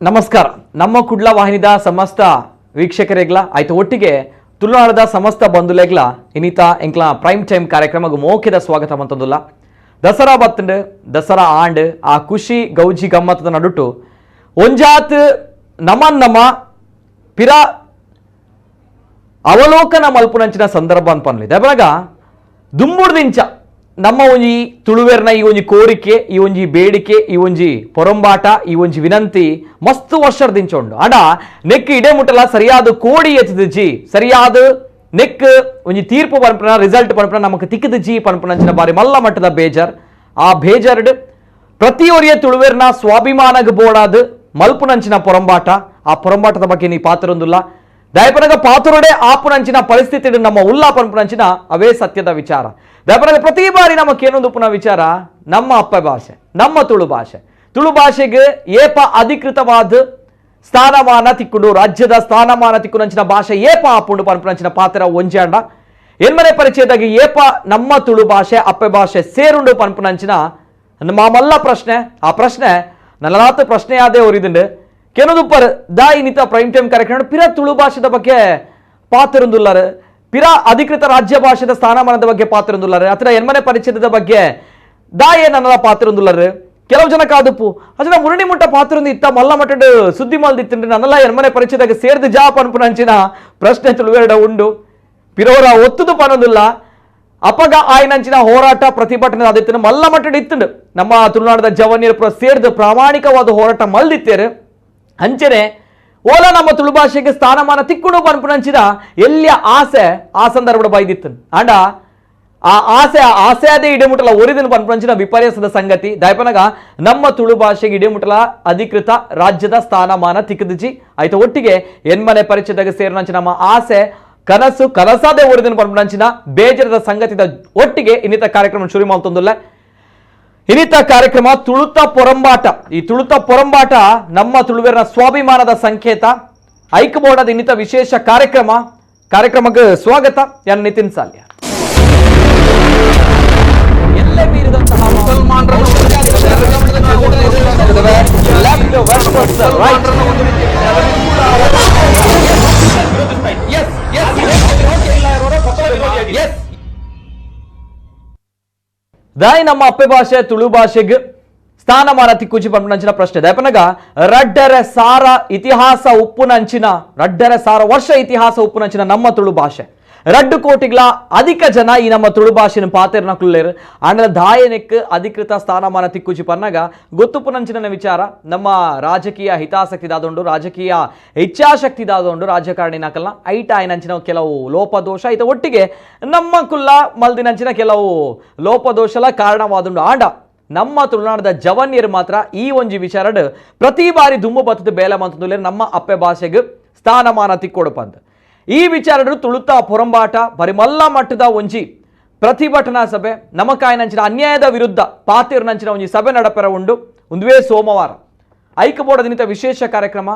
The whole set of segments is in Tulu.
ನಮಸ್ಕಾರ. ನಮ್ಮ ಕುಡ್ಲ ವಾಹಿನಿದ ಸಮಸ್ತ ವೀಕ್ಷಕರಿಗ್ಲ ಆಯ್ತು ಒಟ್ಟಿಗೆ ತುಳುನಾಡದ ಸಮಸ್ತ ಬಂಧುಲೆಗ್ಲ ಇನಿತ ಎಂಕ್ಲ ಪ್ರೈಮ್ ಟೈಮ್ ಕಾರ್ಯಕ್ರಮಕ್ಕೆ ಮೋಕೆದ ಸ್ವಾಗತ ಮಂತಂದುಲ್ಲ. ದಸರಾ ಬತ್ತಂಡು ದಸರಾ ಆಂಡ್ ಆ ಖುಷಿ ಗೌಜಿ ಗಮ್ಮತ್ತದ ನಡುಟು ಒಂಜಾತ್ ನಮನ್ ನಮ್ಮ ಪಿರ ಅವಲೋಕನ ಮಲ್ಪುನಂಚಿನ ಸಂದರ್ಭ ಅನ್ಪನ್ಲಿ ದಬರಗ ದುಂಬುಡ್ದಿಂಚ ನಮ್ಮ ಒಂಜಿ ತುಳುವೆರ್ನ ಈ ಒಂಜಿ ಕೋರಿಕೆ, ಈ ಒಂಜಿ ಬೇಡಿಕೆ, ಈ ಒಂಜಿ ಪೊರಂಬಾಟ, ಈ ಒಂಜಿ ವಿನಂತಿ ಮಸ್ತ್ ವರ್ಷದಿಂಚ ಉಂಡು. ಅಡ ನೆಕ್ ಇಡೆ ಮುಟ್ಟಲ ಸರಿಯಾದ ಕೋಡಿ ಎತ್ತಿದಿಜಿ, ಸರಿಯಾದ ನೆಕ್ ಒಂಜಿ ತೀರ್ಪು ಪನ್ಪುನ ರಿಸಲ್ಟ್ ಪನ್ಪುನ ನಮಕ್ ತಿಕ್ಕಿದಿಜಿ ಪನ್ಪುನಂಚಿನ ಬಾರಿ ಮಲ್ಲ ಮಟ್ಟದ ಬೇಜಾರ್. ಆ ಬೇಜಾರ್ಡ್ ಪ್ರತಿಯೊರಿಯ ತುಳುವೆರ್ನ ಸ್ವಾಭಿಮಾನಗ್ ಬೋಡಾದ್ ಮಲ್ಪುನಂಚಿನ ಪೊರಂಬಾಟ, ಆ ಪೊರಂಬಾಟದ ಬಗ್ಗೆ ನೀ ಪಾತ್ರೊಂದುಲ್ಲ. ದಯಪನಗ ಪಾತ್ರೊಡೆ ಆಪುನಂಚಿನ ಪರಿಸ್ಥಿತಿ ನಮ್ಮ ಉಲ್ಲಾ ಪನ್ಪುನಂಚಿನ ಅವೇ ಸತ್ಯದ ವಿಚಾರ. ದಯಪನಗ ಪ್ರತಿ ಬಾರಿ ನಮಕೇನೊಂದು ಪುನಃ ವಿಚಾರ, ನಮ್ಮ ಅಪ್ಪ ಭಾಷೆ, ನಮ್ಮ ತುಳು ಭಾಷೆ, ತುಳು ಭಾಷೆಗೆ ಏಪ ಅಧಿಕೃತವಾದ ಸ್ಥಾನಮಾನ ತಿಕ್ಕೊಂಡು ರಾಜ್ಯದ ಸ್ಥಾನಮಾನ ತಿಕ್ಕುನಂಚಿನ ಭಾಷೆ ಏಪ ಆಪುಂಡು ಪನ್ಪುನಂಚಿನ ಪಾತ್ರ ಒಂಜಾಂಡ ಎನ್ಮನೆ ಪರಿಚಯದಾಗ ಏಪ ನಮ್ಮ ತುಳು ಭಾಷೆ ಅಪ್ಪೆ ಭಾಷೆ ಸೇರುಂಡು ಪನ್ಪುನಂಚಿನ ಮಾಮಲ್ಲ ಪ್ರಶ್ನೆ. ಆ ಪ್ರಶ್ನೆ ನಲ್ಲನಾಥ ಪ್ರಶ್ನೆ ಆದೇ ಒರಿದುಂಡು. ಕೆನದುಪ್ಪರ್ ದಾ ಇನ್ನಿತ ಪ್ರೈಮ್ ಟೈಮ್ ಕಾರ್ಯಕ್ರಮ ಪಿರ ತುಳು ಭಾಷೆದ ಬಗ್ಗೆ ಪಾತ್ರೊಂದುಲ್ಲಾರು, ಪಿರ ಅಧಿಕೃತ ರಾಜ್ಯ ಭಾಷೆದ ಸ್ಥಾನಮಾನದ ಬಗ್ಗೆ ಪಾತ್ರೊಂದುಲ್ಲಾರು, ಅಥವಾ ಎನ್ಮನೆ ಪರಿಚಯದ ಬಗ್ಗೆ ದಾಯೇ ನನ್ನದ ಪಾತ್ರೊಂದುಲ್ಲಾರು. ಕೆಲವು ಜನ ಕಾದುಪ್ಪು ಅಜನ ಮುರಣಿ ಮುಟ್ಟ ಪಾತ್ರೊಂದು ಇತ್ತ ಮಲ್ಲ ಮಟ್ಟಡ್ ಸುದ್ದಿ ಮಲ್ದಿತ್ತುಂಡು ನನ್ನಲ್ಲ ಎನ್ಮನೆ ಪರಿಚಯದಾಗ ಸೇರ್ದು ಜಾ ಪನ್ಪುನಂಚಿನ ಪ್ರಶ್ನೆ ತುಳುವೆರಡ ಉಂಡು. ಪಿರೋರ ಒತ್ತುದು ಪನೊಂದುಲ್ಲ. ಅಪಗ ಆಯ್ನಂಚಿನ ಹೋರಾಟ ಪ್ರತಿಭಟನೆ ಅದಿತ್ತು ಮಲ್ಲ ಮಟ್ಟಡ್ ಇತ್ತುಂಡು. ನಮ್ಮ ತುಳುನಾಡದ ಜವನಿಯರು ಸೇರ್ದು ಪ್ರಾಮಾಣಿಕವಾದ ಹೋರಾಟ ಮಲ್ದಿತ್ತೇರು. ಅಂಚನೆ ಓಲ ನಮ್ಮ ತುಳು ಭಾಷೆಗೆ ಸ್ಥಾನಮಾನ ತಿಕ್ಕುಡು ಪನ್ಪುನಂಚಿನ ಎಲ್ಲಿಯ ಆಸೆ ಆ ಸಂದರ್ಭದ ಬೈದಿತ್ತು. ಅಂಡ ಆ ಆಸೆ ಆ ಆಸೆ ಅದೇ ಇಡೆಮುಟ್ಟಲ ಒರಿದಿನ ಪನ್ಪುನಂಚಿನ ವಿಪರ್ಯಾಸದ ಸಂಗತಿ. ದಯಪನಗ ನಮ್ಮ ತುಳು ಭಾಷೆಗೆ ಇಡೆಮುಟ್ಟಲ ಅಧಿಕೃತ ರಾಜ್ಯದ ಸ್ಥಾನಮಾನ ತಿಕ್ಕದಿಜಿ. ಆಯ್ತು ಒಟ್ಟಿಗೆ ಎನ್ಮನೆ ಪರಿಚಯದಾಗ ಸೇರಿನಂಚಿನ ನಮ್ಮ ಆಸೆ ಕನಸು ಕನಸಾದೇ ಒರಿದಿನ ಪನ್ಪುನಂಚಿನ ಬೇಜಾರದ ಸಂಗತಿದ ಒಟ್ಟಿಗೆ ಇನ್ನಿತ ಕಾರ್ಯಕ್ರಮ ಶುರು ಮಾಡ್ತಂದುಲ್ಲ. ಇನ್ನಿತ ಕಾರ್ಯಕ್ರಮ ತುಳುತ ಪೊರಂಬಾಟ. ಈ ತುಳುತ ಪೊರಂಬಾಟ ನಮ್ಮ ತುಳುವೆರನ ಸ್ವಾಭಿಮಾನದ ಸಂಕೇತ. ಐಕಬೋರ್ಡದ ಇನ್ನಿತ ವಿಶೇಷ ಕಾರ್ಯಕ್ರಮ. ಕಾರ್ಯಕ್ರಮಕ್ಕೆ ಸ್ವಾಗತ. ಯಾನ್ ನಿತಿನ್ ಸಾಲ್ಯ. ಎಲ್ಲೆ ಮೀರಿದಂತಹ left versus right. Yes, yes, yes. ದಾಯಿ ನಮ್ಮ ಅಪ್ಪೆ ಭಾಷೆ ತುಳು ಭಾಷೆಗೆ ಸ್ಥಾನಮಾನ ತಿಕ್ಕುಜಿ ಪನ್ಪುನಂಚಿನ ಪ್ರಶ್ನೆ. ದಯಪನಗ ರಡ್ಡರೆ ಸಾರ ಇತಿಹಾಸ ಉಪ್ಪುನಂಚಿನ, ರಡ್ಡರೆ ಸಾರ ವರ್ಷ ಇತಿಹಾಸ ಉಪ್ಪುನಂಚಿನ ನಮ್ಮ ತುಳು ಭಾಷೆ ರಡ್ಡು ಕೋಟಿಗಳ ಅಧಿಕ ಜನ ಈ ನಮ್ಮ ತುಳು ಭಾಷೆನ ಪಾತೆರ್ನ ಕುಲ್ಲೇರು. ಆಂಡಲ ದಾಯನೆಕ್ ಅಧಿಕೃತ ಸ್ಥಾನಮಾನ ತಿಕ್ಕುಜಿ ಪನ್ನಾಗ ಗೊತ್ತುಪುನಂಚಿನ ವಿಚಾರ. ನಮ್ಮ ರಾಜಕೀಯ ಹಿತಾಸಕ್ತಿ ದಾದೊಂಡು, ರಾಜಕೀಯ ಇಚ್ಛಾಶಕ್ತಿ ದಾದೊಂಡು ರಾಜಕಾರಣಿನಕಲ್ಲ ಐಟ ಆಯ್ನಂಚಿನ ಕೆಲವು ಲೋಪದೋಷ ಐತ ಒಟ್ಟಿಗೆ ನಮ್ಮ ಕುಲ್ಲ ಮಲ್ದಿನಂಚಿನ ಕೆಲವು ಲೋಪದೋಷಲ ಕಾರಣವಾದುಂಡು. ಆಂಡ ನಮ್ಮ ತುಳುನಾಡದ ಜವನ್ಯರು ಮಾತ್ರ ಈ ಒಂಜಿ ವಿಚಾರಡ್ ಪ್ರತಿ ಬಾರಿ ದುಂಬು ಬತ್ತದ ಬೇಲೆ ಮಂತಂದುಲ್ಲೇರು ನಮ್ಮ ಅಪ್ಪೆ ಭಾಷೆಗೆ ಸ್ಥಾನಮಾನ ತಿಕ್ಕೊಡಪಂತ. ಈ ವಿಚಾರಡು ತುಳುತ ಪೊರಂಬಾಟ ಬರಿಮಲ್ಲ ಮಟ್ಟದ ಒಂಜಿ ಪ್ರತಿಭಟನಾ ಸಭೆ ನಮಕಾಯನಂಚಿನ ಅನ್ಯಾಯದ ವಿರುದ್ಧ ಪಾತಿರ್ನಂಚಿನ ಒಂಜಿ ಸಭೆ ನಡಪೆರ ಉಂಡು. ಒಂದುವೇ ಸೋಮವಾರ ಐಕಬೋರ್ಡ ದಿನಿತ ವಿಶೇಷ ಕಾರ್ಯಕ್ರಮ.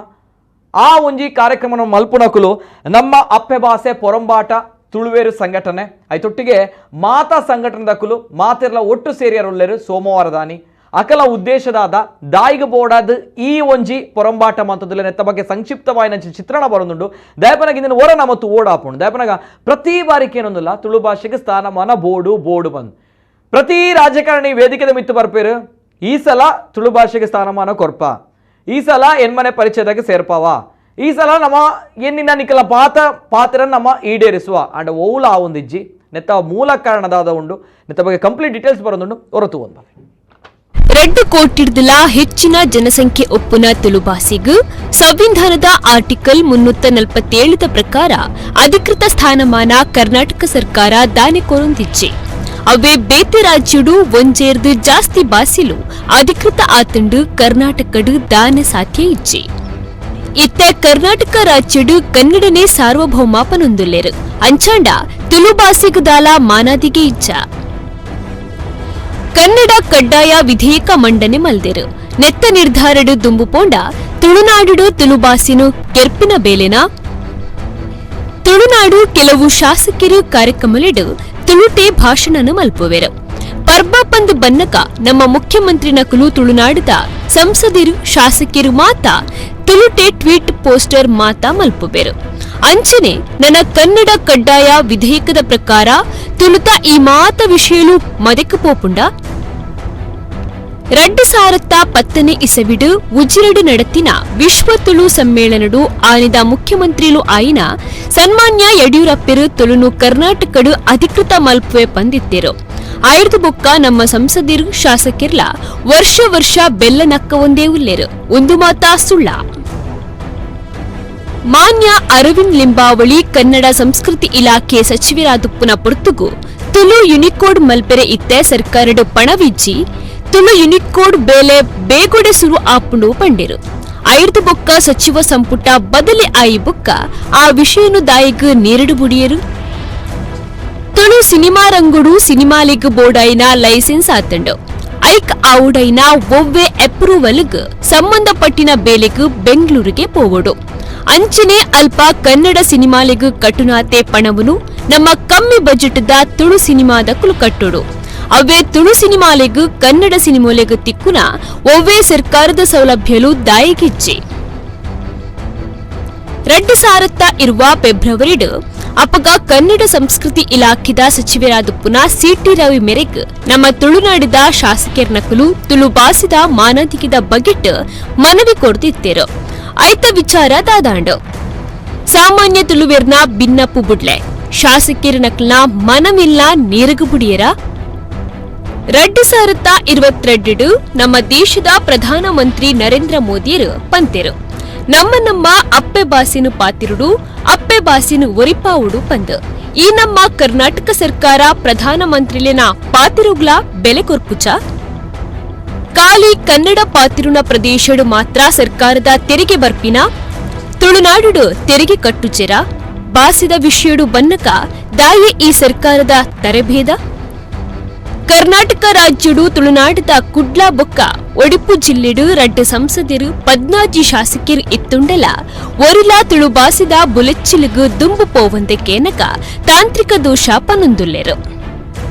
ಆ ಒಂಜಿ ಕಾರ್ಯಕ್ರಮನ ಮಲ್ಪುನಕುಲು ನಮ್ಮ ಅಪ್ಪೆ ಭಾಷೆ ಪೊರಂಬಾಟ ತುಳುವೇರು ಸಂಘಟನೆ ಐತೊಟ್ಟಿಗೆ ಮಾತಾ ಸಂಘಟನೆದಕುಲು ಮಾತೆರ್ಲ ಒಟ್ಟು ಸೇರಿಯರುಲ್ಲೇರು ಸೋಮವಾರದಾನಿ. ಅಕಲ ಉದ್ದೇಶದಾದ ದಾಯಿಗ ಬೋಡಾದ ಈ ಒಂಜಿ ಪೊರಂಬಾಟ ಮಂತದಲ್ಲಿ ನೆತ್ತ ಬಗ್ಗೆ ಸಂಕ್ಷಿಪ್ತವಾಯಿನ ಚಿತ್ರಣ ಬರೋದುಂಡು. ದಯಪನಗ ಇಂದಿನ ಓರನ ಮತ್ತು ಓಡಾಪುಂಡು. ದಯಪನಗ ಪ್ರತಿ ಬಾರಿಕೆ ಏನೊಂದಿಲ್ಲ ತುಳು ಭಾಷೆಗೆ ಸ್ಥಾನಮಾನ ಬೋಡು ಬೋಡು ಬಂದು ಪ್ರತಿ ರಾಜಕಾರಣಿ ವೇದಿಕೆದ ಮಿತ್ತು ಬರ್ಪೇರು. ಈ ಸಲ ತುಳು ಭಾಷೆಗೆ ಸ್ಥಾನಮಾನ ಕೊರ್ಪ, ಈ ಸಲ ಎನ್ಮನೆ ಪರಿಚಯದಾಗ ಸೇರ್ಪಾವ, ಈ ಸಲ ನಮ್ಮ ಎನ್ನಿನ ನಿಕಲ ಪಾತ್ರ ನಮ್ಮ ಈಡೇರಿಸುವ ಅಂಡ್ ಓಲ ಆ ಒಂದಿಜ್ಜಿ ನೆತ್ತ ಮೂಲ ಕಾರಣದಾದ ಉಂಡು. ನೆತ್ತ ಬಗ್ಗೆ ಕಂಪ್ಲೀಟ್ ಡೀಟೇಲ್ಸ್ ಬರೋದುಂಡು. ಹೊರತು ಒಂದು ರೆಡ್ ಕೋಟಿಡ್ದಲ ಹೆಚ್ಚಿನ ಜನಸಂಖ್ಯೆ ಒಪ್ಪುನ ತುಳುಭಾಷೆಗ್ ಸಂವಿಧಾನದ ಆರ್ಟಿಕಲ್ 347 ಪ್ರಕಾರ ಅಧಿಕೃತ ಸ್ಥಾನಮಾನ ಕರ್ನಾಟಕ ಸರ್ಕಾರ ದಾನೆ ಕೊರೊಂದಿಜ್ಜೆ. ಅವೇ ಬೇತೆ ರಾಜ್ಯಡು ಒಂಜೇರ್ದು ಜಾಸ್ತಿ ಬಾಸಿಲು ಅಧಿಕೃತ ಆತಂಡು ಕರ್ನಾಟಕಡು ದಾನ ಸಾಧ್ಯ ಇಜ್ಜೆ. ಇತ್ತೆ ಕರ್ನಾಟಕ ರಾಜ್ಯಡು ಕನ್ನಡನೇ ಸಾರ್ವಭೌಮ ಪನೊಂದುಲ್ಲೆರು. ಅಂಚಾಂಡ ತುಳು ಭಾಷೆಗ್ ದಾಲ ಮಾನಾದಿಗೆ ಇಜ್ಜ. ಕನ್ನಡ ಕಡ್ಡಾಯ ವಿಧೇಯಕ ಮಂಡನೆ ಮಲ್ದೆರು. ನೆತ್ತ ನಿರ್ಧಾರಡು ದುಂಬು ಪೋಂಡ ತುಳುನಾಡುಡು ತುಳುಬಾಸಿನು ಕೆರ್ಪಿನ ಬೇಲೆನ. ತುಳುನಾಡು ಕೆಲವು ಶಾಸಕರು ಕಾರ್ಯಕ್ರಮಲೆಡು ತುಳುಟೆ ಭಾಷಣನು ಮಲ್ಪುವೆರು. ಪರ್ಬ ಪಂದ್ ಬನ್ನಕ ನಮ್ಮ ಮುಖ್ಯಮಂತ್ರಿ ನಕಲು ತುಳುನಾಡದ ಸಂಸದರು ಶಾಸಕರು ಮಾತ ತುಳುಟೆ ಟ್ವೀಟ್ ಪೋಸ್ಟರ್ ಮಾತಾ ಮಲ್ಪುಬೇರು. ಅಂಚನೆ ನನ್ನ ಕನ್ನಡ ಕಡ್ಡಾಯ ವಿಧೇಯಕದ ಪ್ರಕಾರ ತುಳುತ ಈ ಮಾತ ವಿಷಯಲು ಮದೆಕ್ ಪೋಪುಂಡ. 2010ನೇ ಇಸವಿಡು ಉಜಿರಡು ನಡತಿನ ವಿಶ್ವ ತುಳು ಸಮ್ಮೇಳನಡು ಆನಿದ ಮುಖ್ಯಮಂತ್ರಿಲು ಆಯಿನ ಸನ್ಮಾನ್ಯ ಯಡಿಯೂರಪ್ಪರು ತುಳುನು ಕರ್ನಾಟಕಡು ಅಧಿಕೃತ ಮಲ್ಪುವೆ ಪಂದಿತ್ತೇರು. ಆಯ್ದು ಬೊಕ್ಕ ನಮ್ಮ ಸಂಸದರು ಶಾಸಕಿರ್ಲ ವರ್ಷ ವರ್ಷ ಬೆಲ್ಲ ನಕ್ಕ ಒಂದೇ ಉಲ್ಲೇರು. ಒಂದು ಮಾತಾ ಸುಳ್ಳ. ಮಾನ್ಯ ಅರವಿಂದ್ ಲಿಂಬಾವಳಿ ಕನ್ನಡ ಸಂಸ್ಕೃತಿ ಇಲಾಖೆ ಸಚಿವರಾದುಪ್ಪುನ ಪೊರ್ತುಗು ತುಳು ಯುನಿಕೋಡ್ ಮಲ್ಪೆರೆ ಇತ್ತೆ ಸರ್ಕಾರಡು ಪಣವಿಜ್ಜಿ ತುಳು ಯುನಿಕೋಡ್ ಬೇಲೆ ಬೇಗೊಡೆ ಸುರು ಆಪುಂಡು ಪಂಡಿರು. ಐರ್ದು ಬೊಕ್ಕ ಸಚಿವ ಸಂಪುಟ ಬದಲಿ ಆಯಿ ಬೊಕ್ಕ ಆ ವಿಷಯನು ದಾಯಿಗ್ ನೀರಡು ಬುಡಿಯರು. ತುಳು ಸಿನಿಮಾ ರಂಗುಡು ಸಿನಿಮಾಲಿಗ್ ಬೋರ್ಡೈನ ಲೈಸೆನ್ಸ್ ಆತಂಡು. ಐಕ್ ಆವುಡೈನ ಒವ್ವೆ ಅಪ್ರೂವಲ್ಗ್ ಸಂಬಂಧಪಟ್ಟಿನ ಬೇಲೆಗ್ ಬೆಂಗಳೂರಿಗೆ ಪೋವೋಡು. ಅಂಚನೆ ಅಲ್ಪ ಕನ್ನಡ ಸಿನಿಮಾಲಿಗ್ ಕಟ್ಟುನಾತೆ ಪಣವುನು ನಮ್ಮ ಕಮ್ಮಿ ಬಜೆಟ್ದ ತುಳು ಸಿನಿಮಾದ ಕುಲು ಕಟ್ಟೋಡು. ಅವೇ ತುಳು ಸಿನಿಮಾಲೆಗ್ ಕನ್ನಡ ಸಿನಿಮೋಲೆಗ್ ತಿಕ್ಕುನ ಒವ್ವೇ ಸರ್ಕಾರದ ಸೌಲಭ್ಯಲು ದಾಯಿಗಿಜ್ಜೆ. 2020 ಫೆಬ್ರವರಿಡು ಅಪಗ ಕನ್ನಡ ಸಂಸ್ಕೃತಿ ಇಲಾಖೆದ ಸಚಿವರಾದ ಪುನಃ ಸಿಟಿ ರವಿ ಮೇರೆಗ್ ನಮ್ಮ ತುಳುನಾಡಿದ ಶಾಸಕರ್ನಕಲು ತುಳು ಬಾಸಿದ ಮಾನಾದಿಕಿದ ಬಗೆಟ್ ಮನವಿ ಕೊಡ್ತಿತ್ತೇರು. ಐತ ವಿಚಾರ ದಾದಾಂಡು. ಸಾಮಾನ್ಯ ತುಳುವೆರ್ನ ಬಿನ್ನಪ್ಪು ಬುಡ್ಲೆ ಶಾಸಕರ್ನಕಲ್ನ ಮನವಿಲ್ಲ ನೀರಗು ಬುಡಿಯರ. 2022 ನಮ್ಮ ದೇಶದ ಪ್ರಧಾನಮಂತ್ರಿ ನರೇಂದ್ರ ಮೋದಿಯರು ಪಂತೆರು ನಮ್ಮ ನಮ್ಮ ಅಪ್ಪೆ ಬಾಸಿನು ಪಾತಿರುಡು ಅಪ್ಪೆ ಬಾಸಿನು ಒರಿಪಾವುಡು ಪಂದ್. ಈ ನಮ್ಮ ಕರ್ನಾಟಕ ಸರ್ಕಾರ ಪ್ರಧಾನಮಂತ್ರಿಲೇನ ಪಾತಿರುಗ್ಲ ಬೆಲೆ ಕೊರ್ಪುಚ. ಖಾಲಿ ಕನ್ನಡ ಪಾತಿರುನ ಪ್ರದೇಶಡು ಮಾತ್ರ ಸರ್ಕಾರದ ತೆರಿಗೆ ಬರ್ಪಿನ, ತುಳುನಾಡು ತೆರಿಗೆ ಕಟ್ಟುಚೆರ. ಬಾಸಿದ ವಿಷಯಡು ಬನ್ನಕ ದಾಯೆ ಈ ಸರ್ಕಾರದ ತರೆಭೇದ. ಕರ್ನಾಟಕ ರಾಜ್ಯಡು ತುಳುನಾಡದ ಕುಡ್ಲ ಬೊಕ್ಕ ಒಡಿಪು ಜಿಲ್ಲೆಡು ರಡ್ಡು ಸಂಸದರು 14 ಶಾಸಕರು ಇತ್ತುಂಡಲ ಒರಿಲ ತುಳು ಬಾಸಿದ ಬುಲೆಚ್ಚಿಲಿಗು ದುಂಬು ಪೋವಂದೆ ಕೇನಕ ತಾಂತ್ರಿಕ ದೋಷ ಪನೊಂದುಲ್ಲೆರು.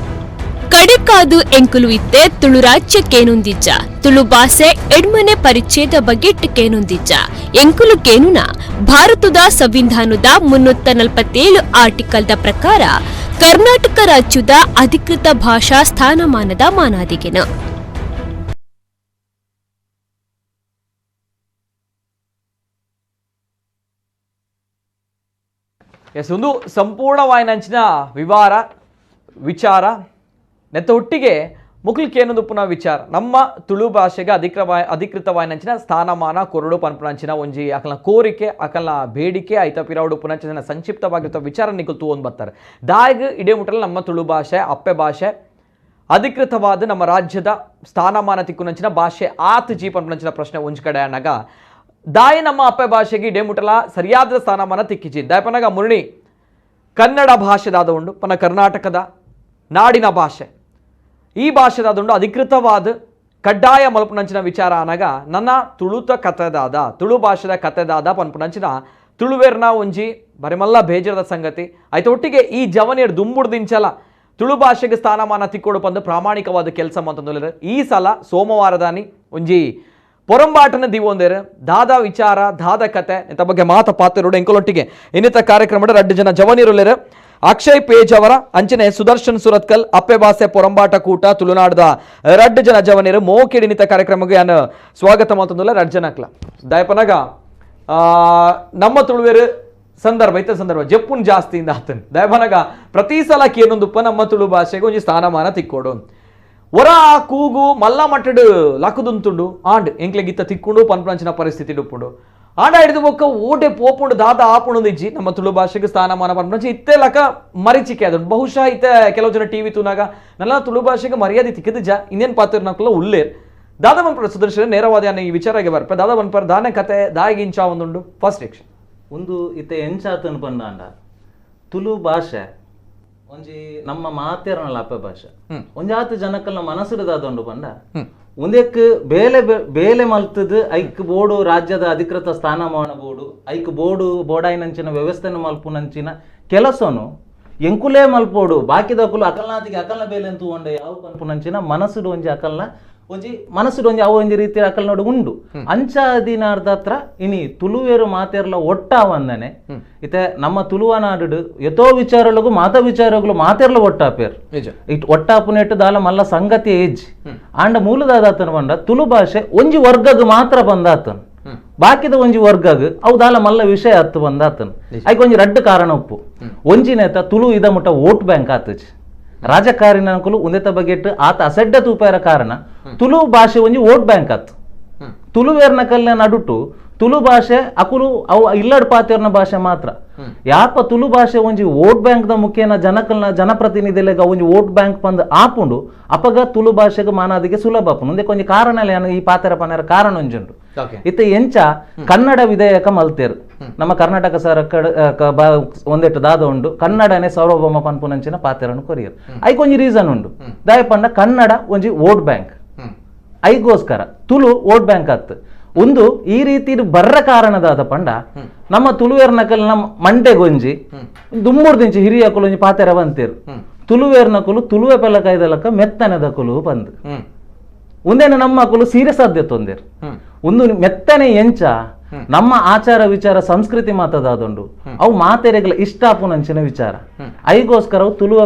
ಕಡೆಕಾದು ಎಂಕುಲು ಇತ್ತೆ ತುಳು ರಾಜ್ಯಕ್ಕೇನೊಂದಿಜ್ಜ, ತುಳು ಭಾಷೆ ಎಡ್ಮನೆ ಪರಿಚ್ಛೇದ ಬಗೆಟ್ಟಕ್ಕೇನೊಂದಿಜ್ಜ. ಎಂಕುಲು ಕೇನುನ ಭಾರತದ ಸಂವಿಧಾನದ 347 ಆರ್ಟಿಕಲ್ದ ಪ್ರಕಾರ ಕರ್ನಾಟಕ ರಾಜ್ಯದ ಅಧಿಕೃತ ಭಾಷಾ ಸ್ಥಾನಮಾನದ ಮಾನಾದಿಗೆನ. ಎಸ್, ಒಂದು ಸಂಪೂರ್ಣವಾಯಿನಂಚಿನ ವಿವಾರ ವಿಚಾರ ನೆತ್ತ ಒಟ್ಟಿಗೆ ಮುಕ್ಲಿಕ್ಕೇನೊಂದು ಪುನಃ ವಿಚಾರ ನಮ್ಮ ತುಳು ಭಾಷೆಗೆ ಅಧಿಕೃತವಾಯಿನಂಚಿನ ಸ್ಥಾನಮಾನ ಕೊರಡು ಪನ್ಪುನಂಚಿನ ಒಂಜಿ ಅಕಲ್ನ ಕೋರಿಕೆ ಅಕಲ್ನ ಬೇಡಿಕೆ ಐತ ಪಿರೌಡು ಪುನಂಚಿನ ಸಂಕ್ಷಿಪ್ತವಾಗಿರ್ತ ವಿಚಾರ ನಿಕುಲ್ ತೂವೊಂದು ಬರ್ತಾರೆ. ದಾಯಗ್ ಇಡೇ ಮುಟ್ಟಲು ನಮ್ಮ ತುಳು ಭಾಷೆ ಅಪ್ಪೆ ಭಾಷೆ ಅಧಿಕೃತವಾದ ನಮ್ಮ ರಾಜ್ಯದ ಸ್ಥಾನಮಾನ ತಿಕ್ಕುನಂಚಿನ ಭಾಷೆ ಆತ ಜೀ ಪನ್ಪುನಂಚಿನ ಪ್ರಶ್ನೆ ಒಂಜಿ ಕಡೆ ಅನ್ನಾಗ ದಾಯ ನಮ್ಮ ಅಪ್ಪೆ ಭಾಷೆಗೆ ಇಡೇ ಮುಟ್ಟಲ ಸರಿಯಾದ ಸ್ಥಾನಮಾನ ತಿಕ್ಕಿಜಿ. ದಾಯಪನಾಗ ಮುರುಣಿ ಕನ್ನಡ ಭಾಷೆದಾದ ಉಂಡು ಪನ ಕರ್ನಾಟಕದ ನಾಡಿನ ಭಾಷೆ ಈ ಭಾಷೆದಾದುಂಡು ಅಧಿಕೃತವಾದ ಕಡ್ಡಾಯ ಮಲ್ಪುನಂಚಿನ ವಿಚಾರ ಅನಾಗ ನನ್ನ ತುಳುತ ಕಥೆದಾದ ತುಳು ಭಾಷೆದ ಕಥೆದಾದ ಪನ್ಪುನಂಚಿನ ತುಳುವೇರ್ನ ಒಂಜಿ ಬರಿಮಲ್ಲ ಬೇಜಾರದ ಸಂಗತಿ ಆಯ್ತು. ಒಟ್ಟಿಗೆ ಈ ಜವನಿಯರ್ ದುಂಬುಡ್ದಿಂಚಲ ತುಳು ಭಾಷೆಗೆ ಸ್ಥಾನಮಾನ ತಿಕ್ಕೋಡು ಪಂದು ಪ್ರಾಮಾಣಿಕವಾದ ಕೆಲಸ ಅಂತಂದ್ರೆ ಈ ಸಲ ಸೋಮವಾರದಾನಿ ಒಂಜಿ ಪೊರಂಬಾಟನ ದಿವೊಂದೇರು ದಾದ ವಿಚಾರ ದಾದ ಕತೆ ಇಂಥ ಬಗ್ಗೆ ಮಾತ ಪಾತ್ರರು ಎಂಕೊಲೊಟ್ಟಿಗೆ ಇನ್ನಿತ ಕಾರ್ಯಕ್ರಮದ ರಡ್ಡು ಜನ ಜವನಿರುಲ್ಲೇರು ಅಕ್ಷಯ್ ಪೇಜ್ ಅವರ ಅಂಚನೆ ಸುದರ್ಶನ್ ಸುರತ್ಕಲ್ ಅಪ್ಪೆ ಬಾಸೆ ಪೊರಂಬಾಟ ಕೂಟ ತುಳುನಾಡದ ರಡ್ಡು ಜನ ಜವನಿರು ಮೋಕೆಡಿನಿತ ಕಾರ್ಯಕ್ರಮಕ್ಕೆ ಯಾನು ಸ್ವಾಗತ ಮಾತಂದುಲ್ಲ ರಡ್ಡು ಜನಕ್ಲ ದಯಪನಾಗ ನಮ್ಮ ತುಳುವೇರು ಸಂದರ್ಭ ಇತ್ತ ಸಂದರ್ಭ ಜಪ್ಪುನ್ ಜಾಸ್ತಿಯಿಂದ ಆತನ್ ದಯಪನಾಗ ಪ್ರತಿ ಸಲ ಕೇನೊಂದುಪ್ಪ ನಮ್ಮ ತುಳು ಭಾಷೆಗೆ ಒಂಜಿ ಸ್ಥಾನಮಾನ ತಿಕ್ಕೋಡು ಒರ ಕೂಗು ಮಲ್ಲ ಮಟ್ಟಡು ಲಕ್ಕುದುಂತುಂಡು ಆಂಡ್ ಎಂಕ್ಲೆಗಿತ್ತ ತಿಕ್ಕೊಂಡು ಪನ್ಪಂಚಿನ ಪರಿಸ್ಥಿತಿ ಡುಪ್ಪುಂಡು ಆಂಡ ಹಿಡಿದು ಬೊಕ್ಕ ಓಟೆ ಪೋಪುಂಡು ದಾದ ಆಪುಂಡು ಇಜ್ಜಿ ನಮ್ಮ ತುಳು ಭಾಷೆಗೆ ಸ್ಥಾನಮಾನ ಪನ್ಪಂಚಿ ಇತ್ತೆ ಲಕ ಮರಿಚಿಕೆ ಅದು ಬಹುಶಃ ಇತ್ತೆ ಕೆಲವು ಜನ ಟಿವಿ ತೂನಾಗ ನನ್ನ ತುಳು ಭಾಷೆಗೆ ಮರ್ಯಾದೆ ತಿಕ್ಕಿದ ಜ ಇನ್ನೇನು ಪಾತ್ರನಕ್ಲ ಉಲ್ಲೇರ್ ದಾದ ಬನ್ಪರ ಸುದರ್ಶನ ನೇರವಾದ ಈ ವಿಚಾರಗೆ ಬರ್ಪ ದಾದ ಬನ್ಪರ ದಾನೆ ಕತೆ ದಾಯಿಗಿಂಚ ಒಂದುಂಡು ಫಸ್ಟ್ ರಿಕ್ಷನ್ ಒಂದು ಇತ್ತೆ ಎಂಚಾತನು ಪಂಡಾಂಡ ತುಳು ಭಾಷೆ ಒಂಜಿ ನಮ್ಮ ಮಾತೇರನಲ್ಲ ಅಪ್ಪೆ ಭಾಷೆ ಒಂಜಾತ ಜನಕ್ಕಲ್ಲ ಮನಸ್ಸುದಾದುಂಡು ಪಂಡ ಒಂದಕ್ಕೆ ಬೇಲೆ ಬೇಲೆ ಮಲ್ತದ ಐಕ್ ಬೋರ್ಡು ರಾಜ್ಯದ ಅಧಿಕೃತ ಸ್ಥಾನಮಾನ ಬೋರ್ಡು ಐಕ್ ಬೋರ್ಡು ಬೋಡಾಯಿನಂಚಿನ ವ್ಯವಸ್ಥೆನ ಮಲ್ಪುನಂಚಿನ ಕೆಲಸನು ಎಂಕುಲೇ ಮಲ್ಪೋಡು ಬಾಕಿದಕುಲು ಅಕಲ್ನಾತಿಗೆ ಅಕಲ್ನ ಬೇಲೆ ಅಂತ ಒಂಡೆ ಯಾವ ಪನ್ಪುನಂಚಿನ ಮನಸ್ಸುಡು ಒಂಜಿ ಅಕಲ್ನ ಒಂಜಿ ಮನಸ್ಸುಡು ಒಂಜಿ ಅವು ಒಂಜಿ ರೀತಿ ಅಕಲ್ ನೋಡು ಉಂಡು ಅಂಚಾದಿನಾರ್ದತ್ರ ಇನಿ ತುಳುವೇರು ಮಾತೆರ್ಲ ಒಟ್ಟಾವಂದನೆ ಇತ್ತೆ ನಮ್ಮ ತುಳುವ ನಾಡು ಎತೋ ವಿಚಾರಗಳಿಗೂ ಮಾತ ವಿಚಾರಗಳು ಮಾತೆರ್ಲ ಒಟ್ಟಾಪೇರ್ it ಒಟ್ಟಾಪುನೆಟ್ಟು ದಾಲ ಮಲ್ಲ ಸಂಗತಿ ಏಜ್ ಆಂಡ ಮೂಲದಾದಾತನ ಬಂಡ ತುಳು ಭಾಷೆ ಒಂಜಿ ವರ್ಗಗ್ ಮಾತ್ರ ಬಂದಾತನ್ ಬಾಕಿದ ಒಂಜಿ ವರ್ಗಗ್ ಅವು ದಾಲ ಮಲ್ಲ ವಿಷಯ ಹತ್ತು ಬಂದಾತನ್ ಐಕ್ ಒಂಜಿ ರಡ್ಡು ಕಾರಣ ಉಪ್ಪು ಒಂಜಿನೇತ ತುಳು ಇದ ಮುಟ್ಟ ವೋಟ್ ಬ್ಯಾಂಕ್ ಆತಜ್ ರಾಜಕಾರಣ ಅನ್ಕುಲು ಉಂದೆತ ಬಗೆಟ್ ಆತ ಅಸಡ್ಡ ತೂಪಾರ ಕಾರಣ ತುಳು ಭಾಷೆ ಒಂಜಿ ವೋಟ್ ಬ್ಯಾಂಕ್ ಆತು ತುಳುವೇರ್ನ ಕಲ್ನ ನಡುಟು ತುಳು ಭಾಷೆ ಅಕುಲು ಅವು ಇಲ್ಲಡ್ ಪಾತೇರ್ನ ಭಾಷೆ ಮಾತ್ರ ಯಾಪ ತುಳು ಭಾಷೆ ಒಂಜಿ ವೋಟ್ ಬ್ಯಾಂಕ್ the ಮುಖೇನ ಜನಕಲ್ನ ಜನಪ್ರತಿನಿಧಿಲೆಗ ಒಂಜಿ ವೋಟ್ ಬ್ಯಾಂಕ್ ಬಂದು ಆಪುಂಡು ಅಪಗ ತುಳು ಭಾಷೆಗೆ ಮಾನಾದಿಗೆ ಸುಲಭ ಆಪುಂಡು ಒಂದೇ ಒಂಜಿ ಕಾರಣ ಈ ಪಾತೆರ ಪನೇರ ಕಾರಣ ಒಂಜುಂಡು ಇತ್ತ ಎಂಚ ಕನ್ನಡ ವಿಧೇಯಕ ಮಲ್ತೇರು ನಮ್ಮ ಕರ್ನಾಟಕ ಸರ್ಕಾರ ಒಂದೆಟ್ಟು ದಾದ ಉಂಡು ಕನ್ನಡನೇ ಸಾರ್ವಭೌಮ ಪನ್ಪುನಂಚಿನ ಪಾತೆರನ್ನು ಕೊರಿಯರ್ ಐಕ್ ಒಂಜಿ ರೀಸನ್ ಉಂಡು ದಾಯಪಂಡ ಕನ್ನಡ ಒಂಜಿ ವೋಟ್ ಬ್ಯಾಂಕ್ ಐಗೋಸ್ಕರ ತುಳು ವೋಟ್ ಬ್ಯಾಂಕ್ ಆತ್ ಒಂದು ಈ ರೀತಿ ಬರ್ರ ಕಾರಣದಾದ ಪಂಡ ನಮ್ಮ ತುಳುವೇರ್ನಕಲ್ ನಮ್ಮ ಮಂಡೆಗೊಂಜಿ ದುಮ್ಮೂರ್ದಿಂಚಿ ಹಿರಿಯಕುಲು ಒಂಜಿ ಪಾತೆರ ಬಂತೇರು ತುಳುವೇರ್ನಕುಲು ತುಳುವೆ ಪೆಲ ಕೈದಲಕ್ಕ ಮೆತ್ತನೆದಕುಲು ಬಂದು ಒಂದೇನ ನಮ್ಮ ಅಕುಲು ಸೀರಿಯಸ್ ಆದ್ಯತೆ ಒಂದೇರು ಒಂದು ಮೆತ್ತನೆ ಎಂಚ ನಮ್ಮ ಆಚಾರ ವಿಚಾರ ಸಂಸ್ಕೃತಿ ಮಾತದಾದುಂಡು ಅವು ಮಾತೆರೆಗಳ ಇಷ್ಟ ಆಪುನಂಚಿನ ವಿಚಾರ ಐಗೋಸ್ಕರ ತುಳುವ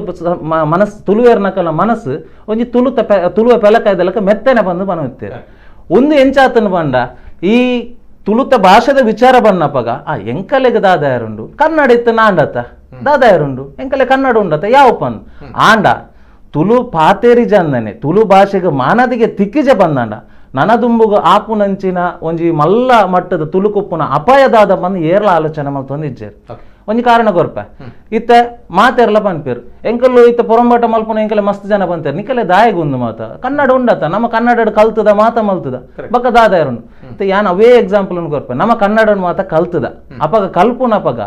ಮನಸ್ಸು ತುಳುವೇರ್ನಕಲ ಮನಸ್ಸು ಒಂಜಿ ತುಳುತ ತುಳುವ ಪೆಲಕಾಯ್ದಲಕ್ಕ ಮೆತ್ತನೆ ಬಂದು ಬನುತ್ತೇವೆ ಒಂದು ಎಂಚಾತನ ಬಂಡ ಈ ತುಳುತ ಭಾಷೆದ ವಿಚಾರ ಬನ್ನಪಗ ಆ ಎಂಕಲೆಗೆ ದಾದಾಯರುಂಡು ಕನ್ನಡ ಇತ್ತು ನಾಂಡತ ದಾದಾಯರುಂಡು ಎಂಕಲೆ ಕನ್ನಡ ಉಂಡತ ಯಾವ ಪಂದ್ ಆಂಡ ತುಳು ಪಾತೇರಿ ಜಂದನೆ ತುಳು ಭಾಷೆಗೆ ಮಾನದಿಗೆ ತಿಕ್ಕಿಜ ಬಂದಂಡ ನನದುಂಬುಗು ಆಪುನಂಚಿನ ಒಂಜಿ ಮಲ್ಲ ಮಟ್ಟದ ತುಳುಕುಪ್ಪುನ ಅಪಾಯದಾದ ಬಂದು ಏರ್ಲ ಆಲೋಚನೆ ಮಲ್ತೊಂದು ಇಜ್ಜೇರು ಒಂಜಿ ಕಾರಣ ಕೊರ್ಪ ಇತ್ತ ಮಾತೆರ್ಲ ಪನ್ಪೇರು ಎಂಕಲ್ಲು ಇತ್ತ ಪೊರಂಬಾಟ ಮಲ್ಪುನ ಎಂಕಲೆ ಮಸ್ತ್ ಜನ ಬಂತೇರು ನಿಕಲೆ ದಾಯಗುಂದು ಮಾತ ಕನ್ನಡ ಉಂಡತ ನಮ್ಮ ಕನ್ನಡ ಕಲ್ತದ ಮಾತ ಮಲ್ತದ ಬಕ್ಕ ದಾದಾಯರುಂಡು ಇತ್ತ ಯಾನ್ ಅವೇ ಎಕ್ಸಾಂಪಲ್ ಕೊರ್ಪ ನಮ್ಮ ಕನ್ನಡ ಮಾತ ಕಲ್ತದ ಅಪಗ ಕಲ್ಪುನ ಅಪಗ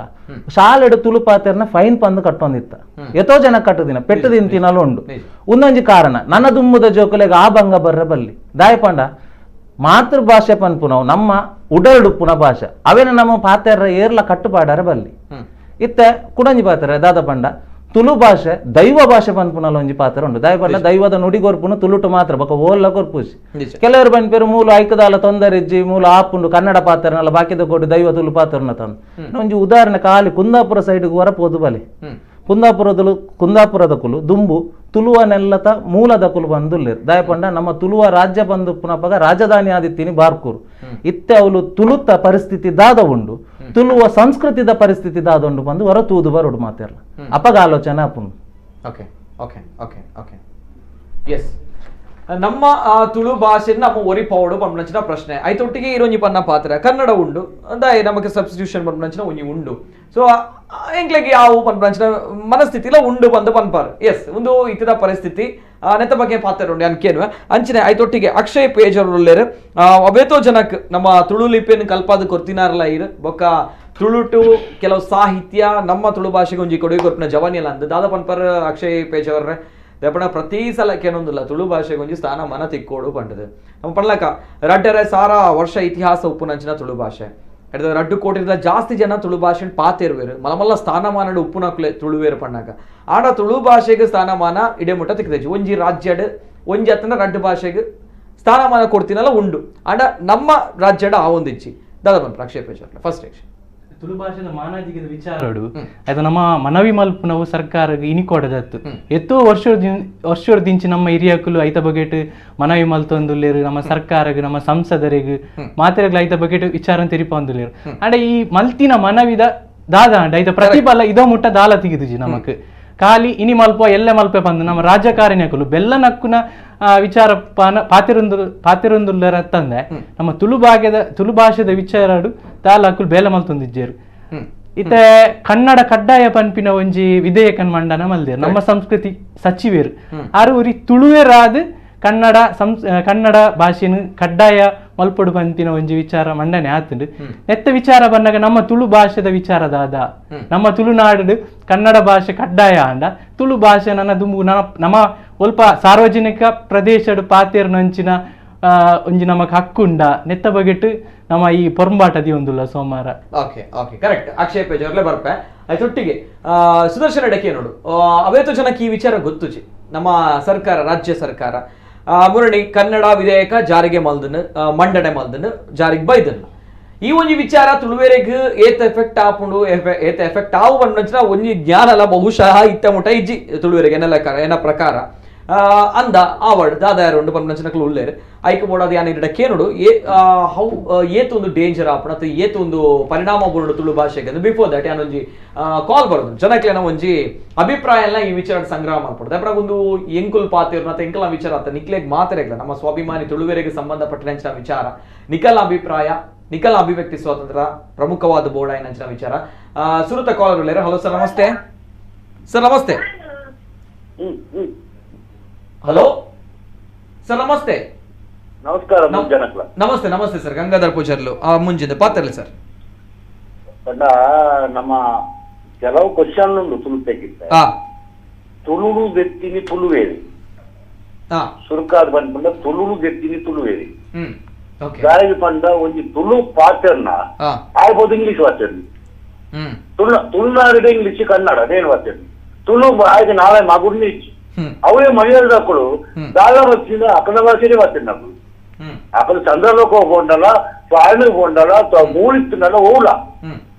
ಶಾಲೆಡು ತುಳು ಪಾತೆರ್ನ ಫೈನ್ ಪಂದು ಕಟ್ಟೊಂದಿತ್ತ ಎತೋ ಜನ ಕಟ್ಟದಿನ ಪೆಟ್ಟು ತಿಂತಿನಲು ಉಂಡು ಒಂದೊಂಜಿ ಕಾರಣ ನನ್ನ ದುಮ್ಮುದ ಜೋಕುಲೆಗ್ ಆ ಭಂಗ ಬರ್ರ ಬಲ್ಲಿ ದಾಯಪಂಡ ಮಾತೃಭಾಷೆ ಪನ್ಪುನವು ನಮ್ಮ ಉಡಲ್ಡುಪ್ಪುನ ಭಾಷೆ ಅವೇನ ನಮ್ಮ ಪಾತೆರ ಏರ್ಲ ಕಟ್ಟುಪಾಡಾರ ಬಲ್ಲಿ ಇತ್ತೆ ಕುಡಂಜಿ ಪಾತ್ರ ದಾದ ಪಂಡ ತುಳು ಭಾಷೆ ದೈವ ಭಾಷೆ ಪನ್ಪುನಲ್ಲ ಒಂಜಿ ಪಾತ್ರ ಉಂಡು ದೈವ ದೈವದ ನುಡಿಗೊರ್ಪುನು ತುಳುಟು ಮಾತ್ರ ಬೊಕ ಓಲ್ಲ ಕೊರ್ಪುಜಿ ಕೆಲವರು ಪನ್ಪೇರು ಮೂಲು ಐಕದಾಲ ತೊಂದರೆಜ್ಜಿ ಮೂಲು ಆಪುಂಡು ಕನ್ನಡ ಪಾತ್ರನಲ್ಲ ಬಾಕಿದ ಕೊಡು ದೈವ ತುಳು ಪಾತ್ರನ ತಂದು ಒಂಜಿ ಉದಾಹರಣೆ ಖಾಲಿ ಕುಂದಾಪುರ ಸೈಡ್ಗೆ ಹೊರ ಪೋದು ಬಲೆ ಕುಂದಾಪುರದ ಕುಲು ದುಂಬು ತುಳುವನೆಲ್ಲತ ಮೂಲದ ಕುಲು ಬಂದುಲ್ಲೇರು ದಾಯಪಂಡ ನಮ್ಮ ತುಳುವ ರಾಜ್ಯ ಬಂದು ಪುನಪಗ ರಾಜಧಾನಿ ಆದಿತ್ತೀನಿ ಬಾರ್ಕೂರು ಇತ್ತೆ ಅವಳು ತುಳುತ ಪರಿಸ್ಥಿತಿ ದಾದ ಉಂಡು ತುಳುವ ಸಂಸ್ಕೃತಿದ ಪರಿಸ್ಥಿತಿ ದಾದ ಉಂಡು ಬಂದು ಹೊರ ತೂದು ಬರೋಡು ಮಾತೆಲ್ಲ ಅಪಗ ಆಲೋಚನೆ ಆಪುಂಡು. Okay okay okay okay yes ನಮ್ಮ ತುಳು ಭಾಷೆ ನಮ್ಮ ಒರಿ ಪೌಡು ಪಂಪನಂಚಿನ ಪ್ರಶ್ನೆ ಐತೊಟ್ಟಿಗೆ ಇರೊಂಜಿ ಪನ್ನ ಪಾತ್ರ ಕನ್ನಡ ಉಂಡು ಅಂದಾಯ್ ನಮಗೆ ಸಬ್ಸ್ಟಿಟ್ಯೂಷನ್ ಪಂಪನಂಚಿನ ಒಂಜಿ ಉಂಡು ಸೊ ಎಂಕ್ಲೆಗೆ ಯಾವ ಪಂಪನಂಚಿನ ಮನಸ್ಥಿತಿಲ ಉಂಡು ಬಂದು ಪನ್ಪಾರ್ ಎಸ್ ಒಂದು ಇತ್ತದ ಪರಿಸ್ಥಿತಿ ನೆತ್ತ ಬಗ್ಗೆ ಪಾತ್ರ ಉಂಡು ಅನ್ಕೇನು ಅಂಚಿನ ಐತೊಟ್ಟಿಗೆ ಅಕ್ಷಯ್ ಪೇಜರ್ ಅವೇತೋ ಜನಕ್ ನಮ್ಮ ತುಳು ಲಿಪಿಯನ್ನು ಕಲ್ಪಾದ ಕೊರ್ತಿನಾರಲ್ಲ ಇರು ಬೊಕ್ಕ ತುಳುಟು ಕೆಲವು ಸಾಹಿತ್ಯ ನಮ್ಮ ತುಳು ಭಾಷೆಗೆ ಒಂಜಿ ಕೊಡುಗೆ ಕೊರ್ಪಿನ ಜವಾನಿಯಲ್ಲ ಅಂದ ದಾದ ಪನ್ಪರ್ ಅಕ್ಷಯ್ ಪೇಜವ್ರೆ ದೇಪಣ ಪ್ರತಿ ಸಲ ಕೇನೊಂದಿಲ್ಲ ತುಳು ಭಾಷೆಗೆ ಒಂಜಿ ಸ್ಥಾನಮಾನ ತಿಕ್ಕೋಡು ಪಂಡದು ನಮ್ಮ ಪಡ್ಲಕ 2.5 ವರ್ಷ ಇತಿಹಾಸ ಉಪ್ಪುನಂಚಿನ ತುಳು ಭಾಷೆ 2 ಕೋಟಿದ ಜಾಸ್ತಿ ಜನ ತುಳು ಭಾಷೆ ಪಾತೇರುವೇರು ಮಲಮಲ್ಲ ಸ್ಥಾನಮಾನ ಉಪ್ಪುನಕ್ಲೆ ತುಳುವೇರು ಪಣ್ಣಾಗ ಆಡ ತುಳು ಭಾಷೆಗೆ ಸ್ಥಾನಮಾನ ಇಡೆಮುಟ್ಟ ತಿಕ್ಕದಜ್ಜಿ ಒಂಜಿ ರಾಜ್ಯಡ್ ಒಂಜಿ ಅತ್ತನ 2 ಭಾಷೆಗೆ ಸ್ಥಾನಮಾನ ಕೊಡ್ತೀನಲ್ಲ ಉಂಡು ಆಡ ನಮ್ಮ ರಾಜ್ಯಡ ಆ ಒಂದಿಜ್ಜಿ ದಾದ ಬಂತು ಅಕ್ಷಯ ಪೇಜವ್ರೆ ಫಸ್ಟ್ ಆಕ್ಷನ್ ತುಳು ಭಾಷೆದ ಮಾನಾದಿಗೆದ ವಿಚಾರಡು ಅದು ನಮ್ಮ ಮನವಿ ಮಲ್ಪುನವು ಸರ್ಕಾರ ಇನಿಕೊಡದತ್ತು ಎತ್ತೋ ವರ್ಷದಿಂಚಿ ನಮ್ಮ ಹಿರಿಯಕುಲು ಐತ ಬಗೆಟ್ ಮನವಿ ಮಲ್ತೊಂದುಲ್ಲೇರು ನಮ್ಮ ಸರ್ಕಾರಗ್ ನಮ್ಮ ಸಂಸದರಿಗೆ ಮಾತೆರೆಗ್ಲ ಐತ ಬಗೆಟ್ ವಿಚಾರ ತೆರಿಪೊಂದುಲ್ಲೇರು ಅಂಡ ಈ ಮಲ್ತಿನ ಮನವಿದ ದಾದ ಅಂಡ ಐತ ಪ್ರತಿಫಲ ಇದೋ ಮುಟ್ಟ ದಾಲ ತೆಗೆದುಜಿ ನಮಕ್ ಖಾಲಿ ಇನಿ ಮಲ್ಪ ಎಲ್ಲೆ ಮಲ್ಪೆ ಬಂದು ನಮ್ಮ ರಾಜಕಾರಣಿಯಕುಲು ಬೆಲ್ಲ ನಕ್ಕುನ ವಿಚಾರ ಪಾನ ಪಾತಿರುಂದುಲ್ಲರ ತಂದೆ ನಮ್ಮ ತುಳು ಭಾಷೆದ ವಿಚಾರಡು ತಾಲಕುಲು ಬೇಲೆ ಮಲ್ತೊಂದಿಜ್ಜೇರು ಇತ್ತೆ ಕನ್ನಡ ಕಡ್ಡಾಯ ಪನ್ಪಿನ ಒಂಜಿ ವಿಧೇಯಕನ್ ಮಂಡನ ಮಲ್ದೇರು ನಮ್ಮ ಸಂಸ್ಕೃತಿ ಸಚಿವೇರು ಆರು ಉರಿ ತುಳುವೇರಾದ ಕನ್ನಡ ಕನ್ನಡ ಭಾಷೆನು ಕಡ್ಡಾಯ ಮಲ್ಪೊಡು ಪನ್ಪಿನ ಒಂಜಿ ವಿಚಾರ ಮಂಡನೆ ಆತುಂಡು ನೆತ್ತ ವಿಚಾರ ಬಂದಾಗ ನಮ್ಮ ತುಳು ಭಾಷೆದ ವಿಚಾರದಾದ ನಮ್ಮ ತುಳುನಾಡು ಕನ್ನಡ ಭಾಷೆ ಕಡ್ಡಾಯ ಅಂಡ ತುಳು ಭಾಷೆ ನನ್ನ ದುಂಬು ನಮ್ಮ ಒಲ್ಪ ಸಾರ್ವಜನಿಕ ಪ್ರದೇಶಡು ಪಾತೇರ್ನಂಚಿನ ಒಂಜಿ ನಮಕ್ ಹಕ್ಕುಂಡ ನೆತ್ತ ಬಗೆಟ್ ನಮ್ಮ ಈ ಪೊರಂಬಾಟದಿ ಒಂದುಲ್ಲ ಸೋಮವಾರ. Okay okay correct Akshay ಪೇಜವ್ರಲ್ಲೇ ಬರ್ಪೆ ಆಯ್ತೊಟ್ಟಿಗೆ ಸುದರ್ಶನ ಡಕ್ಕೆ ನೋಡು ಅವೇತೋ ಜನಕ್ಕೆ ಈ ವಿಚಾರ ಗೊತ್ತುಜಿ ನಮ್ಮ ಸರ್ಕಾರ ರಾಜ್ಯ ಸರ್ಕಾರ ಮುರಣಿ ಕನ್ನಡ ವಿಧೇಯಕ ಜಾರಿಗೆ ಮಲ್ದನು ಮಂಡನೆ ಮಲ್ದನು ಜಾರಿಗೆ ಬೈದನು. ಈ ಒಂಜಿ ವಿಚಾರ ತುಳುವೆರೆಗ್ ಏತ್ ಎಫೆಕ್ಟ್ ಆಪುಂಡು ಏತ್ ಎಫೆಕ್ಟ್ ಆವು ಪಂಡ ಒಂಜಿ ಜ್ಞಾನಲ ಬಹುಶಃ ಇತ್ತ ಮುಟ ಇಜ್ಜಿ ತುಳುವೆರೆಗ್ ಎನ್ನ ಲೆಕ್ಕ ಎನ್ನ ಪ್ರಕಾರ ಅಂದ ಆವಡ್ ದಾದಾಯರು ಉಂಡು ಪಂಡ ಉಲ್ಲೇರು ಐಕ್ ಬೋಡಾದ ಯಾನ್ ಇರಡ ಕೇನುಡು ಏ how ಏತ್ ಒಂದು ಡೇಂಜರ್ ಆಪುಂಡು ಅಥವಾ ಏತ್ ಒಂದು ಪರಿಣಾಮ ಬರುಡು ತುಳು ಭಾಷೆಗೆ. ಬಿಫೋರ್ that ಯಾನ್ ಒಂಜಿ ಕಾಲ್ ಬರೋದು ಜನಕ್ಲೆನ ಒಂಜಿ ಅಭಿಪ್ರಾಯ ಎಲ್ಲ ಈ ವಿಚಾರ ಸಂಗ್ರಹ ಮಾಡ್ಪಡ್ದು ಅಪ್ರಾಗ ಒಂದು ಎಂಕುಲ್ ಪಾತಿರು ಅಥವಾ ಎಂಕಲ ವಿಚಾರ ಆತ ನಿಕ್ಲೆಗ್ ಮಾತಾಡಗ್ಲ ನಮ್ಮ ಸ್ವಾಭಿಮಾನಿ ತುಳುವೆರೆಗೆ ಸಂಬಂಧಪಟ್ಟಿನ ವಿಚಾರ ನಿಕಲ ಅಭಿಪ್ರಾಯ ನಿಕಲ ಅಭಿವ್ಯಕ್ತಿ ಸ್ವಾತಂತ್ರ್ಯ ಪ್ರಮುಖವಾದ ಬೋರ್ಡ್ ಏನಂಚಿನ ವಿಚಾರ. ಸುರುತ ಕಾಲರ್ ಉಲ್ಲೇರು. ಹಲೋ ಸರ್ ನಮಸ್ತೆ. ಸರ್ ನಮಸ್ತೆ. ಹಲೋ ಸರ್ ನಮಸ್ತೆ. ನಮಸ್ಕಾರ. ನಮಸ್ತೆ ನಮಸ್ತೆ ಸರ್. ಗಂಗಾಧರ್ ಪೂಜಾರ್ಲು ಮುಂಜಿಂದ ಪಾತ್ರಲಿ ಸರ್. ನಮ್ಮ ಕೆಲವು ಕ್ವಶನ್ ಉಂಟು ತುಳುತೆಗಿತ್ತ ತುಳುಳು ದೆತ್ತಿನಿ ತುಳುವೇರಿ ಸುರುಕಾದ್ ಬಂದ್ಪಂಡ ತುಳುಳು ದೆತ್ತಿನಿ ತುಳುವೇರಿ ಗಾಳಿ ಪಂಡ ಒಂಜಿ ತುಳು ಪಾತ್ರನ ಆಗ್ಬೋದು ಇಂಗ್ಲಿಷ್ ವಾಚರ್ನಿ ತುಳು ತುಳುನಾಡಿದ ಇಂಗ್ಲಿಷ್ ಕನ್ನಡ ಅದೇನು ವಾಚರ್ನಿ ತುಳು ಆಯ್ತು ನಾಳೆ ಮಗುರ್ನಿ ಅವೇ ಮಹಿಳೆಯರು ದಾಳ వచ్చిన అక్కడ భాషనే వచ్చినప్పుడు అక్కడ చంద్రలోకి పోండాలా ఫారిన్ పోండాలా మూడిస్తున్నారా ఓలా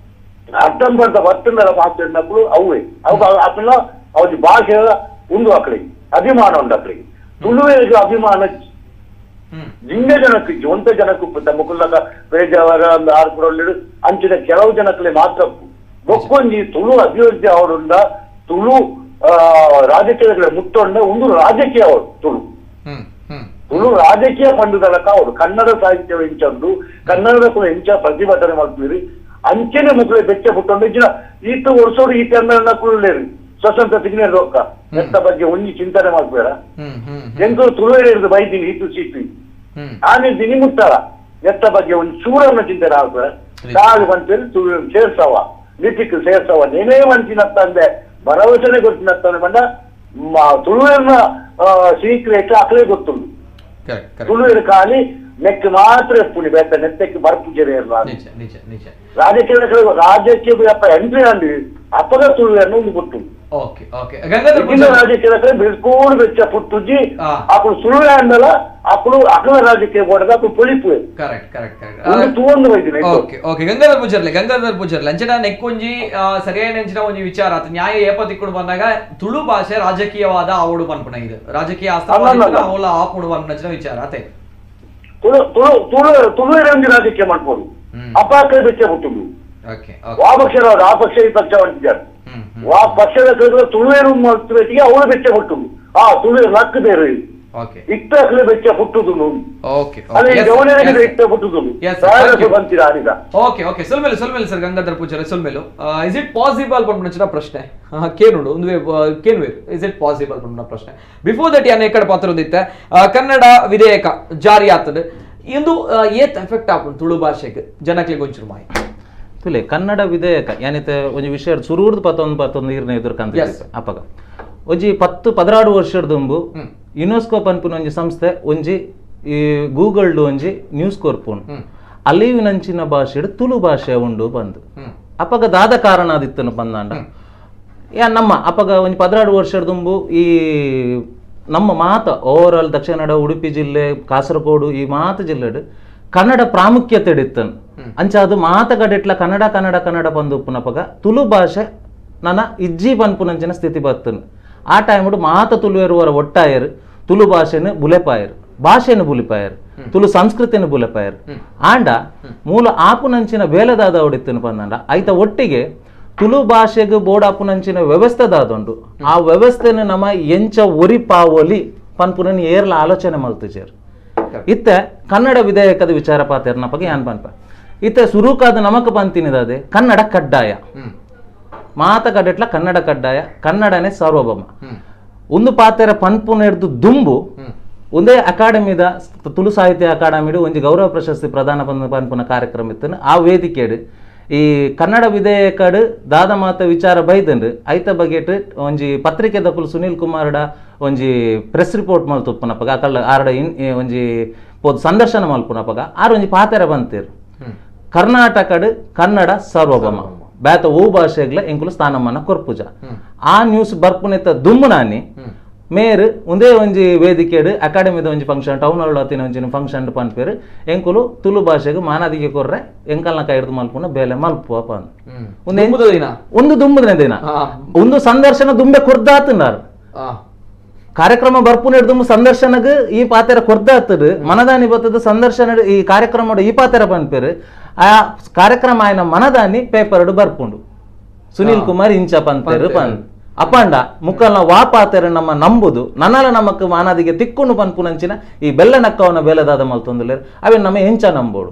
అర్థం పడతా వస్తున్నారా మాట్లాడినప్పుడు అవే అవి అక్కడ అవి భాష ఉండు అక్కడికి అభిమానం ఉండు అక్కడికి ತುಳುವೇರಿಗೆ ಅಭಿಮಾನ ಜಿಂಗ ಜನಕ್ಕೆ ಜೊಂತ ಜನಕ್ಕೆ ಮುಕುಲ್ಲಕ ಬೇಜಾವರ ಆರ್ಪುರೊಳ್ಳಿಡು ಅಂಚಿನ ಕೆಲವು ಜನಕ್ಕೆ ಮಾತ್ರ ಬೊಕ್ಕೊಂಜಿ ತುಳು ಅಭಿವೃದ್ಧಿ ಅವರುಂಡ ತುಳು ರಾಜಕೀಯ ಮುತ್ತೊಂಡ ಒಂದು ರಾಜಕೀಯ ಅವರು ತುಳು ತುಳು ರಾಜಕೀಯ ಪಂಡುದಲಕ ಅವರು ಕನ್ನಡ ಸಾಹಿತ್ಯ ಎಂಚಂದು ಕನ್ನಡದ ಕೂಡ ಎಂಚ ಪ್ರತಿಭಟನೆ ಮಾಡ್ತೀರಿ ಅಂಚೆನೆ ಮುಕ್ಕಳು ಬೆಚ್ಚ ಪುಟ್ಟೊಂಡು ಇಜ್ಜಿನ ಈತ ವರ್ಷೋಡು ಈ ಕನ್ನಡ ಕುಳ್ಳೇರಿ ಸ್ವತಂತ್ರ ತಿಗ್ನೇರು ರೊಕ್ಕ ಎತ್ತ ಬಗ್ಗೆ ಒಂಜಿ ಚಿಂತನೆ ಮಾಡ್ಬೇಡ ಎಂಕು ತುಳುವೇರು ಬೈದಿನಿ ಈತು ಸೀತು ಆಮೇಲೆ ದಿನಿ ಮುಟ್ಟಾರ ಎತ್ತ ಬಗ್ಗೆ ಒಂದು ಚೂರನ್ನ ಚಿಂತನೆ ಆಗ್ಬೇಡ ಕಾಲು ಬಂತೇಳಿ ತುಳು ಸೇರ್ಸವ ಲಿಪಿಕ್ ಸೇರ್ಸವ ನೇನೇ ಮಂಚಿನತ್ತಂದೆ ಭರವಸೆನೆ ಗೊತ್ತಿನತ್ತಾನೆ ಬಂಡ ತುಳುವಿನ ಸೀಕ್ರೆಟ್ ಅಕಲೇ ಗೊತ್ತುಂಡು ತುಳುವಿನ ಖಾಲಿ ನೆಕ್ ಮಾತ್ರ ಪುಣಿ ಬೇತ ನೆತ್ತಕ್ಕೆ ಬರ್ಪುಜರೆ ರಾಜಕೀಯ ರಾಜಕೀಯ ಎಂಟ್ರಿ ಅಂದು ಅಪ್ಪದ ತುಳುವನ್ನು ಒಂದು ಗೊತ್ತುಂಡು. ರಾಜಕೀಯ ಬಿಲ್ಕೂಲ್ ಬೆಚ್ಚ ಪುಟ್ಟುಜಿ ಅప్పుడు ಸುಳ್ಳು ಅಂದಲ್ಲ ಅప్పుడు ಅಕಲ ರಾಜಕೀಯ ಬೋರ್ಡ್ ಅప్పుడు ಪೊಲಿಪು ತೂವೊಂದು ಹೋಯ್ತೀನಿ. ಓಕೆ ಓಕೆ ಗಂಗಾಧರ್ ಪೂಜಾರ್ಲೆ ಗಂಗಾಧರ್ ಪೂಜಾರ್ಲೆ ಅಂಚನ ನೆಕ್ಕೊಂಜಿ ಸರಿಯಾದ ಅಂಚಿನ ಒಂಜಿ ವಿಚಾರ ಆತ ನ್ಯಾಯ ಏಪ ತಿಕ್ಕೊಂಡು ಬಂದಾಗ ತುಳು ಭಾಷೆ ರಾಜಕೀಯವಾದ ಆವಡು ಪನ್ಪುನ ಇದು ರಾಜಕೀಯ ಆಸ್ತ ಆಪುಡು ಪನ್ಪುನ ವಿಚಾರ ಆತೆ ತುಳು ತುಳು ತುಳು ತುಳುವೇ ಒಂಜಿ ರಾಜಕೀಯ ಮಾಡ್ಬೋದು ಅಪಾಕ ಬೆಚ್ಚ ಪುಟ್ಟುದು ಆ ಪಕ್ಷ ಆ ಪಕ್ಷ ಈ ಪಕ್ಷ ಹೊಂಟಿದ್ದಾರೆ ಆ ಪಕ್ಷದ ತುಳುವೇರು ಅವಳು ಬೆಚ್ಚ ಹುಟ್ಟುದು ಆ ತುಳುವೇರು ಲಕ್ಕ ಬೇರೆ ಇತ್ತಲೇ ಬೆಚ್ಚ ಹುಟ್ಟುದು ಅದೇ ಇತ್ತ ಹುಟ್ಟುದು ಬಂತೀರಾ. ಓಕೆ ಓಕೆ ಸೊಲ್ಮೇಲೆ ಸೊಲ್ಮೇಲೆ ಸರ್ ಗಂಗಾಧರ್ ಪೂಜಾರಿ ಸೊಲ್ಮೇಲು is it possible ಪಂಪನ ಪ್ರಶ್ನೆ ಕೇನುಡು ಒಂದು ಕೇನುವೇರು is it possible ಪಂಪನ ಪ್ರಶ್ನೆ. ಬಿಫೋರ್ that ಯಾನ್ ಎಕಡೆ ಪಾತ್ರ ಒಂದಿತ್ತೆ ಕನ್ನಡ ವಿಧೇಯಕ ಜಾರಿ ಆತದೆ ಇಂದು ಏತ್ ಎಫೆಕ್ಟ್ ಆಪುಂಡು ತುಳು ಭಾಷೆಗೆ ಜನಕ್ಕೆ ಗೊಂಚುರು ಮಾಹಿತಿ ತುಲೆ ಕನ್ನಡ ವಿಧೇಯಕ ಯಾನಿತೆ ಒಂಜಿ ವಿಷಯ ಸುರೂರ್ದು ಪತ್ತೊಂದು ಪತ್ತೊಂದು ಈರ್ನ ಎದುರ್ಕಂತ ಅಪಗ ಒಂಜಿ 10 14 ವರ್ಷದ ದುಂಬು ಯುನೆಸ್ಕೋ ಪನ್ಪುನ ಒಂಜಿ ಸಂಸ್ಥೆ ಒಂಜಿ ಈ ಗೂಗಲ್ಡ್ ಒಂಜಿ ನ್ಯೂಸ್ ಕೊರ್ಪುಂಡು ಅಲ್ಲಿವಿನಂಚಿನ ಭಾಷೆಡ್ ತುಳು ಭಾಷೆ ಉಂಡು ಬಂದು ಅಪಗ ದಾದ ಕಾರಣ ಅದಿತ್ತನು ಬಂದಾಂಡ ಯಾ ನಮ್ಮ ಅಪಗ ಒಂಜಿ 14 ವರ್ಷದ ದುಂಬು ಈ ನಮ್ಮ ಮಾತ ಓವರ್ ಆಲ್ ದಕ್ಷಿಣ ಕನ್ನಡ ಉಡುಪಿ ಜಿಲ್ಲೆ ಕಾಸರಗೋಡು ಈ ಮಾತ ಜಿಲ್ಲೆಡ್ ಕನ್ನಡ ಪ್ರಾಮುಖ್ಯತೆ ಇತ್ತನು ಅಂಚ ಅದು ಮಾತ ಕಡೆಟ್ಲ ಕನ್ನಡ ಕನ್ನಡ ಕನ್ನಡ ಬಂದು ಉಪ್ಪುನಪಗ ತುಳು ಭಾಷೆ ನನ್ನ ಇಜ್ಜಿ ಪನ್ಪುನಂಚಿನ ಸ್ಥಿತಿ ಬತ್ತನು. ಆ ಟೈಮುಡು ಮಾತ ತುಳುವೆರುವರ ಒಟ್ಟಾಯರು ತುಳು ಭಾಷೆನು ಬುಲೆಪಾಯರು ಭಾಷೆನು ಬುಲಿಪಾಯರು ತುಳು ಸಂಸ್ಕೃತಿನ ಬುಲೆಪಾಯರು ಆಂಡ ಮೂಲ ಆಪುನಂಚಿನ ಬೇಲೆದಾದ ಹೊಡಿತನು ಬಂದಂಡ ಐತ ಒಟ್ಟಿಗೆ ತುಳು ಭಾಷೆಗೆ ಬೋಡಾಪುನಂಚಿನ ವ್ಯವಸ್ಥೆ ದಾದುಂಡು ಆ ವ್ಯವಸ್ಥೆನ ನಮ್ಮ ಎಂಚ ಒರಿಪಾವಲಿ ಪನ್ಪುನನ್ ಏರ್ಲ ಆಲೋಚನೆ ಮಲ್ತುಜೇರು. ಇತ್ತೆ ಕನ್ನಡ ವಿಧೇಯಕದ ವಿಚಾರ ಪಾತೆರ್ನಪಗ ಯಾನ್ ಪನ್ಪ ಇತ್ತೆ ಸುರುಕಾದ ನಮಕ್ ಪಂತಿನಿದಾದೆ ಕನ್ನಡ ಕಡ್ಡಾಯ ಮಾತ ಕಡೆಟ್ಲ ಕನ್ನಡ ಕಡ್ಡಾಯ ಕನ್ನಡನೇ ಸಾರ್ವಭೌಮ ಒಂದು ಪಾತೆರ ಪನ್ಪುನೆರ್ದು ದುಂಬು ಒಂದೇ ಅಕಾಡೆಮಿದ ತುಳು ಸಾಹಿತ್ಯ ಅಕಾಡೆಮಿಡು ಒಂಜಿ ಗೌರವ ಪ್ರಶಸ್ತಿ ಪ್ರದಾನ ಪನ್ಪುನ ಕಾರ್ಯಕ್ರಮ ಇತ್ತು ಆ ವೇದಿಕೆಡು ಈ ಕನ್ನಡ ವಿಧೇಯಕಡು ದಾದ ಮಾತ ವಿಚಾರ ಬೈದಂಡು ಐತ ಬಗೆಟ್ ಒಂಜಿ ಪತ್ರಿಕೆ ದಕುಲು ಸುನೀಲ್ ಕುಮಾರ್ಡ ಒಂಜಿ ಪ್ರೆಸ್ ರಿಪೋರ್ಟ್ ಮಲ್ತುಪ್ಪನಪಗ ಅಕಲ್ಲ ಆರಡ ಇನ್ ಒಂಜಿ ಪೋದು ಸಂದರ್ಶನ ಮಲ್ಪುನಪಗ ಆರು ಒಂಜಿ ಪಾತೆರ ಬಂತೀರು ಕರ್ನಾಟಕಡು ಕನ್ನಡ ಸಾರ್ವಭೌಮ ಬೇತ ಓ ಭಾಷೆಗ್ಲ ಎಂಕುಲು ಸ್ಥಾನಮಾನ ಕೊರ್ಪುಜ ಆ ನ್ಯೂಸ್ ಬರ್ಪುನೆತ್ತ ದುಮ್ಮುನಾನಿ ಮೇರ್ ಒಂದೇ ಒಂಜಿ ವೇದಿಕೆಡ್ ಅಕಾಡೆಮಿದ ಒಂಜಿ function town hall ಅತ್ತಿನ ಒಂಜಿ ಫಂಕ್ಷನ್ ಪನ್ಪೇರು ಎಂಕುಲು ತುಳು ಭಾಷೆಗೆ ಮಾನಾದಿಗೆ ಕೊರ್ರೆ ಎಂಕಲ್ನ ಕೈರ್ದು ಮಲ್ಪುನ ಬೇಲೆ ಮಲ್ಪುವ ಪಂದ್ ಒಂದು ದುಂಬುದಿನ ದಿನ ಒಂದು ಸಂದರ್ಶನ ದುಂಬೆ ಕೊರ್ದಾತುನಾರು ಕಾರ್ಯಕ್ರಮ ಬರ್ಪುನ ದುಂಬು ಸಂದರ್ಶನಗ್ ಈ ಪಾತೆರ ಕೊರ್ದಾತದು ಮನದಾನಿ ಬತ್ತದ ಸಂದರ್ಶನ ಈ ಕಾರ್ಯಕ್ರಮ ಈ ಪಾತೆರ ಪನ್ಪೇರು ಆ ಕಾರ್ಯಕ್ರಮ ಆಯ್ನ ಮನದಾನಿ ಪೇಪರ್ ಬರ್ಪುಂಡು ಸುನೀಲ್ ಕುಮಾರ್ ಇಂಚ ಪನ್ಪೇರು ಪನ್ ಅಪಾಂಡ ಮುಕ್ಕಲ್ನ ವಾ ಪಾತೆರ ನಮ್ಮ ನಂಬುದು ನನ್ನಲ ನಮಕ್ ಮಾನಾದಿಗೆ ತಿಕ್ಕೊಂಡು ಪನ್ಪುನಂಚಿನ ಈ ಬೆಲ್ಲನಕ್ಕವನ ಬೇಲೆದಾದ ಮಲ್ತೊಂದುಲೇರು ಅವೆ ನಮ್ಮ ಎಂಚ ನಂಬೋಡು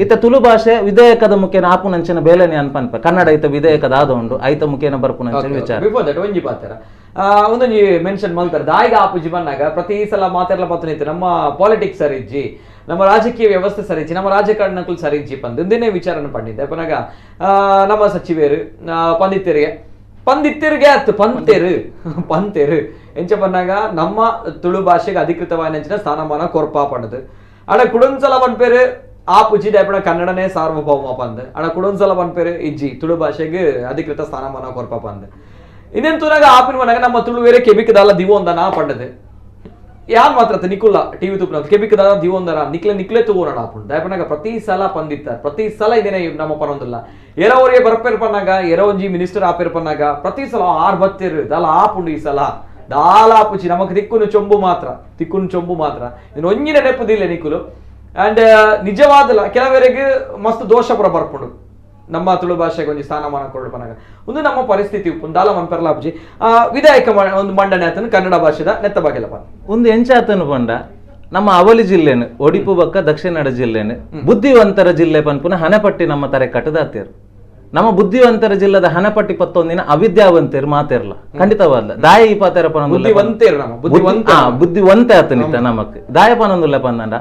ಇತ್ತ ತುಳು ಭಾಷೆ ವಿಧೇಯಕದ ಮುಖೇನ ಆಪುನಂಚಿನ ಬೇಲೆನೆ ಅನ್ಪನ್ಪ ಕನ್ನಡ ಇತ್ತ ವಿಧೇಯಕದ ಆದ ಉಂಡು ಐತ ಮುಖೇನ ಬರ್ಪುನಂಚಿನ ವಿಚಾರ ಬಿಫೋರ್ that ಒಂಜಿ ಪಾತೆರ ಒಂದೊಂಜಿ ಮೆನ್ಷನ್ ಮಲ್ತಾರೆ ದಾಯಿಗ ಆಪುಜಿ ಬನ್ನಾಗ ಪ್ರತಿ ಸಲ ಮಾತೆರ್ಲ ಪತ್ತನಿತ್ತು ನಮ್ಮ ಪಾಲಿಟಿಕ್ಸ್ ಸರಿಜ್ಜಿ ನಮ್ಮ ರಾಜಕೀಯ ವ್ಯವಸ್ಥೆ ಸರಿಜ್ಜಿ ನಮ್ಮ ರಾಜಕಾರಣಕ್ಕೂ ಸರಿಜ್ಜಿ ಪಂದ್ ಒಂದೇನೇ ವಿಚಾರನ ಪಂಡಿದ್ದೆ ಪನಾಗ ನಮ್ಮ ಸಚಿವರು ಪಂದಿತ್ತೆರಿಗೆ ಪಂದಿತ್ತಿರಿಗೆ ಆತು ಪಂತೇರು ಪಂತೇರು ಎಂಚ ಪನ್ನಾಗ ನಮ್ಮ ತುಳು ಭಾಷೆಗೆ ಅಧಿಕೃತವಾದ ಸ್ಥಾನಮಾನ ಕೊರ್ಪಾ ಪಂಡದು ಅಡ ಕುಡೊಂದ್ಸಲ ಪನ್ಪೇರು ಆ ಪುಜಿ ಡೈಪಣ ಕನ್ನಡನೇ ಸಾರ್ವಭೌಮ ಪಂದ್ ಅಡ ಕುಡೊಂದ್ಸಲ ಪನ್ಪೇರು ಇಜ್ಜಿ ತುಳು ಭಾಷೆಗೆ ಅಧಿಕೃತ ಸ್ಥಾನಮಾನ ಕೊರ್ಪಾ ಪಂದ್ ಇನ್ನೇನು ತುನಾಗ ಆಪಿನ ಮನಾಗ ನಮ್ಮ ತುಳು ಬೇರೆ ಕೆಬಿಕದಲ್ಲ ದಿವೊಂದನ ಪಂಡದು ಯಾರು ಮಾತ್ರ ನಿಕುಲ್ಲ ಟಿವಿ ತುಪ್ಪ ಕೆಬಿಕದಾದ ದಿವೊಂದನ ನಿಕ್ಲೆ ನಿಕ್ಲೆ ತಗೋಣ ಆಪುಂಡು ದಯಪನಾಗ ಪ್ರತಿ ಸಲ ಪಂದಿತ್ತಾರೆ ಪ್ರತಿ ಸಲ ಇದೇನೆ ನಮ್ಮ ಪನೊಂದಿಲ್ಲ ಎರವರಿಗೆ ಬರ್ಪೇರ್ ಪನ್ನಾಗ ಎರ ಒಂಜಿ ಮಿನಿಸ್ಟರ್ ಆಪೇರ್ ಪನ್ನಾಗ ಪ್ರತಿ ಸಲ ಆರ್ ಬತ್ತೇರು ದಾಲ ಆಪುಂಡು ಈ ಸಲ ದಾಲ ಆಪುಚಿ ನಮಕ್ ತಿಕ್ಕುನು ಚೊಂಬು ಮಾತ್ರ ತಿಕ್ಕುನು ಚೊಂಬು ಮಾತ್ರ ಇನ್ನು ಒಂಜಿನ ನೆಪ್ಪುದಿಲ್ಲ ನಿಕುಲು ಅಂಡ್ ನಿಜವಾದಲ್ಲ ಕೆಲವರಿಗೆ ಮಸ್ತ್ ದೋಷ ಪುರ ಬರ್ಪುಂಡು ನಮ್ಮ ತುಳು ಭಾಷೆಗೆ ಒಂಜಿ ಸ್ಥಾನಮಾನ ಕೊಡು ಪನಾಗ ಒಂದು ನಮ್ಮ ಪರಿಸ್ಥಿತಿ ಉಪ್ಪು ದಾಲ ಮನ್ಪೆರ್ಲ ಅಬ್ಜಿ ವಿಧಾಯಕ ಒಂದು ಮಂಡನೆ ಆತನು ಕನ್ನಡ ಭಾಷೆದ ನೆತ್ತ ಬಗೆಲಪ್ಪ ಒಂದು ಎಂಚಾತನು ಪಂಡ ನಮ್ಮ ಅವಲಿ ಜಿಲ್ಲೆನು ಒಡಿಪು ಬಕ್ಕ ದಕ್ಷಿಣ ಜಿಲ್ಲೆನು ಬುದ್ಧಿವಂತರ ಜಿಲ್ಲೆ ಪನ್ಪುನ ಹಣಪಟ್ಟಿ ನಮ್ಮ ತರೆ ಕಟ್ಟದಾತೇರು ನಮ್ಮ ಬುದ್ಧಿವಂತರ ಜಿಲ್ಲೆದ ಹಣಪಟ್ಟಿ ಪತ್ತೊಂದಿನ ಅವಿದ್ಯಾವಂತರು ಮಾತಿರ್ಲ ಖಂಡಿತವಾದ ದಾಯ ಈ ಪಾತೆರ ಬುದ್ಧಿವಂತ ಬುದ್ಧಿವಂತೆ ಆತನಿತ್ತ ನಮಕ್ ದಾಯ ಪನೊಂದುಲ್ಲ ಪಂದಂಡ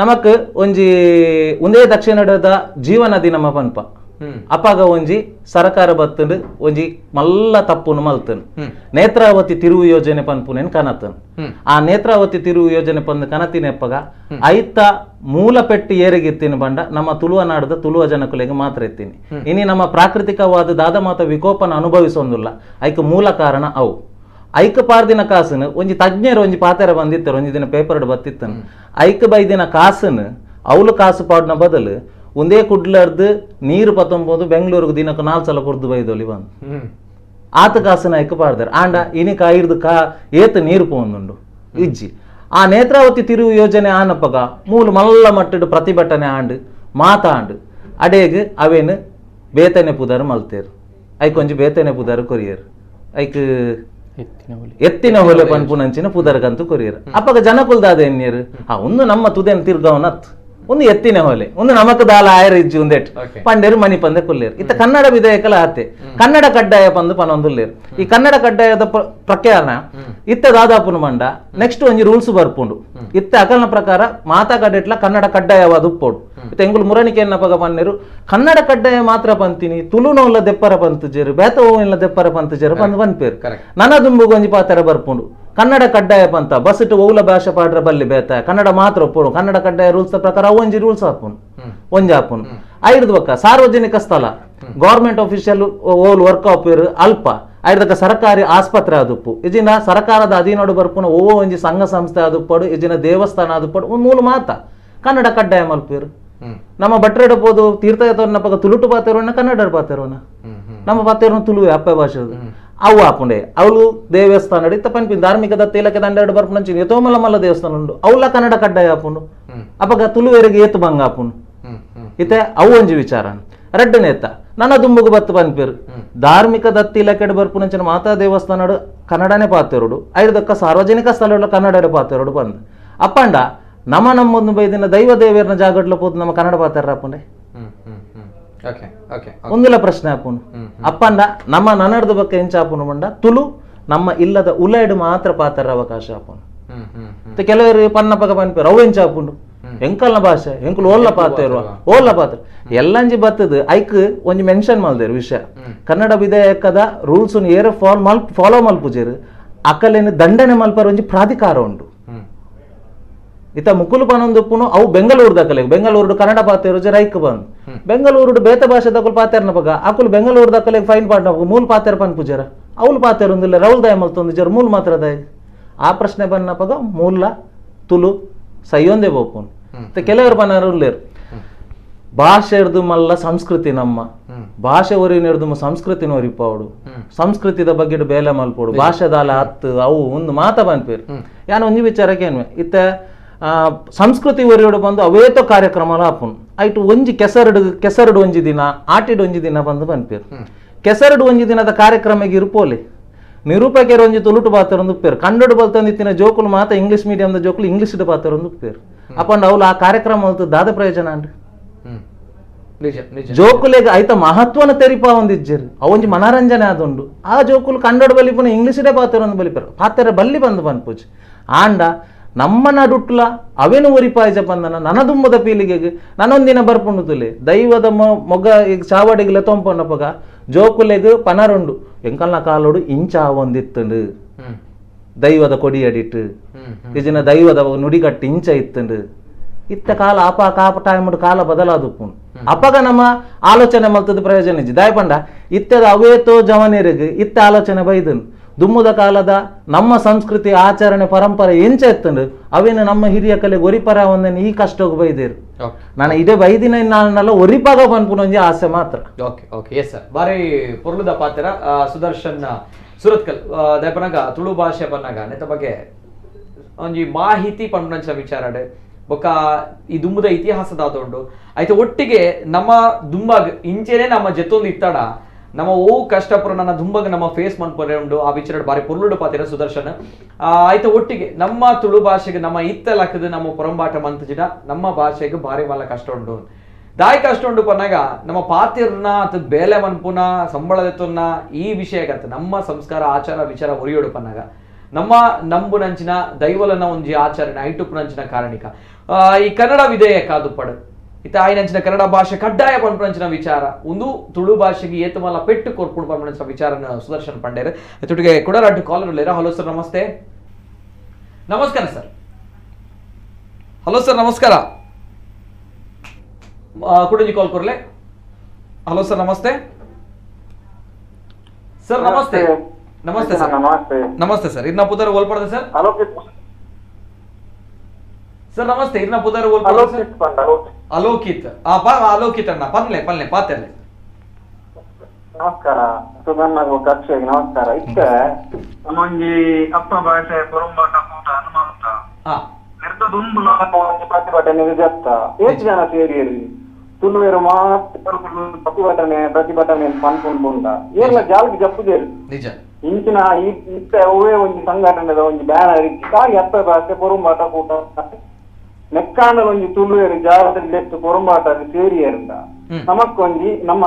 ನಮಕ್ ಒಂಜಿ ಒಂದೇ ದಕ್ಷಿಣದ ಜೀವನದಿ ನಮ್ಮ ಪನ್ಪ ಅಪಾಗ ಒಂಜಿ ಸರ್ಕಾರ ಬತ್ತಂಡು ಒಂಜಿ ಮಲ್ಲ ತಪ್ಪುನು ಮಲ್ತನು ನೇತ್ರಾವತಿ ತಿರುವು ಯೋಜನೆ ಪನ್ಪುನೇನು ಕನತನು ಆ ನೇತ್ರಾವತಿ ತಿರುವು ಯೋಜನೆ ಪಂದು ಕನತಿನೆಪ್ಪಗ ಐತ ಮೂಲ ಪೆಟ್ಟಿ ಏರಿಗಿತ್ತೀನಿ ಬಂಡ ನಮ್ಮ ತುಳುವ ನಾಡದ ತುಳುವ ಜನಕುಲೆಗೆ ಮಾತ್ರ ಇತ್ತೀನಿ ಇನಿ ನಮ್ಮ ಪ್ರಾಕೃತಿಕವಾದ ದಾದ ಮಾತ ವಿಕೋಪನ ಅನುಭವಿಸೊಂದಿಲ್ಲ ಐಕ ಮೂಲ ಕಾರಣ ಅವು ಐಕ ಪಾರ್ದಿನ ಕಾಸನು ಒಂಜಿ ತಜ್ಞರು ಒಂಜಿ ಪಾತೆರ ಬಂದಿತ್ತರು ಒಂಜಿ ದಿನ ಪೇಪರ್ ಬತ್ತಿತ್ತನು ಐಕ ಬೈದಿನ ಕಾಸನು ಅವಳು ಕಾಸು ಪಾಡ್ನ ಬದಲು ಒಂದೇ ಕುಡ್ಲರ್ದು ನೀರು ಪತ್ತೊಂಬೋದು ಬೆಂಗಳೂರಿಗೆ ದಿನಕ್ಕೆ 4 ಸಲ ಕೊಡ್ದು ಬೈದೊಲಿ ಬಂದು ಆತ ಕಾಸನ ಐಕ ಪಾಡ್ದಾರೆ ಆಂಡ ಇನಿ ಕಾಯಿರ್ದು ಕಾ ಏತ ನೀರು ಪೋಂದುಂಡು ಇಜ್ಜಿ ಆ ನೇತ್ರಾವತಿ ತಿರುವು ಯೋಜನೆ ಆನಪ್ಪಗ ಮೂಲು ಮಲ್ಲ ಮಟ್ಟಡು ಪ್ರತಿಭಟನೆ ಆಂಡು ಮಾತಾಂಡು ಅಡೇಗ್ ಅವೇನು ಬೇತನೆ ಪುದಾರು ಮಲ್ತೇರು ಐಕೊಂಜಿ ಬೇತನೆ ಪುದಾರು ಕೊರಿಯರು ಐಕ್ ಎತ್ತಿನ ಹೊಲೆ ಪನ್ಪುನಂಚಿನ ಪುದರ್ಗಂತೂ ಕೊರಿಯರು ಅಪ್ಪಗ ಜನಕುಲ್ದಾದ ಎನ್ನಿಯರು ಆ ಒಂದು ನಮ್ಮ ತುದೇನು ತಿರ್ಗವನತ್ ಒಂದು ಎತ್ತಿನ ಹೊಲೆ ಒಂದು ನಮಕ್ ದಾಲ ಆಯರ ಇಜ್ಜಿ ಒಂದೇಟ್ ಪಂಡೇರು ಮನಿ ಪಂದೆ ಕೊಲ್ಲೇರು ಇತ್ತ ಕನ್ನಡ ವಿಧೇಯಕಲ ಆತೆ ಕನ್ನಡ ಕಡ್ಡಾಯ ಪಂದು ಪನೊಂದುಲ್ಲೇರು ಈ ಕನ್ನಡ ಕಡ್ಡಾಯದ ಪ್ರಕರಣ ಇತ್ತ ದಾದಾಪುನ ಮಂಡ ನೆಕ್ಸ್ಟ್ ಒಂಜಿ ರೂಲ್ಸ್ ಬರ್ಪುಂಡು ಇತ್ತ ಅಕಲ್ನ ಪ್ರಕಾರ ಮಾತಾ ಕಡೆಟ್ಲ ಕನ್ನಡ ಕಡ್ಡಾಯವಾದ ಉಪ್ಪೋಡು ಇತ್ತ ಎಂಗುಲು ಮುರಣಿಕೆ ಎನ್ನಪಗ ಪನ್ನೇರು ಕನ್ನಡ ಕಡ್ಡಾಯ ಮಾತ್ರ ಪಂತಿನಿ ತುಳುನೋಲ ದೆಪ್ಪರ ಪಂತುಜೇರು ಬೇತ ಓಲ್ಲ ದೆಪ್ಪರ ಪಂತುಜೇರು ಪಂದು ಪನ್ಪೇರು ನನ್ನ ದುಂಬುಗೊಂಜಿ ಪಾತರ ಬರ್ಪುಂಡು ಕನ್ನಡ ಕಡ್ಡಾಯ ಪಂತ ಬಸ್ ಇಟ್ಟು ಓಲ ಭಾಷೆ ಪಾಡ್ರ ಬಲ್ಲಿ ಬೇತ ಕನ್ನಡ ಮಾತ್ರ ಒಪ್ಪುಡು ಕನ್ನಡ ಕಡ್ಡಾಯ ರೂಲ್ಸ್ ಪ್ರಕಾರ ಒಂಜಿ ರೂಲ್ಸ್ ಹಾಪುನು ಒಂಜಿ ಹಾಪುನು ಐರ್ದ ಬಕ್ಕ ಸಾರ್ವಜನಿಕ ಸ್ಥಳ ಗೌರ್ಮೆಂಟ್ ಆಫೀಷಿಯಲ್ ಓಲ್ ವರ್ಕ್ ಆಪೇರು ಅಲ್ಪ ಐರ್ದಕ್ಕ ಸರ್ಕಾರಿ ಆಸ್ಪತ್ರೆ ಅದುಪ್ಪು ಇಜಿನ ಸರ್ಕಾರದ ಅಧೀನೋಡು ಬರ್ಪುನ ಓ ಒಂಜಿ ಸಂಘ ಸಂಸ್ಥೆ ಅದುಪ್ಪಡು ಇಜಿನ ದೇವಸ್ಥಾನ ಅದುಪ್ಪಡು ಮೂಲ ಮಾತ ಕನ್ನಡ ಕಡ್ಡಾಯ ಮಲ್ಪೇರು ನಮ್ಮ ಭಟ್ರೆಡ ಪೋದು ತೀರ್ಥಯಾತ್ರನಪ್ಪಗ ತುಳುಟು ಪಾತೆರೋಣ ಕನ್ನಡ ಪಾತೆರೋಣ ನಮ್ಮ ಪಾತೆರೋಣ ತುಳುವೆ ಅಪ್ಪ ಭಾಷೆ ಅವು ಆಪುಂಡೆ ಅವಳು ದೇವಸ್ಥಾನ ಇತ್ತ ಪನ್ಪಿನ ಧಾರ್ಮಿಕ ದತ್ತ ಇಲಾಖೆ ದಂಡೆರಡು ಬರ್ಪುನಂಚಿನ ಎತೋ ಮಲ್ಲ ಮಲ್ಲ ದೇವಸ್ಥಾನ ಉಂಡು ಅವಳ ಕನ್ನಡ ಕಡ್ಡಾಯ ಆಪುಂಡು ಅಪಗ ತುಳುವೆರಿಗೆ ಏತು ಬಂಗ ಆಪುಂಡು ಇತ್ತೆ ಅವು ಒಂಜಿ ವಿಚಾರ ರಡ್ಡನೆ ಎತ್ತ ನನ್ನ ದುಂಬುಗು ಬತ್ತು ಪನ್ಪೇರು ಧಾರ್ಮಿಕ ದತ್ತಿ ಇಲಾಖೆ ಬರ್ಪುನಂಚಿನ ಮಾತಾ ದೇವಸ್ಥಾನ ಕನ್ನಡನೇ ಪಾತೆರುಡು ಐದಕ್ಕ ಸಾರ್ವಜನಿಕ ಸ್ಥಳ ಕನ್ನಡ ಪಾತೆರುಡು ಬಂದು ಅಪ್ಪಂಡ ನಮ್ಮ ನಮ್ಮೊಂದು ಬೈದಿನ ದೈವ ದೇವೇರ್ನ ಜಾಗಟ್ಲ ಪೋದು ನಮ್ಮ ಕನ್ನಡ ಪಾತೆರ ಆಪುಂಡೆ ಒಂದಿಲ್ಲ ಪ್ರಶ್ನೆ ಆಪುನು ಅಪ್ಪಂಡ ನಮ್ಮ ನನ್ನಡ್ದ ಬಕ್ಕ ಎಂಚ ಆಪುನು ಬಂಡ ತುಳು ನಮ್ಮ ಇಲ್ಲದ ಉಲೈಡು ಮಾತ್ರ ಪಾತರ ಅವಕಾಶ ಆಪುನು ಕೆಲವರು ಪನ್ನಪಗ ಪನ್ಪೇರು ಅವು ಎಂಚ ಆಪುಂಡು ಎಂಕಲ್ನ ಭಾಷೆ ಎಂಕುಲು ಓಲ್ಲ ಪಾತೆರು ಓಲ್ಲ ಪಾತ್ರ ಎಲ್ಲಂಜಿ ಬತ್ತದ ಐಕ್ ಒಂಜಿ ಮೆನ್ಷನ್ ಮಲ್ದೇರು ವಿಷಯ ಕನ್ನಡ ವಿಧೇಯಕದ ರೂಲ್ಸ್ ಏರ ಫಾಲೋ ಮಲ್ಪುಜೇರು ಅಕಲೇನು ದಂಡನೆ ಮಲ್ಪರ ಒಂಜಿ ಪ್ರಾಧಿಕಾರ ಉಂಡು ಇತ್ತ ಮುಕುಲು ಪನೊಂದುಪ್ಪುನು ಅವು ಬೆಂಗಳೂರು ದಕಲೆ ಬೆಂಗಳೂರು ಕನ್ನಡ ಪಾತೆರು ಜರ ಐಕ್ ಬಂದು ಬೆಂಗಳೂರು ಬೇತ ಭಾಷೆ ದಕುಲು ಪಾತೆರ್ನ ಪಗ ಅಕುಲು ಬೆಂಗಳೂರು ದಕಲೆ ಫೈನ್ ಪಾಡ್ನ ಮೂಲ ಪಾತೆರ ಪನ್ಪುಜರ ಅವಳು ಪಾತೆರೊಂದಿಲ್ಲ ರೌಲ್ ದಾಯ ಮಲ್ತೊಂದು ಜರ್ ಮೂಲ ಮಾತ್ರ ದಾಯ ಆ ಪ್ರಶ್ನೆ ಬನ್ನಪಗ ಮೂಲ ತುಳು ಸೈಯೊಂದೇ ಬೋಪುನ್ ಕೆಲವರು ಬನ್ನಾರು ಉಲ್ಲೇರು ಭಾಷೆ ಹಿಡ್ದು ಮಲ್ಲ ಸಂಸ್ಕೃತಿ ನಮ್ಮ ಭಾಷೆ ಒರಿನ ಹಿಡ್ದು ಸಂಸ್ಕೃತಿನ ಒರಿಪಾವಡು ಸಂಸ್ಕೃತಿದ ಬಗ್ಗೆ ಬೇಲೆ ಮಲ್ಪೋಡು ಭಾಷೆದಾಲ ಹತ್ತು ಅವು ಒಂದು ಮಾತ ಬನ್ಪೇರು ಯಾನ್ ಒಂಜಿ ವಿಚಾರಕ್ಕೆ ಏನ್ವೆ ಇತ್ತ ಸಂಸ್ಕೃತಿ ಒರಿಯೋಡು ಬಂದು ಅವೇತೋ ಕಾರ್ಯಕ್ರಮ ಆಪುನ್ ಐಟು ಒಂಜಿ ಕೆಸರಡು ಕೆಸರಡು ಒಂಜಿ ದಿನ ಆಟಿಡು ಒಂಜಿ ದಿನ ಬಂದು ಬನ್ಪೇರು ಕೆಸರಡು ಒಂಜಿ ದಿನದ ಕಾರ್ಯಕ್ರಮಕ್ಕೆ ಇರ್ಪೋಲಿ ನಿರೂಪಕರು ಒಂಜಿ ತುಳುಟು ಪಾತ್ರ ಉಪ್ಪೇರು ಕನ್ನಡ ಬಲ್ತಂದಿತ್ತಿನ ಜೋಕುಲು ಮಾತ ಇಂಗ್ಲೀಷ್ ಮೀಡಿಯಂದ ಜೋಕುಲು ಇಂಗ್ಲೀಷ್ ಪಾತ್ರ ಉಪ್ಪೇರು ಅಪ್ಪಂಡ ಅವಳು ಆ ಕಾರ್ಯಕ್ರಮ ದಾದ ಪ್ರಯೋಜನ ಅಂಡ್ ಜೋಕುಲೆಗ್ ಐತ ಮಹತ್ವನ ತೆರಿಪಾ ಒಂದಿಜ್ಜರು ಅವೊಂಜಿ ಮನರಂಜನೆ ಆದುಂಡು ಆ ಜೋಕುಲು ಕನ್ನಡ ಬಲಿಪುನ ಇಂಗ್ಲೀಷಿಡೆ ಪಾತ್ರ ಒಂದು ಬಲಿಪರು ಪಾತ್ರ ಬಲ್ಲಿ ಬಂದು ಪನ್ಪುಜ್ ಆಂಡ ನಮ್ಮ ನಡುಟ್ಲ ಅವೇನು ಒರಿಪಾಯ್ಜ ಬಂದನ ನನದುಂಬದ ಪೀಳಿಗೆಗೆ ನಾನೊಂದಿನ ಬರ್ಪುಂಡು ತುಲೆ ದೈವದ ಮೊಗ ಈಗ ಚಾವಡಿಗೆ ತೊಂಪೊಂಡಪಗ ಜೋಕುಲೆಗ್ ಪನರುಂಡು ಎಂಕಲ್ನ ಕಾಲೋಡು ಇಂಚ ಒಂದಿತ್ತುಂಡು ದೈವದ ಕೊಡಿಯಡಿಟ್ಟು ಇಜಿನ ದೈವದ ನುಡಿಗಟ್ಟು ಇಂಚ ಇತ್ತುಂಡು ಇತ್ತ ಕಾಲ ಅಪ ಕಾಪ ಟೈಮ್ ಕಾಲ ಬದಲಾದುಪ್ಪುಂಡು ಅಪಗ ನಮ್ಮ ಆಲೋಚನೆ ಮಲ್ತದ ಪ್ರಯೋಜನ ಇಜ್ಜಿ ದಾಯಪಂಡ ಇತ್ತದ ಅವೇತೋ ಜವನಿರಿಗೆ ಇತ್ತ ಆಲೋಚನೆ ಬೈದನ್ ದುಮ್ಮದ ಕಾಲದ ನಮ್ಮ ಸಂಸ್ಕೃತಿ ಆಚರಣೆ ಪರಂಪರೆ ಎಂಚ ಎತ್ತಂಡು ಅವೇನು ನಮ್ಮ ಹಿರಿಯ ಕಲೆ ಒರಿಪರ ಒಂದನ್ನು ಈ ಕಷ್ಟಕ್ಕೆ ಬೈದೇರು ನಾನು ಇದೇ ಬೈದಿನ ನಾನೆಲ್ಲ ಒರಿಪಾಗ ಪನ್ಪುನೊಂಜಿ ಆಸೆ ಮಾತ್ರ. Okay okay yes sir ಬಾರಿ ಪೊರ್ಲುದ ಪಾತ್ರ ಸುದರ್ಶನ್ ಸುರತ್ಕಲ್ ದಯಪನಾಗ ತುಳು ಭಾಷೆ ಬನ್ನಾಗ ನೆತ್ತ ಬಗ್ಗೆ ಒಂಜಿ ಮಾಹಿತಿ ಪನ್ಪುನಂಚಿನ ವಿಚಾರಡೆ ಬೊಕ್ಕ ಈ ದುಂಬುದ ಇತಿಹಾಸದ ಆದೊಂಡು ಆಯ್ತು ಒಟ್ಟಿಗೆ ನಮ್ಮ ದುಂಬಾಗ ಇಂಚೆನೆ ನಮ್ಮ ಜೊತ್ತೊಂದು ಇತ್ತಡ ನಮ್ಮ ಓ ಕಷ್ಟಪುರ ನನ್ನ ದುಂಬಾಗ ನಮ್ಮ ಫೇಸ್ ಮನ್ಪೊರೆ ಉಂಡು ಆ ವಿಚಾರ ಬಾರಿ ಪೊರ್ಲುಡು ಪಾತಿರ ಸುದರ್ಶನ್ ಆಯ್ತು ಒಟ್ಟಿಗೆ ನಮ್ಮ ತುಳು ಭಾಷೆಗೆ ನಮ್ಮ ಇತ್ತಲಕ್ಕದ ನಮ್ಮ ಪೊರಂಬಾಟ ಮಂತಜಿನ ನಮ್ಮ ಭಾಷೆಗೆ ಭಾರಿ ಮಲ್ಲ ಕಷ್ಟ ಉಂಡು ದಾಯಿ ಕಷ್ಟ ಉಂಡು ಪನ್ನಾಗ ನಮ್ಮ ಪಾತಿರ್ನ ಅಥವಾ ಬೇಲೆ ಮನ್ಪುನ ಸಂಬಳದೆತ್ತುನ್ನ ಈ ವಿಷಯಗತ್ತ ನಮ್ಮ ಸಂಸ್ಕಾರ ಆಚಾರ ವಿಚಾರ ಒರಿಯೋಡು ಪನ್ನಾಗ ನಮ್ಮ ನಂಬುನಂಚಿನ ದೈವಲನ ಒಂಜಿ ಆಚರಣೆ ಐಟುಪುನಂಚಿನ ಕಾರಣಿಕ ಈ ಕನ್ನಡ ವಿಧೇಯಕ ಅದು ಪಡು ಇತ್ತ ಆಯ್ನಂಚಿನ ಕನ್ನಡ ಭಾಷೆ ಕಡ್ಡಾಯ ಪನ್ಪುನಂಚಿನ ವಿಚಾರ ಒಂದು ತುಳು ಭಾಷೆಗೆ ಏತಮಲ್ಲ ಪೆಟ್ಟು ಕೊರ್ಪುಣ್ ಪನ್ಪುನಂಚಿನ ವಿಚಾರನ ಸುದರ್ಶನ್ ಪಂಡೇರ್ ತುಟಿಗೆ ಕುಡರಾಟು ಕಾಲರ್ ಉಳ್ಳೇರ. ಹಲೋ ಸರ್ ನಮಸ್ತೆ. ನಮಸ್ಕಾರ sir. Hello sir ನಮಸ್ಕಾರ. ಕುಡಂಜಿ ಕಾಲ್ ಕೊರ್ಲೆ. ಹಲೋ ಸರ್ ನಮಸ್ತೆ. ಸರ್ ನಮಸ್ತೆ. ನಮಸ್ತೆ ಸರ್. ನಮಸ್ತೆ. ನಮಸ್ತೆ ಸರ್. ಇರ್ನ ಪುದರ್ ಓಲ್ಪಡ್ದೆ ಸರ್. ಸರ್ ನಮಸ್ತೆ. ಇರ್ನ ಪುದರ್ ಓಲ್ಪಡ್ದೆ ಸರ್. ಅಲೋಕಿತ್. ಅಲೋಕಿತ್ ಅಣ್ಣ ಪನ್ಲೆ ಪನ್ಲೆ ಪಾತೆರ್ಲೆ. ನಮಸ್ಕಾರ ಸುಧನ್ನ ಕಕ್ಷೆಗೆ ನಮಸ್ಕಾರ. ಇತ್ತ ನಮ್ಮೊಂಜಿ ಅಪ್ಪ ಭಾಷೆ ಪೊರಂಬಾಟ ಕೂಟ ಹನುಮಂತ ನಿರ್ದ ದುಂಬುಲ ಪ್ರತಿಭಟನೆ ಜತ್ತ ಏತ್ ಜನ ಸೇರಿಯರಿ ತುಳುವೆರು ಮಾತ್ರ ಪ್ರತಿಭಟನೆ ಪ್ರತಿಭಟನೆ ಪನ್ಪುಂಡು ಬುಂಡ ಏರ್ಲ ಜಾಲ್ಗೆ ಜಪ್ಪುದೇರು ನಿಜ ಇಂಚಿನ ಇತ್ತ ಅವೇ ಒಂಜಿ ಸಂಘಟನೆದ ಒಂಜಿ ಬ್ಯಾನರ್ ಇತ್ತು ಕಾಲಿ ಅಪ್ಪ ಭಾಷೆ ಪೊರುಂಬಾಟ ಕೂಟ ನೆಕ್ಕಾಂಡಲ ಒಂಜಿ ತುಳುವೆರು ಜಾಗದಲ್ಲಿ ಪೊರುಂಬಾಟ ಸೇರಿಯರಿಂದ ನಮಕ್ಕೊಂಜಿ ನಮ್ಮ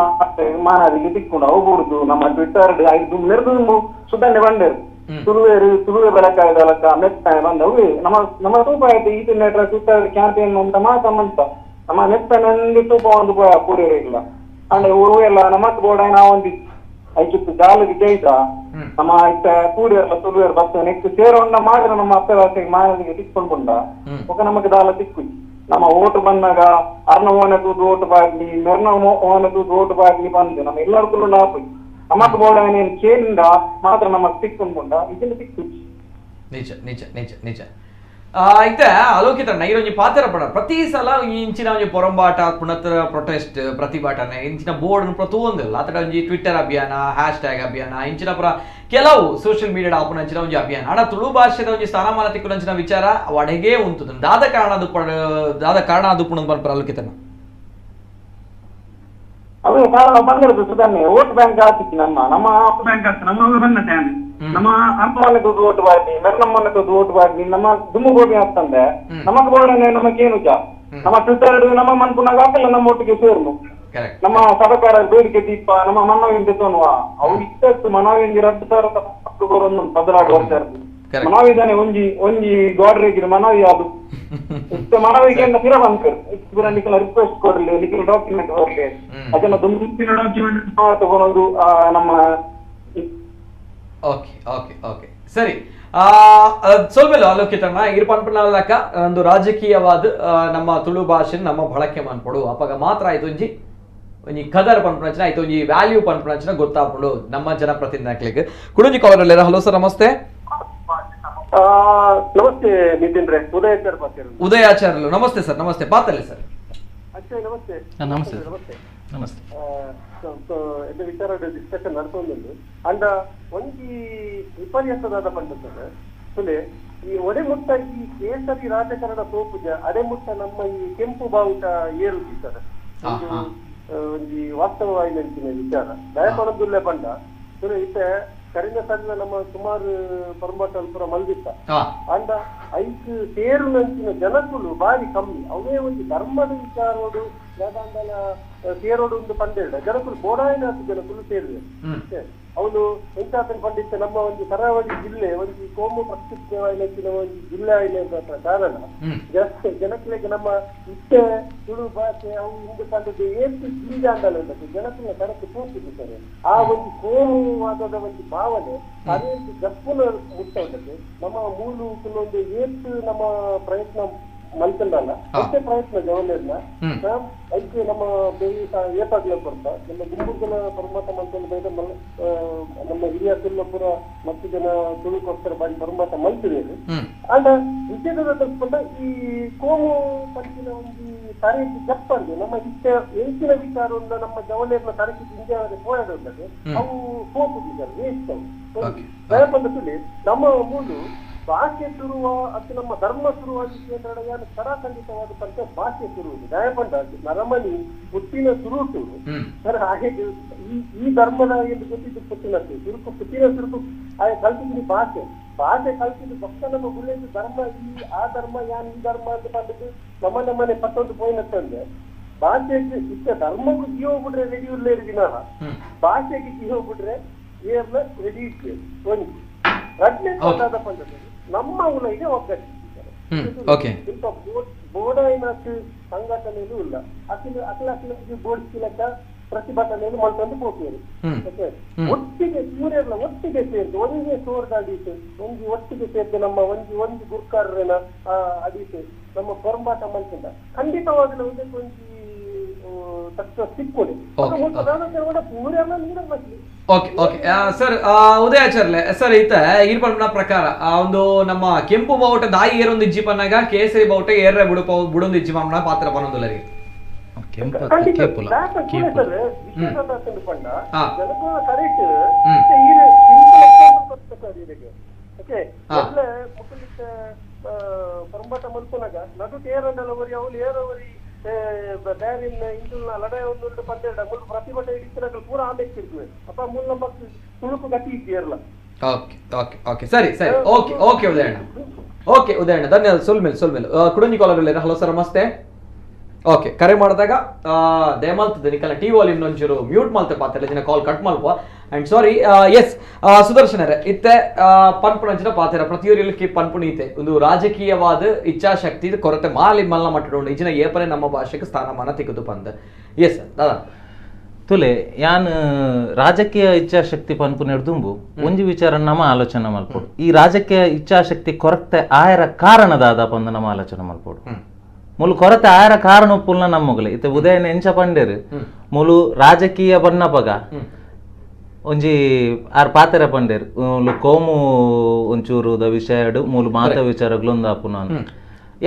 ಮಾನವಿಗೆ ತಿಕ್ಕೊಂಡು ಅವು ಬುಡ್ದು ನಮ್ಮ ಟ್ವಿಟ್ಟರ್ ಐದು ಮೆರೆದು ಸುಧಾರಣೆ ಬಂದೇರು ತುಳುವೇರು ತುಳುವೆ ಬೆಳಕಾಯ್ದಲಕ್ಕ ಮೆತ್ತಾನೆ ಬಂದ ಅವೇ ನಮ್ಮ ನಮ್ಮ ತೂಪ ಆಯ್ತು ಈ ಟ್ವಿಟ್ಟರ್ ಕ್ಯಾಂಪೇನ್ ಅಂತ ಮಾತ ಮಂತ ನಮ್ಮ ಮೆತ್ತನಲ್ಲಿ ತೂಪ ಒಂದು ಪೂರೇರು ಇಲ್ಲ ಅಂದ್ರೆ ಊರು ಎಲ್ಲ ನಮಕ್ ಬೋರ್ಡ್ ನಾವೊಂದಿತ್ತು ಐಕಿತ್ತು ಜಾಲಿಗೆ ಜೈತ ನಮ್ಮ ಇತ್ತ ಕೂಡಿಯರ್ಲ ತುಳುವೇರು ಬಸ್ ನೆಕ್ಸ್ಟ್ ಸೇರೋಂಡ ಮಾಡಿದ್ರೆ ನಮ್ಮ ಅಪ್ಪ ಭಾಷೆಗೆ ಮಾನವಿಗೆ ತಿಕ್ಕೊಂಡು ಬಂದ ఒక ನಮಗೆ ದಾಲ ತಿಕ್ಕು ನಮ್ಮ ಓಟು ಬಂದಾಗ ಅರ್ಣ ಓನ ತೂದು ಓಟು ಬಾಗ್ಲಿ ಮೆರ್ನ ಓನ ತೂದು ಓಟು ಬಾಗ್ಲಿ ಬಂದು ನಮ್ಮ ಎಲ್ಲರಿಗೂ ನಾಪು ನಮಕ್ ಬೋರ್ಡ್ ಕೇಳಿಂದ ಮಾತ್ರ ನಮಗ್ ತಿಕ್ಕೊಂಡು ಇದನ್ನ ತಿಕ್ಕು. ನಿಜ ನಿಜ ನಿಜ ನಿಜ. ಇತ್ತೆ ಅಲೋಕಿತ ನೈರೊಂಜಿ ಪಾತ್ರ ಪಡ ಪ್ರತಿ ಸಲ ಇಂಚಿನ ಒಂಜಿ ಪೊರಂಬಾಟ ಪುಣತ್ರ ಪ್ರೊಟೆಸ್ಟ್ ಪ್ರತಿಭಟನೆ ಇಂಚಿನ ಬೋರ್ಡ್ ಪ್ರತಿಯೊಂದಿಲ್ಲ ಆತಡ ಒಂಜಿ ಟ್ವಿಟ್ಟರ್ ಅಭಿಯಾನ ಹ್ಯಾಶ್ ಟ್ಯಾಗ್ ಅಭಿಯಾನ ಇಂಚಿನ ಪುರ ಕೆಲವು ಸೋಷಿಯಲ್ ಮೀಡಿಯಾ ಆಪುನಂಚಿನ ಒಂಜಿ ಅಭಿಯಾನ ಆಡ ತುಳು ಭಾಷೆದ ಒಂಜಿ ಸ್ಥಾನಮಾನ ತಿಕ್ಕುನಂಚಿನ ವಿಚಾರ ಅಡೆಗೆ ಉಂಟು ದಾದ ಕಾರಣ ಅದು ದಾದ ಕಾರಣ ಅದು ಪುಣ ಪನ್ಪರ ಅಲೋಕಿತನ ಅವೇ ಕಾರಣ ಬಂದಿರೋದು ಸುಧಾರಣೆ ವೋಟ್ ಬ್ಯಾಂಕ್ ಆತಿತ್ತು ನಮ್ಮ ನಮ್ಮ ಬ್ಯಾಂಕ್ ಆಗ್ತದೆ ನಮ್ಮ ಬಂದ ನಮ್ಮ ಅಪ್ಪನ ದುಡ್ಡು ಓಟು ಬಾರ್ಲಿ ಮೆರ್ನಮ್ಮನ ದುಡ್ಡು ಓಟು ಬಾರ್ಲಿ ನಮ್ಮ ದುಮ್ಮು ಗೋಬಿ ಆಗ್ತಂದೆ ನಮಗ್ ಬೋರ್ಡನೆ ನಮಗೇನು ಜಾ ನಮ್ಮ ಟ್ವಿಟ್ಟರ್ ನಮ್ಮ ಮನ್ಪುನಾಗ ಹಾಕಲ್ಲ ನಮ್ಮ ಒಟ್ಟಿಗೆ ಸೇರ್ನು ನಮ್ಮ ಸರಕಾರ ಬೇಡಿಕೆ ದೀಪ ನಮ್ಮ ಮನವಿಂದ ತೋನುವ ಅವು ಇತ್ತತ್ತು ಮನವಿಂದ 2000 ಬದಲಾಗುವ ಮನವಿದಾನೆ ಒಂಜಿ ಒಂಜಿ ಗೋಡ್ರೇಜ್ ಮನವಿ ಅದು ಇತ್ತ ಮನವಿಗೆ ಪಿರ ಬಂತು ನಿಖಲ ರಿಕ್ವೆಸ್ಟ್ ಕೊಡ್ಲಿ ನಿಖಲ ಡಾಕ್ಯುಮೆಂಟ್ ಬರ್ಲಿ ಅದನ್ನ ದುಂಬಿನ ಡಾಕ್ಯುಮೆಂಟ್ ತಗೊಂಡು ನಮ್ಮ okay okay okay ಸರಿ ಸೊಲ್ಮೆಲು ಅಲೋಕಿತಣ್ಣ ಇರ್ ಪನ್ಪುನಲಕ ಒಂದು ರಾಜಕೀಯವಾದ ನಮ್ಮ ತುಳು ಭಾಷೆ ನಮ್ಮ ಬಳಕೆ ಮನ್ಪೊಡು ಅಪಗ ಮಾತ್ರ ಇದೊಂಜಿ ಒಂಜಿ ಕದರ್ ಪನ್ಪುನಂಚಿನ ಐತ ಒಂಜಿ ವ್ಯಾಲ್ಯೂ ಪನ್ಪುನಂಚಿನ ಗೊತ್ತಾಪುಂಡು ನಮ್ಮ ಜನಪ್ರತಿನಿಧಿಗಳಿಗೆ. ಕುಡೊಂಜಿ ಕಾಲರ್ ಉಲ್ಲೆರ್. ಹಲೋ ಸರ್ ನಮಸ್ತೆ. ನಮಸ್ತೆ ನಿತಿನ್ ರೇ, ಉದಯಾಚಾರ್ಯ ಮಾತಾಡೋದು. ಉದಯಾಚಾರ್ಯಲು ನಮಸ್ತೆ ಸರ್. ನಮಸ್ತೆ ಪಾತಲೆ ಸರ್. ಅಕ್ಷಯ್ ನಮಸ್ತೆ. ನಮಸ್ತೆ ನಮಸ್ತೆ ನಮಸ್ತೆ. ಎಡ್ಡೆ ವಿಚಾರ ಡಿಸ್ಕಷನ್ ನಡ್ತೊಂದುಂಡು. ಅಂಡ ಒಂಜಿ ವಿಪರ್ಯಾಸದಾದ ಪಂಡ ಸರ್ ತುಲೆ ಈ ಒಡೆಮುಟ್ಟ ಈ ಕೇಸರಿ ರಾಜಕಾರಣ ತೋಪುಜ ಅಡೆಮುಟ್ಟ ನಮ್ಮ ಈ ಕೆಂಪು ಬಾವುಟ ಏರುಜಿ ಸರ್. ಒಂಜಿ ವಾಸ್ತವವಾಗಿ ವಿಚಾರ ದಯಪಣದುಲ್ಲೆ ಪಂಡ ತುಲೆ ಇತ್ತೆ ಕರಿನ ಸಣ್ಣ ನಮ್ಮ ಸುಮಾರು ಪರಂಬಾಟ ಪೂರ ಮಲ್ದಿತ್ತ ಅಂಡ ಐಕ್ ಸೇರುನಂಚಿನ ಜನಕುಲು ಬಾರಿ ಕಮ್ಮಿ. ಅವೇ ಒಂದು ಧರ್ಮದ ವಿಚಾರೋಡು ಯಾದಂಡಲ ಸೇರೋಡು ಒಂದು ಪಂದೇಳ ಜನಕುಲು ಬೋಡಾಯಿನಾಥ ಜನಕುಲು ಸೇರುವೆ. ಅವನು ಎಂತಾತನ ಪಂಡಿತ ನಮ್ಮ ಒಂದು ಕರಾವಳಿ ಜಿಲ್ಲೆ ಒಂದು ಕೋಮು ಪ್ರಸಿದ್ಧವಾಯಿನ ಒಂದು ಜಿಲ್ಲೆ ಆಯಿನ ಕಾರಣ ಜಾಸ್ತಿ ಜನಕುಲಿಗೆ ನಮ್ಮ ಇತ್ತೆ ತುಳು ಭಾಷೆ ಅವು ಹಿಂದೆ ಕಂಡದ್ದು ಏತು ಜಿಲ್ಲೆ ಅಂದಲ್ಲ ಜನಕುಲ ಕರೆಕ್ಟ್ ತೋರಿಸಿದ್ದಾರೆ. ಆ ಒಂದು ಕೋಮುವಾದದ ಒಂದು ಭಾವನೆ ಅದೇ ಗಪ್ಪುನ ಮುಟ್ಟ ಉಂಟು. ನಮ್ಮ ಮೂಲು ಒಂದು ಏತು ನಮ್ಮ ಪ್ರಯತ್ನ ಮಲ್ತಲ್ಲ ಅಷ್ಟೇ ಪ್ರಯತ್ನ ಜವನೇರ್ನ ಐಕ್ ನಮ್ಮ ಬೇರೆ ಏಪಾಗ್ಲ ಕೊರ್ತ ನಮ್ಮ ಗುಂಬುರ್ಗನ ಪರಮಾತ ಮಲ್ತೊಂದು ಬೈದ ನಮ್ಮ ಹಿರಿಯ ಪುರ ಮತ್ತು ಜನ ತುಳುಕೋಸ್ಕರ ಬಾರಿ ಪರಮಾತ ಮಲ್ತಿದ್ದೇವೆ. ಅಂಡ ವಿಷಯದ ತಪ್ಪಿಕೊಂಡ ಈ ಕೋಮು ಪಂಚಿನ ಒಂದು ತರಬೇತಿ ಜಪ್ಪಂದು ನಮ್ಮ ಇಷ್ಟ ಹೆಚ್ಚಿನ ವಿಚಾರ ನಮ್ಮ ಜವನೇರ್ನ ತರಬೇತಿ ಇಂಡಿಯಾದ ಹೋರಾಡ ಅವು ಹೋಗುದಿದ್ದಾರೆ ವೇಸ್ಟ್ ಅವು. ದಯಪಂದ ತುಳಿ ನಮ್ಮ ಮೂಲು ಭಾಷೆ ಶುರುವ ಅಥವಾ ನಮ್ಮ ಧರ್ಮ ಶುರುವಾಗಿ ಏನು ಖಡಾಖಂಡಿತವಾದ ಪಂಚ ಭಾಷೆ ಶುರುವುದು ದಯಪಂಡ ನರಮನಿ ಹುಟ್ಟಿನ ಸುರುಟು ಸರ್ ಹಾಗೆ ಈ ಧರ್ಮದ ಎಂದು ಗೊತ್ತಿದ್ದು ಪುಟ್ಟಿನ ಸುರುಕು ಪುಟ್ಟಿನ ಸುರುಕು ಹಾಗೆ ಕಲ್ತಿದ್ದೀನಿ ಭಾಷೆ ಭಾಷೆ ಕಲ್ತಿದ್ದು ಭಕ್ತ ನಮ್ಮ ಗುಳ್ಳೆದ್ದು ಧರ್ಮ ಈ ಆ ಧರ್ಮ ಯಾನ್ ಈ ಧರ್ಮ ಅಂತ ಬಂದದ್ದು ನಮ್ಮ ನಮ್ಮನೆ ಪತ್ತೊಂದು ಪೋಯಿನತ್ತಂದ್ರೆ ಭಾಷೆಗೆ ಇತ್ತ ಧರ್ಮಕ್ಕೂ ಜೀವ ಬಿಟ್ರೆ ರೆಡಿ ಉಳ್ಳೇ ದಿನ ಭಾಷೆಗೆ ಜೀವ ಬಿಟ್ರೆ ಏರ್ಲ ರೆಡಿ ಇತ್ತು ಒಂದು ರಡ್ನೆ ನಮ್ಮ ಉಲೈಗೆ ಒಗ್ಗಟ್ಟಿದ್ದಾರೆ. ಇಂಥ ಬೋರ್ಡ್ ಸಂಘಟನೆಯೂ ಇಲ್ಲ ಅಖಿಲ ಅಖಿಲ ಅಖಿಲ ಬೋರ್ಡ್ ಲೆಕ್ಕ ಪ್ರತಿಭಟನೆಯನ್ನು ಮಾಡ್ಕೊಂಡು ಹೋಗ್ತೀರಿ. ಒಟ್ಟಿಗೆ ಸೂರ್ಯರ್ಲ ಒಟ್ಟಿಗೆ ಸೇರಿದು ಒಂದೇ ಸೋರ್ದ ಅಡೀತು ಒಂಜಿ ಒಟ್ಟಿಗೆ ಸೇರಿದು ನಮ್ಮ ಒಂಜಿ ಒಂಜಿ ಗುರ್ಕಾರನ ಅಡೀತು ನಮ್ಮ ಪೊರಂಬಾಟ ಮಲ್ತಿಂದ ಖಂಡಿತವಾಗ್ಲೂ ಒಂದಕ್ಕೆ ಒಂಜಿ ತಕ್ಕ ಸಿಕ್ಕೋಡಿ ಪೂರ್ಯರ್ಲ ನೀರ ಮಸ್ಲಿ. Okay okay sir ಉದಯಾಚಾರ್ಲೆ sir ಈತ ಈರ್ಪಣ್ಣ ಪ್ರಕಾರ ಒಂದು ನಮ್ಮ ಕೆಂಪು ಬಾವುಟ ದಾಯಿ ಏರೊಂದು ಇಜ್ಜಿ ಪನ್ನಾಗ ಕೇಸರಿ ಬಾವುಟ ಏರ್ರೆ ಬುಡುಪ ಬುಡೊಂದು ಇಜ್ಜಿ ಪನ್ನ ಪಾತ್ರ ಪನ್ನೊಂದುಲ್ಲರಿಗೆ ಪರಂಬಾಟ ಮಲ್ಪುನಾಗ ನಡು ಏರಂಡಲವರಿ ಅವಳು ಏರವರಿ ಬ್ಯಾರಿನ್ ಇಂದುಲ್ನ ಲಡಾಯ ಒಂದು ಪಂದೇಡ ಮುಲ್ ಪ್ರತಿಭಟನೆ ಹಿಡಿತಿರಗಳು ಪೂರ ಆಮೇಲೆ ತಿರುಗುವೆ ಅಪ್ಪ ಮುಲ್ ನಮ್ಮ ತುಳುಕು ಗತಿ ಇದ್ದೀರಲ್ಲ. Okay okay okay ಸರಿ ಸರಿ okay okay Udayanna okay Udayanna ಧನ್ಯವಾದ. ಸುಲ್ಮೇಲ್ ಸುಲ್ಮೇಲ್ ಕುಡಂಜಿ collar. Hello sir namaste. Okay ಕರೆ ಮಾಡಿದಾಗ ದಯಮಾಲ್ತದೆ ನಿಕಲ ಟಿ ವಾಲ್ಯೂಮ್ ಒಂಚೂರು ಮ್ಯೂಟ್ ಮಾಲ್ತೆ ಪಾತ್ರ ದಿನ call cut ಮಲ್ಪ and sorry S ಸುದರ್ಶನರೇ ಇತ್ತೆ ಪನ್ಪುಣಂಚಿನ ಪಾತ್ರ ಪ್ರತಿಯೊರಿಲಕ್ಕೆ ಪನ್ಪುಣೀತೆ ಒಂದು ರಾಜಕೀಯವಾದ ಇಚ್ಛಾಶಕ್ತಿ ಕೊರತೆ ಮಾಲಿ ಮಲ್ಲ ಮಟ್ಟಡೋಣ ಇಜಿನ ಏಪನೆ ನಮ್ಮ ಭಾಷೆಗೆ ಸ್ಥಾನಮಾನ ತಿಕ್ಕದು ಪಂದ. ಎಸ್ ದಾದಾ ತುಲೆ ಯಾನ್ ರಾಜಕೀಯ ಇಚ್ಛಾಶಕ್ತಿ ಪನ್ಪುನೆಡ್ ದುಂಬು ಒಂಜಿ ವಿಚಾರ ನಮ್ಮ ಆಲೋಚನೆ ಮಲ್ಪೊಡು. ಈ ರಾಜಕೀಯ ಇಚ್ಛಾಶಕ್ತಿ ಕೊರತೆ ಆಯರ ಕಾರಣ ದಾದ ಪಂದ ನಮ್ಮ ಆಲೋಚನೆ ಮಲ್ಪೊಡು. ಮುಲು ಕೊರತೆ ಆಯರ ಕಾರಣ ಉಪ್ಪುಲ್ನ ನಮ್ಮಗಲೆ ಇತ್ತೆ ಉದಯನ ಎಂಚ ಪಂಡೇರು ಮುಲು ರಾಜಕೀಯ ಬಣ್ಣಪಗ ಒಂಜಿ ಆರ್ ಪಾತೆರ ಪಂಡೇರು ಮುಲು ಕೋಮು ಒಂಚೂರುದ ವಿಷಯಡು ಮೂಲು ಮಾತ ವಿಚಾರಗಳು ಒಂದಾಪುನ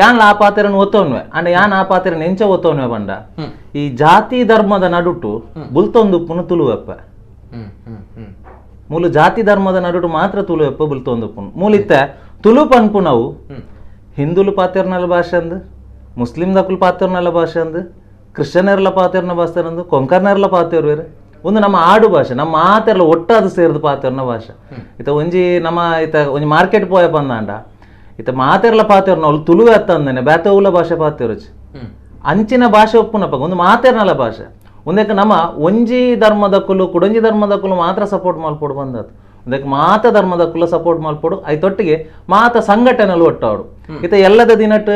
ಯಾನ್ ಆ ಪಾತೆರನ್ ಒತ್ತೋನ್ವೆ ಅಂಡ ಯಾನ್ ಆ ಪಾತೆರನ್ ಎಂಚ ಒತ್ತೋನ್ವೆ ಪಂಡ ಈ ಜಾತಿ ಧರ್ಮದ ನಡುಟು ಬುಲ್ತೊಂದು ಉಪ್ಪುನು ತುಳುವೆಪ್ಪ ಮೂಲು ಜಾತಿ ಧರ್ಮದ ನಡುಟು ಮಾತ್ರ ತುಳುವೆಪ್ಪ ಬುಲ್ತೊಂದು ಉಪ್ಪುನು ಮೂಲಿತ್ತೆ ತುಳು ಪನ್ಪುನವು ಹಿಂದೂಲು ಪಾತೆರ್ನಲ ಭಾಷೆ ಅಂದು ಮುಸ್ಲಿಂ ದಕ್ಕುಲು ಪಾತೆರ್ನಲ ಭಾಷೆ ಅಂದು ಕ್ರಿಶ್ಚಿಯನ್ನೆರ್ಲ ಪಾತೆರ್ನ ಭಾಷೆ ಅಂದು ಕೊಂಕರ್ನೆರ್ಲ ಪಾತೆರ್ವೇರು ಒಂದು ನಮ್ಮ ಆಡು ಭಾಷೆ ನಮ್ಮ ಮಾತೆರ್ಲ ಒಟ್ಟಾದ ಸೇರ್ದು ಪಾತೆರ್ನ ಭಾಷೆ ಇತ್ತ ಒಂಜಿ ನಮ್ಮ ಇತ್ತ ಒಂಜಿ ಮಾರ್ಕೆಟ್ ಪೋಯ ಬಂದಾಂಡ ಇತ್ತ ಮಾತೆರ್ಲ ಪಾತೆರ್ನ ಅವಳು ತುಳುವೆ ಅತ್ತಂದೇನೆ ಬೇತೆ ಭಾಷೆ ಪಾತೆರುಚಿ ಅಂಚಿನ ಭಾಷೆ ಒಪ್ಪುನಪ್ಪ ಒಂದು ಮಾತೆರ್ನಲ ಭಾಷೆ ಒಂದಕ್ಕೆ ನಮ್ಮ ಒಂಜಿ ಧರ್ಮದಕ್ಕುಲು ಕುಡೊಂಜಿ ಧರ್ಮದಕ್ಕುಲು ಮಾತ್ರ ಸಪೋರ್ಟ್ ಮಲ್ಪೊಡು ಬಂದದ್ದು ಒಂದಕ್ಕೆ ಮಾತ ಧರ್ಮದಕ್ಕುಲ ಸಪೋರ್ಟ್ ಮಲ್ಪೊಡು ಐತೊಟ್ಟಿಗೆ ಮಾತ ಸಂಘಟನೆಲು ಒಟ್ಟಾಡು. ಇತ್ತ ಎಲ್ಲದ ದಿನಟ್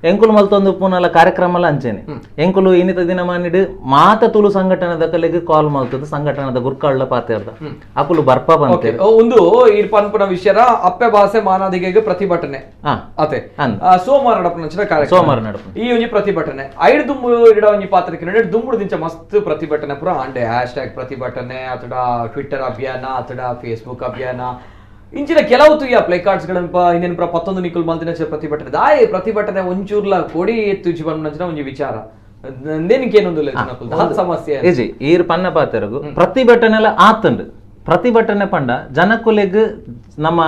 ಎಂಕುಲು ಮಲ್ತೊಂದು ಉಪ್ಪುನಲ ಕಾರ್ಯಕ್ರಮಲ ಅಂಚೆನೆ ಎಂಕುಲು ಇನ್ನಿತ ದಿನಮಾನಿಡ್ ಮಾತ ತುಳು ಸಂಘಟನೆದ ಕಲೆಗ್ ಕಾಲ್ ಮಲ್ತದ ಸಂಘಟನೆದ ಗುರ್ಕಾಳ್ಲ ಪಾತೆರ್ದ ಅಕುಲು ಬರ್ಪ ಬಂತೇರು ಒಂದು ಈ ಪನ್ಪುನ ವಿಷಯ ಅಪ್ಪೆ ಭಾಷೆ ಮಾನಾದಿಗೆಗೆ ಪ್ರತಿಭಟನೆ ಅತೆ ಸೋಮವಾರ ನಡಪುನ ಕಾರ್ಯಕ್ರಮ ಸೋಮವಾರ ನಡಪು ಈ ಒಂಜಿ ಪ್ರತಿಭಟನೆ ಐದು ದುಂಬು ಇಡ ಒಂಜಿ ಪಾತ್ರಕ್ಕೆ ನಡೆ ದುಂಬುಡು ದಿಂಚ ಮಸ್ತ್ ಪ್ರತಿಭಟನೆ ಪೂರ ಆಂಡೆ ಹ್ಯಾಶ್ ಟ್ಯಾಗ್ ಪ್ರತಿಭಟನೆ ಅಥವಾ ಟ್ವಿಟ್ಟರ್ ಅಭಿಯಾನ ಅಥವಾ ಫೇಸ್ಬುಕ್ ಅಭಿಯಾನ ಇಂಚಿನ ಕೆಲವು ತುಯ್ಯ ಪ್ಲೇ ಕಾರ್ಡ್ಸ್ಗಳನ್ನ ಇನ್ನೇನು ಪುರ ಪತ್ತೊಂದು ನಿಕುಲ್ ಮಲ್ತಿನ ಪ್ರತಿಭಟನೆ ದಾಯಿ ಪ್ರತಿಭಟನೆ ಒಂಚೂರ್ಲ ಕೊಡಿ ಎತ್ತು ಬಂದ ಒಂಜಿ ವಿಚಾರ ನಂದೇನಕ್ಕೇನೊಂದು ಸಮಸ್ಯೆ ಇಜಿ ಈರ್ ಪನ್ನ ಪಾತೆರಗು ಪ್ರತಿಭಟನೆಲ್ಲ ಆತಂಡು ಪ್ರತಿಭಟನೆ ಪಂಡ ಜನಕುಲೆಗ್ ನಮ್ಮ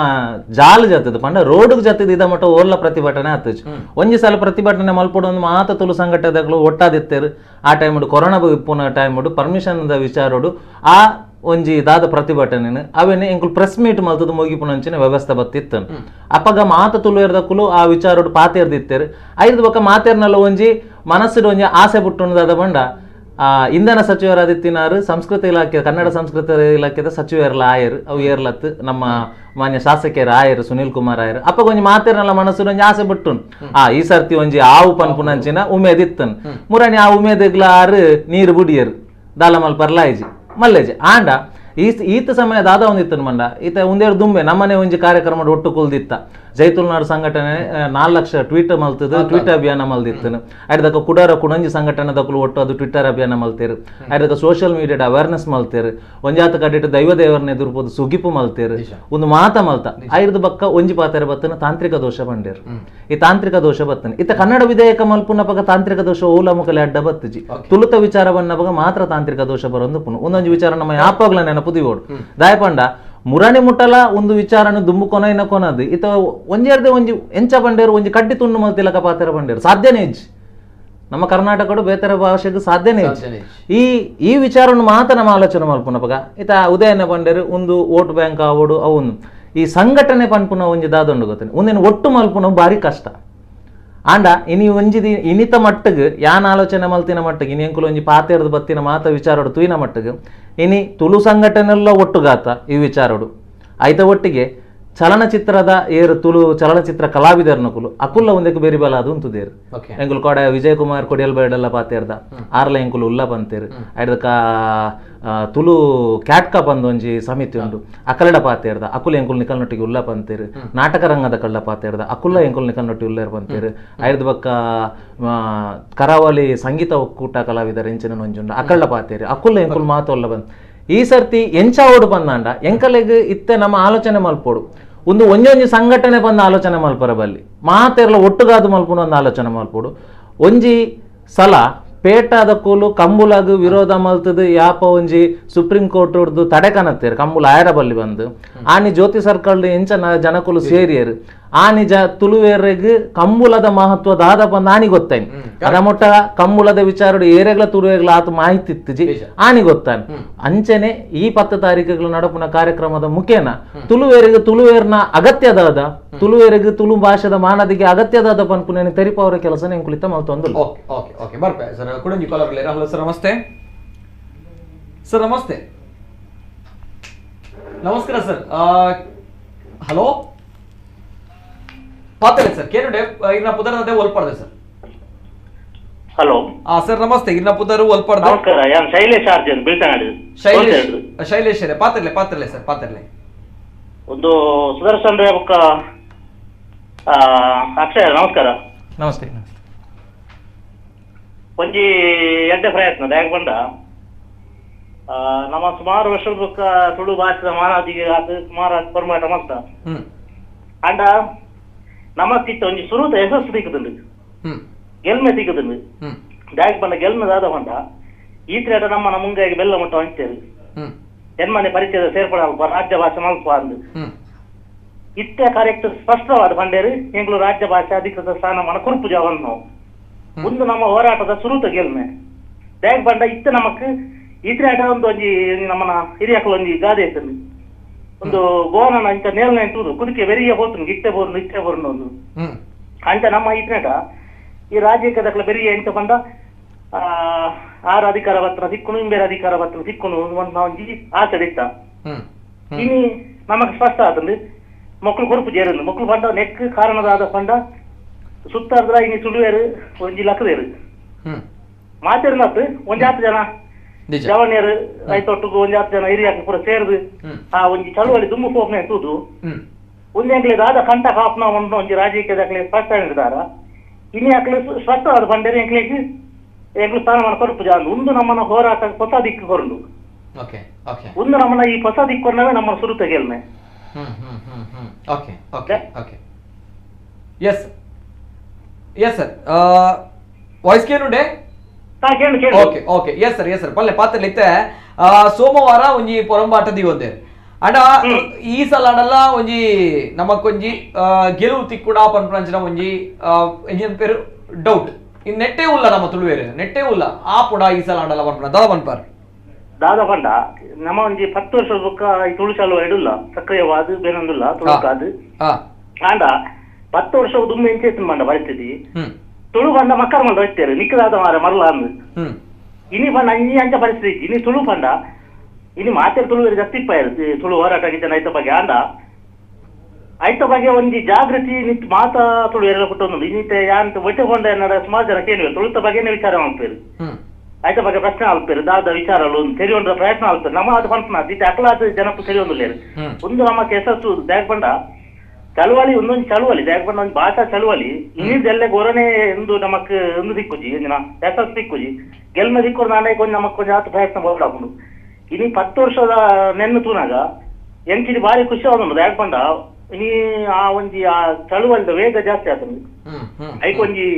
ಜಾಲ ಜತ್ತದ ಪಂಡ ರೋಡ್ಗ್ ಜತ್ತದ ಇದ ಮಟ್ಟ ಓರ್ಲ ಪ್ರತಿಭಟನೆ ಆತಜ್ ಒಂಜಿ ಸಲ ಪ್ರತಿಭಟನೆ ಮಲ್ಪಡು ಒಂದು ಮಾತ ತುಳು ಸಂಘಟನೆಗಳು ಒಟ್ಟಾದಿತ್ತೇರು ಆ ಟೈಮ್ ಕೊರೋನಾ ಇಪ್ಪುನ ಟೈಮ್ ಪರ್ಮಿಷನ್ the ವಿಚಾರೋಡು ಆ ಒಂಜಿ ದಾದ ಪ್ರತಿಭಟನೆ ಅವೇನೆ ಎಂಕುಲು ಪ್ರೆಸ್ ಮೀಟ್ ಮಲ್ತದ ಮುಗಿಪುನಂಚಿನ ವ್ಯವಸ್ಥೆ ಬತ್ತಿತ್ತು ಅಪ್ಪಗ ಮಾತ ತುಳುವೇರ್ದಕ್ಕಲು ಆ ವಿಚಾರೋಡು ಪಾತೇರ್ದಿತ್ತೇರು ಐದು ಬೊಕ್ಕ ಮಾತೇರ್ನಲ್ಲ ಒಂಜಿ ಮನಸ್ಸುಡು ಒಂಜಿ ಆಸೆ ಪುಟ್ಟುಂಡದಾದ ಬಂಡ ಇಂಧನ ಸಚಿವರಾದಿತ್ತಿನಾರು ಸಂಸ್ಕೃತಿ ಇಲಾಖೆ ಕನ್ನಡ ಸಂಸ್ಕೃತಿ ಇಲಾಖೆದ ಸಚಿವರ್ಲ ಆಯರು ಅವು ಏರ್ಲತ್ತು ನಮ್ಮ ಮಾನ್ಯ ಶಾಸಕಿಯರು ಆಯರು ಸುನೀಲ್ ಕುಮಾರ್ ಆಯರು ಅಪ್ಪ ಒಂಜಿ ಮಾತೇರ್ನಲ್ಲ ಮನಸ್ಸು ಒಂಜಿ ಆಸೆ ಬಿಟ್ಟುನ್ ಆ ಈ ಸರ್ತಿ ಒಂಜಿ ಆವು ಪನ್ಪುನಂಚಿನ ಉಮೇದಿತ್ತನ್ ಮುರಾನಿ ಆ ಉಮೇದಿಗ್ಲ ಆರು ನೀರು ಬುಡಿಯರು ದಾಲ ಮಲ್ಪರ್ಲಾಯಿಜಿ ಮಲ್ಲೇಜಿ ಆಂಡ ಈ ಈತ ಸಮಯ ದಾದ ಒಂದಿತ್ತನ್ ಮಂಡ ಈತ ಒಂದೆರಡು ದುಂಬೆ ನಮ್ಮನೆ ಒಂಜಿ ಕಾರ್ಯಕ್ರಮ ಒಟ್ಟು ಕುಲ್ದಿತ್ತ ಜೈತುಲ್ನಾಡು ಸಂಘಟನೆ 4 ಲಕ್ಷ ಟ್ವೀಟ್ ಮಲ್ತದ ಟ್ವಿಟರ್ ಅಭಿಯಾನ ಮಲ್ದಿತ್ತನು ಅಡ್ದಕ್ಕ ಕುಡಾರ ಕುಣಂಜಿ ಸಂಘಟನೆ ದಕ್ಕಲು ಒಟ್ಟು ಅದು ಟ್ವಿಟರ್ ಅಭಿಯಾನ ಮಲ್ತೇರು ಅಡ್ದಕ್ಕ social media awareness ಮಲ್ತೇರು ಒಂಜಾತ ಕಡಿಟ್ಟು ದೈವ ದೇವರನ್ನ ಎದುರ್ಬೋದು ಸುಗಿಪು ಮಲ್ತೇರು ಒಂದು ಮಾತ ಮಲ್ತ ಐರ್ದ ಬಕ್ಕ ಒಂಜಿ ಪಾತೆರ ಬತ್ತನ ತಾಂತ್ರಿಕ ದೋಷ ಬಂಡೇರು ಈ ತಾಂತ್ರಿಕ ದೋಷ ಬತ್ತನ ಇತ್ತ ಕನ್ನಡ ವಿಧೇಯಕ ಮಲ್ಪುನಪಗ ತಾಂತ್ರಿಕ ದೋಷ ಓಲ ಮುಖಲೆ ಅಡ್ಡ ಬತ್ತಜಿ ತುಳುತ ವಿಚಾರ ಬನ್ನಪಗ ಮಾತ್ರ ತಾಂತ್ರಿಕ ದೋಷ ಬರೊಂದು ಪುನು ಒಂದೊಂದು ವಿಚಾರ ನಮ್ಮ ಯಾಪಾಗ್ಲ ನೆನಪು ದಿವೋಡು ದಾಯಪಂಡ ಮುರಾಣಿ ಮುಟ್ಟಲ ಒಂದು ವಿಚಾರನ ದುಂಬು ಕೊನ ಇನ್ನ ಕೊನದು ಇತ ಒಂಜೆರ್ದೆ ಒಂಜಿ ಎಂಚ ಬಂಡೇರು ಒಂಜಿ ಕಡ್ಡಿ ತುಂಡು ಮಲ್ತಿಲಕ ಪಾತೆರ ಬಂಡೇರು ಸಾಧ್ಯನೇ ಇಜ್ಜಿ ನಮ್ಮ ಕರ್ನಾಟಕಡು ಬೇತರ ಭಾಷೆಗೆ ಸಾಧ್ಯನೇ ಇಜ್ಜಿ ಈ ಈ ವಿಚಾರವನ್ನು ಮಾತ್ರ ನಮ್ಮ ಆಲೋಚನೆ ಮಲ್ಪುನಪಗ ಇತ ಉದಯನ ಬಂಡೇರು ಒಂದು ವೋಟ್ ಬ್ಯಾಂಕ್ ಆವೋಡು ಅವನು ಈ ಸಂಘಟನೆ ಪನ್ಪುನ ಒಂಜಿ ದಾದೊಂಡು ಗೊತ್ತೇನೆ ಒಂದೇನು ಒಟ್ಟು ಮಲ್ಪುನ ಭಾರಿ ಕಷ್ಟ ಆಂಡ ಇನಿ ಒಂಜಿ ಇನಿತ ಮಟ್ಟಗ್ ಯಾನ್ ಆಲೋಚನೆ ಮಲ್ತಿನ ಮಟ್ಟಗ್ ಇನಿ ಎಂಕುಲು ಒಂಜಿ ಪಾತೆರ್ದು ಬತ್ತಿನ ಮಾತ ವಿಚಾರೋಡು ತುಯಿನ ಮಟ್ಟಗ್ ಇನಿ ತುಳು ಸಂಘಟನೆಲ್ಲ ಒಟ್ಟುಗಾತ ಈ ವಿಚಾರೋಡು ಐತ ಒಟ್ಟಿಗೆ ಚಲನಚಿತ್ರದ ಏರು ತುಳು ಚಲನಚಿತ್ರ ಕಲಾವಿದರ್ನಕುಲು ಅಕುಲ್ಲ ಒಂದಕ್ಕೆ ಬೇರೆ ಬಲ ಅದು ಉಂತುದೇರು ಎಂಕುಲು ಕೋಡ ವಿಜಯ್ ಕುಮಾರ್ ಕೊಡಿಯಲ್ ಬೇಡಲ್ಲ ಪಾತೇರ್ದ ಆರ್ಲ ಎಂಕುಲು ಉಲ್ಲ ಬಂತೇರು ಐದಕ್ಕ ತುಳು ಕ್ಯಾಟ್ಕ ಬಂದು ಒಂಜಿ ಸಮಿತಿ ಉಂಡು ಅಕಲಡ ಪಾತೇರ್ದ ಅಕುಲ ಎಂಕುಲು ನಿಕಲ್ನೊಟ್ಟಿಗೆ ಉಲ್ಲ ಬಂತೇರು ನಾಟಕ ರಂಗದ ಕಳ್ಳ ಪಾತೇರ್ದ ಅಕುಲ್ಲ ಎಂಕುಲು ನಿಕಲ್ನೊಟ್ಟಿಗೆ ಉಲ್ಲೇರ್ ಬಂತೇರು ಐದು ಬಕ್ಕ ಕರಾವಳಿ ಸಂಗೀತ ಒಕ್ಕೂಟ ಕಲಾವಿದರ ಎಂಚಿನ ಒಂಜುಂಡು ಅಕಳ್ಳ ಪಾತೇರು ಅಕುಲ್ಲ ಎಂಕುಲು ಮಾತೊಲ್ಲ ಬಂದ್ ಈ ಸರ್ತಿ ಎಂಚಾವೋಡು ಬಂದಾಂಡ ಎಂಕಲೆಗ್ ಇತ್ತೆ ನಮ್ಮ ಆಲೋಚನೆ ಮಲ್ಪೋಡು ಒಂದು ಒಂಜೊಂಜಿ ಸಂಘಟನೆ ಬಂದ ಆಲೋಚನೆ ಮಲ್ಪರ ಬಲ್ಲಿ ಮಾತೆರ್ಲ ಒಟ್ಟುಗಾದು ಮಲ್ಪುನ ಒಂದು ಆಲೋಚನೆ ಮಲ್ಪೋಡು ಒಂಜಿ ಸಲ ಪೇಟಾದ ಕೂಲು ಕಂಬುಲಾಗು ವಿರೋಧ ಮಲ್ತದ ಯಾಪ ಒಂಜಿ ಸುಪ್ರೀಂ ಕೋರ್ಟ್ ಹೊಡ್ದು ತಡೆ ಕನತ್ತೇರು ಕಂಬುಲ ಆಯರ ಬಲ್ಲಿ ಬಂದು ಆನಿ ಜ್ಯೋತಿ ಸರ್ಕಲ್ ಎಂಚ ಜನಕುಲು ಸೇರಿಯರು ಆನಿ ಜ ತುಳುವೇರೆಗ್ ಕಂಬುಲದ ಮಹತ್ವ ದಾದ ಬಂದ ಆನಿ ಗೊತ್ತಾಯ್ನು ಅದ ಮೊಟ್ಟ ಕಂಬುಲದ ವಿಚಾರಡು ಏರೆಗ್ಲ ತುಳುವೇಗ್ಲ ಆತ ಮಾಹಿತಿ ಇತ್ತುಜಿ ಆನಿ ಗೊತ್ತಾನೆ ಅಂಚನೆ ಈ 10 ತಾರೀಕುಗಳ ನಡಪುನ ಕಾರ್ಯಕ್ರಮದ ಮುಖೇನ ತುಳುವೇರಿಗೆ ತುಳುವೇರ್ನ ಅಗತ್ಯದಾದ ತುಳುವೇರಿಗೆ ತುಳು ಭಾಷೆದ ಮಾನದಿಗೆ ಅಗತ್ಯದಾದ ಪನ್ಪುನೇನು ತೆರಿಪವರ ಕೆಲಸ ಎಂಕುಲಿತ ಮಲ್ತೊಂದು okay okay okay ಬರ್ಪೆ sir ಕುಡಂಜಿ collar hello sir ನಮಸ್ತೆ ಸರ್ ನಮಸ್ತೆ ನಮಸ್ಕಾರ ಸರ್ ಹಲೋ ಪಾತಲೆ ಸರ್ ಕೇನುಡೆ ಇರ್ನ ಪುದರ್ ಒಲ್ಪಡ್ದೆ sir hello sir ನಮಸ್ತೆ ಇರ್ನ ಪುದರ್ ಒಲ್ಪಡ್ದೆ ನಮಸ್ಕಾರ ಯಾನ್ ಶೈಲೇಶ್ ಆರ್ಜನ್ ಬಿಳ್ತಂಗಡಿ ಶೈಲೇಶ್ ಶೈಲೇಶ್ ಪಾತರ್ಲೆ ಪಾತರ್ಲೆ ಸರ್ ಪಾತರ್ಲೆ ಒಂದು ಸುದರ್ಶನ್ ರೇ ಬೊಕ್ಕ ಅಕ್ಷಯ ನಮಸ್ಕಾರ ನಮಸ್ತೆ ನಮಸ್ತೆ ಒಂಜಿ ಎಡ್ಡೆ ಪ್ರಯತ್ನ ದಾಯಕ್ ಬಂಡ ನಮ್ಮ ಸುಮಾರು ವರ್ಷದ ಬೊಕ್ಕ ತುಳು ಭಾಷೆದ ಮಾನಾದಿಗೆ ಅದು ಸುಮಾರು ಪರ್ಮಾಟ ಮಸ್ತ ಅಂಡ ನಮಕ್ಕಿತ್ತ ಒಂಜಿ ಸುರುತ ಯಶಸ್ಸು ತಿಕ್ಕುದುಂಡು ಗೆಲ್ಮೆ ತಿಕ್ಕುದುಂಡು ದಾಯಕ್ ಬಂಡ ಗೆಲ್ಮೆ ದಾದ ಬಂಡ ಈ ತ್ರೇಟ ನಮ್ಮನ ಮುಂಗಾಗಿ ಬೆಲ್ಲ ಮಟ್ಟ ಅಂಚೇರು ಎನ್ಮನೆ ಪರಿಚಯದ ಸೇರ್ಪಡೆ ಅಲ್ಪ ರಾಜ್ಯ ಭಾಷೆ ಮಲ್ಪ ಅಂದು ಇತ್ತೆ ಕರೆಕ್ಟ್ ಸ್ಪಷ್ಟವಾದ ಬಂಡೇರು ಎಂಗ್ಳು ರಾಜ್ಯ ಭಾಷೆ ಅಧಿಕೃತ ಸ್ಥಾನಮಾನ ಕುರುಪು ಜಾವನ್ನು ಒಂದು ನಮ್ಮ ಹೋರಾಟದ ಸುರುತ ಗೆಲ್ಮೆ ದಾಯಕ್ ಬಂಡ ಇತ್ತ ನಮಕ್ ಈ ತ್ರೇಟ ಒಂದು ಒಂಜಿ ನಮ್ಮನ ಹಿರಿಯಕಲು ಒಂಜಿ ಗಾದೆ ಇತ್ತು ಒಂದು ಗೋವನ ಇಂತ ನೇಲ್ನ ತೂದು ಕುದುಕೆ ಬೆರಿಯ ಬೋತು ಇತ್ತೆ ಬೋರ್ನು ಇತ್ತೆ ಬೋರ್ನು ಒಂದು ಅಂಚ ನಮ್ಮ ಇತ್ನೇಟ ಈ ರಾಜ್ಯಕ್ಕೆ ದಕ್ಕಲ ಬೆರಿಯ ಎಂತ ಬಂದ ಆರು ಅಧಿಕಾರ ಪತ್ರ ಸಿಕ್ಕುನು ಇಂಬೇರೆ ಅಧಿಕಾರ ಪತ್ರ ಸಿಕ್ಕುನು ಒಂದು ಒಂಜಿ ಆಸೆ ಇತ್ತ ಇನಿ ನಮಕ್ ಸ್ಪಷ್ಟ ಆತಂದು ಮಕ್ಕಳು ಕೊರುಪು ಜೇರಂದು ಮಕ್ಕಳು ಬಂಡ ನೆಕ್ ಕಾರಣದಾದ ಪಂಡ ಸುತ್ತಾರ್ದ್ರ ಇನಿ ತುಳುವೇರು ಒಂಜಿ ಲಕ್ಕದೇರು ಮಾತೇರ್ನತ್ ಒಂಜಾತ್ ಜನ ಜವನಿಯರು ರೈತೊಟ್ಟುಗು ಒಂಜಾತ್ ಜನ ಹಿರಿಯಾಕ ಪೂರ ಸೇರ್ದು ಆ ಒಂಜಿ ಚಳುವಳಿ ದುಮ್ಮು ಪೋಪ್ನೆ ತೂದು ಒಂಜೆಂಕ್ಲೆ ದಾದ ಕಂಠ ಕಾಪ್ನ ಒಂದು ಒಂಜಿ ರಾಜಕೀಯ ದಾಖಲೆ ಸ್ಪಷ್ಟ ಇದ್ದಾರ ಇನಿ ಅಕ್ಲೆ ಸ್ಪಷ್ಟವಾದ ಬಂಡೇರಿ ಎಂಕ್ಲೆಗ್ ಎಂಕ್ಲು ಸ್ಥಾನಮಾನ ಕೊರ್ಪುಜ ಒಂದು ನಮ್ಮನ ಹೋರಾಟ ಹೊಸ ದಿಕ್ಕು ಕೊರಂಡು ಒಂದು ನಮ್ಮನ ಈ ಹೊಸ ದಿಕ್ಕು ಕೊರ್ನವೇ ನಮ್ಮ ಸುರುತ ಗೆಲ್ಮೆ. Okay okay okay yes yes sir voice ಕೇನುಂಡೆ okay okay yes sir yes sir ಪಲ್ಲೆ ಪಾತ್ರ ಇತ್ತೆ ಸೋಮವಾರ ಒಂಜಿ ಪೊರಂಬಾಟ ದಿವೊಂದೆ ಅಂಡ ಈ ಸಲ ಅಡಲ್ಲ ಒಂಜಿ ನಮಕ್ಕೊಂಜಿ ಗೆಲುವು ತಿಕ್ಕುಡ ಪನ್ಪಂಚಿನ ಒಂಜಿ ಇಂಜಿನ್ ಪೇರು ಡೌಟ್ ಇನ್ ನೆಟ್ಟೆ ಉಲ್ಲ ನಮ್ಮ ತುಳುವೇರು ನೆಟ್ಟೆ ಉಲ್ಲ ಆ ಪುಡ ಈ ಸಲ ಆಡಲ್ಲ ಪನ್ಪಣ ದಾದ ಪನ್ಪಾರ್ ದಾದ ಪಂಡ ನಮ್ಮ ಒಂಜಿ 10 ವರ್ಷದ ಬೊಕ್ಕ ಈ ತುಳು ಚಳುವಳಿ ಇಡುಲ್ಲ ಸಕ್ರಿಯವಾದ ಬೇನೊಂದುಲ್ಲ ತುಳುಕಾದು ಆಂಡ 10 ವರ್ಷ ದುಮ್ಮೆ ಎಂಚೇತನ್ ಬಂಡ ಪರಿಸ್ಥಿತಿ ತುಳು ಬಂಡ ಮಕ್ಕಳ ಮಂಡ ಹೋಗ್ತೇವೆ ನಿಕ್ಕದಾದ ಮಾರ ಮರಲ ಅಂದು ಇನಿ ಪಂಡ ಇನಿ ಅಂಚ ಪರಿಸ್ಥಿತಿ ಇನಿ ತುಳು ಪಂಡ ಇನಿ ಮಾತೆ ತುಳು ಜಾಸ್ತಿ ತುಳು ಹೋರಾಟ ಗಿದ್ದ ಐತ ಬಗ್ಗೆ ಆಂಡ ಐತ ಬಗ್ಗೆ ಒಂಜಿ ಜಾಗೃತಿ ನಿತ್ ಮಾತಾ ತುಳು ಎಲ್ಲ ಕೊಟ್ಟೊಂದು ಇನ್ನಿತೆ ಯಾನ್ ಒಟ್ಟೆ ಕೊಂಡ ಸುಮಾರು ಜನ ಕೇಳುವೆ ತುಳುತ ಬಗ್ಗೆನೇ ವಿಚಾರ ಮಾಡ್ತೇವೆ ಐತ ಬಗ್ಗೆ ಪ್ರಶ್ನೆ ಆಲ್ಪೇರು ದಾದ ವಿಚಾರ ತೆರಿಯೊಂಡ ಪ್ರಯತ್ನ ಆಲ್ಪೇರು ನಮ್ಮ ಅದು ಪಂಪನ ಇತ್ತೆ ಅಕ್ಲಾದ ಜನಕ್ಕೂ ತೆರಿಯೊಂದುಲ್ಲೇರು ಒಂದು ನಮ್ಮ ಕೆಸಸ್ಸು ದ್ಯಾಗ್ ಬಂಡ ಚಳುವಳಿ ಒಂದೊಂದು ಚಳುವಳಿ ದ್ಯಾಗ್ ಬಂಡ ಒಂದು ಭಾಷಾ ಚಳುವಳಿ ಇನ್ನಿದೆಲ್ಲ ಗೊರನೆ ಒಂದು ನಮಕ್ ಒಂದು ದಿಕ್ಕುಜಿ ಯಶಸ್ಸು ದಿಕ್ಕುಜಿ ಗೆಲ್ಮೆ ದಿಕ್ಕೋರು ನಾನೇ ಕೊಂಚ ನಮಕ್ ಕೊಂಚ ಆತ ಪ್ರಯತ್ನ ಬೋಡಾಪುಂಡು ಇನಿ 10 ವರ್ಷದ ನೆನ್ನು ತೂನಾಗ ಎಂಚಿನ ಭಾರಿ ಖುಷಿ ಆದೊಂದು ದ್ಯಾಗ್ ಬಂಡ ಇನಿ ಆ ಒಂಜಿ ಆ ಚಳುವಳಿದ ವೇಗ ಜಾಸ್ತಿ ಆತಂದು ಐಕೊಂಜಿ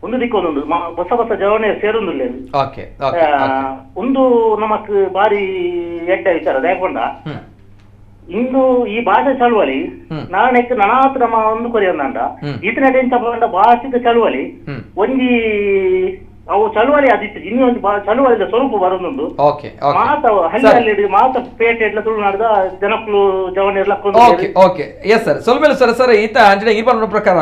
ಒಂದು ದಿಕ್ಕೊಂದೊಂದು ಹೊಸ ಹೊಸ ಜವಣೆ ಸೇರೊಂದುಲ್ಲೇರು ಒಂದು ನಮಕ್ ಬಾರಿ ಎಡ್ಡ ವಿಚಾರ ದ್ಯಾಗ್ ಇಂದು ಈ ಭಾಷೆ ಚಳುವಳಿ ನಾನೆಕ್ ನನಾತ್ ನಮ್ಮ ಒಂದು ಕೊರಿಯಂದ ಈತನ ಎಂಚ ಭಾಷಿಕ ಚಳುವಳಿ ಒಂಜಿ ಅವು ಚಳುವಳಿ ಅದಿತ್ತು ಇನ್ನು ಒಂದು ಚಳುವಳಿದ ಸ್ವರೂಪ ಬರೋದೊಂದು ಮಾತ ಹಳ್ಳಿ ಹಳ್ಳಿ ಮಾತ ಪೇಟೆ ಎಲ್ಲ ತುಳುನಾಡ್ದ ಜನಕ್ಕಳು ಜವನಿರ್ಲ okay okay yes sir ಸೊಲ್ಮೇಲೆ sir sir ಈತ ಅಂಚನೆ ಈ ಪನ್ಪುನ ಪ್ರಕಾರ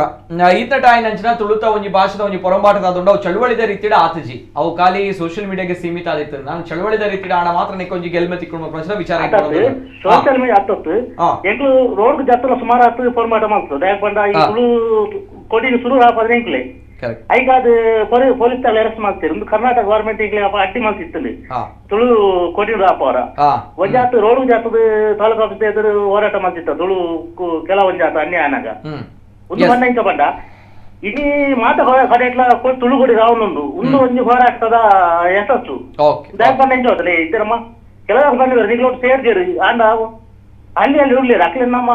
ಈತನ ಟಾಯಿನ ಅಂಚಿನ ತುಳುತ ಒಂಜಿ ಭಾಷೆದ ಒಂಜಿ ಪೊರಂಬಾಟದ ಆದುಂಡು ಅವು ಚಳುವಳಿದ ರೀತಿಡ ಆತಜಿ ಅವು ಖಾಲಿ ಸೋಷಿಯಲ್ ಮೀಡಿಯಾಗೆ ಸೀಮಿತ ಆದಿತ್ತು ನಾನು ಚಳುವಳಿದ ರೀತಿಡ ಆಣ ಮಾತ್ರ ಒಂಜಿ ಗೆಲ್ಮೆ ತಿಕ್ಕೊಂಡು ವಿಚಾರ ಸೋಷಿಯಲ್ ಮೀಡಿಯಾ ಆತತ್ತು ಎಂಕ್ಲು ರೋಡ್ ಜಾತ್ರೆ ಸುಮಾರು ಆತು ಪೊರಂಬಾಟ ಮಾಡ್ತದೆ ಯಾಕಂದ್ರೆ ಈ ತುಳು ಕೊಡಿನ ಸುರು ಆಪದ್ರೆ ಎಂಕ್ಲೆ ಐಗ ಅದು ಪೊಲೀಸ್ ಅರೆಸ್ಟ್ ಮಾಡ್ತೀರಿ ಒಂದು ಕರ್ನಾಟಕ ಗವರ್ಮೆಂಟ್ ಅಡ್ಡಿ ಮಾಡ್ತಿತ್ತು ತುಳು ಕೊಡಿನ ಆಪವರ ಒಂಜಾತ ರೋಡ್ ಜಾತದ ತಾಲೂಕು ಆಫೀಸ್ ಎದುರು ಹೋರಾಟ ಮಾಡ್ತಿತ್ತ ತುಳು ಕೆಲ ಒಂಜಾತ ಅನ್ಯಾಯ ಆನಾಗ ಒಂದು ಬಂಡ ಇಂಕ ಬಂಡ ಇಡೀ ಮಾತ ಕಡೆಟ್ಲ ತುಳು ಕೊಡಿ ರಾವಣೊಂದು ಒಂದು ಒಂಜಿ ಹೋರಾಟದ ಯಶಸ್ಸು ಬ್ಯಾಕ್ ಬಂಡ ಎಂಚ ಹೋದ್ರೆ ಇದ್ದರಮ್ಮ ಕೆಲವು ಬಂದಿದ್ದಾರೆ ನಿಗ್ಲೋಟ್ ಸೇರ್ಜೇರು ಆಂಡ ಅಲ್ಲಿ ಅಲ್ಲಿ ಹೋಗ್ಲಿರ ಅಕ್ಲೆ ನಮ್ಮ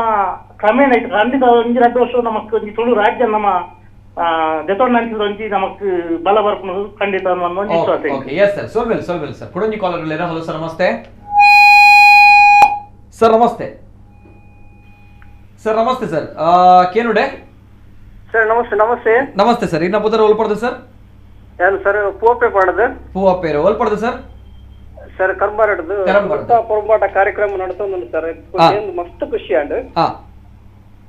ಕ್ರಮೇಣ ಖಂಡಿತ ಒಂಜಿ 2 ವರ್ಷ ನಮಕ್ ಒಂಜಿ ತುಳು ರಾಜ್ಯ ನಮ್ಮ ನಮಕ್ ಬಲ ಬರ್ಪುನು ಖಂಡಿತ okay yes sir ಸೋಲ್ವೆಲ್ ಸೋಲ್ವೆಲ್ sir ಕುಡಂಜಿ collar ಉಲ್ಲೇರ. Hello sir ನಮಸ್ತೆ ಸರ್ ನಮಸ್ತೆ ಸರ್ ನಮಸ್ತೆ ಸರ್ ಕೇನುಡೆ ಸರ್ ನಮಸ್ತೆ ನಮಸ್ತೆ ನಮಸ್ತೆ ಸರ್ ಇನ್ನ ಪುದರ್ ಓಲ್ಪಡ್ದು ಸರ್ ಏನು ಸರ್ ಪೂವಪ್ಪೆ ಪಾಡದು ಪೂವಪ್ಪೇರು ಓಲ್ಪಡ್ದು ಸರ್ ಸರ್ ಕರ್ಮಾರಡ್ದು ಪೊರಂಬಾಟ ಕಾರ್ಯಕ್ರಮ ನಡೆಸೋದು ಸರ್ ಮಸ್ತ್ ಖುಷಿ ಅಂಡ್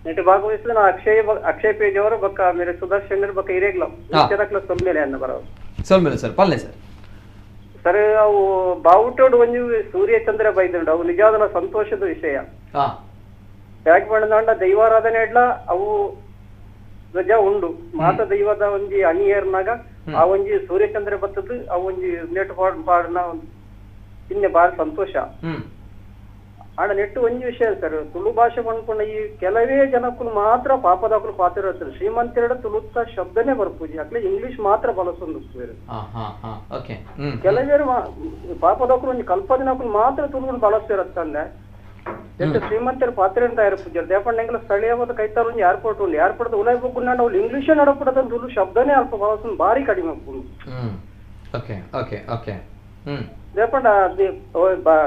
ನೆಟ್ ಭಾಗವಹಿಸಿದ ನಾ ಅಕ್ಷಯ್ ಅಕ್ಷಯ್ ಪೇಜ್ ಅವರು ಬಕ್ಕ ಮೇರೆ ಸುದರ್ಶನ್ ಬಕ್ಕ ಹಿರೇಗ್ಲ ಸೊಲ್ಮೇಲೆ ಅನ್ನ ಬರೋ ಸೊಲ್ಮೇಲೆ ಸರ್ ಪಲ್ಲೆ ಸರ್ ಸರ್ ಅವು ಬಾವುಟೋಡು ಒಂಜಿ ಸೂರ್ಯ ಚಂದ್ರ ಬೈದುಂಡು ಅವು ನಿಜವಾದ ಸಂತೋಷದ ವಿಷಯ. ಯಾಕೆ ಪಂಡ ದೈವಾರಾಧನೆ ಇಡ್ಲ ಅವು ಧ್ವಜ ಉಂಡು ಮಾತ ದೈವದ ಒಂಜಿ ಅಣಿಯರ್ನಾಗ ಆ ಒಂಜಿ ಸೂರ್ಯಚಂದ್ರ ಬತ್ತದ್ದು ಆ ಒಂಜಿ ನೆಟ್ ಪಾಡಿನ ಇನ್ನೆ ಬಾರಿ ಸಂತೋಷ. ಆಂಡ ನೆಟ್ಟು ಒಂಜಿ ವಿಷಯ ಸರ್ ತುಳು ಭಾಷೆ ಪನ್ಪುಂಡ ಈ ಕೆಲವೇ ಜನಕ್ಕೂ ಮಾತ್ರ ಪಾಪದಾಕಲು ಪಾತ್ರ ಇರ್ತಾರೆ ಶ್ರೀಮಂತೆರಡ ತುಳುತ್ತ ಶಬ್ದನೇ ಬರ್ಪೂಜಿ ಅಕ್ಲೆ ಇಂಗ್ಲಿಷ್ ಮಾತ್ರ ಬಳಸೊಂದು ಕೆಲವೇರು ಪಾಪದಾಕಲು ಒಂಜಿ ಕಲ್ಪದಿನಕಲು ಮಾತ್ರ ತುಳು ಬಳಸ್ತಿರತ್ತಂದೆ ಎಟ್ಟು ಶ್ರೀಮಂತರ ಪಾತ್ರ ಅಂತ ಇರ್ಪೂಜಾರ ದೇಪಂಡ ಸ್ಥಳೀಯವಾದ ಕೈತಾರ ಒಂಜಿ ಏರ್ಪೋರ್ಟ್ ಉಂಡು ಏರ್ಪೋರ್ಟ್ ಉಲಾಯ್ ಬೊಕ್ಕುಂಡ ಅವ್ಳು ಇಂಗ್ಲಿಷ್ ನಡಪಡದ ತುಳು ಶಬ್ದನೇ ಅಲ್ಪ ಬಳಸೊಂದು ಬಾರಿ ಕಡಿಮೆ ಉಪ್ಪುಂಡು. ದೇಪಂಡ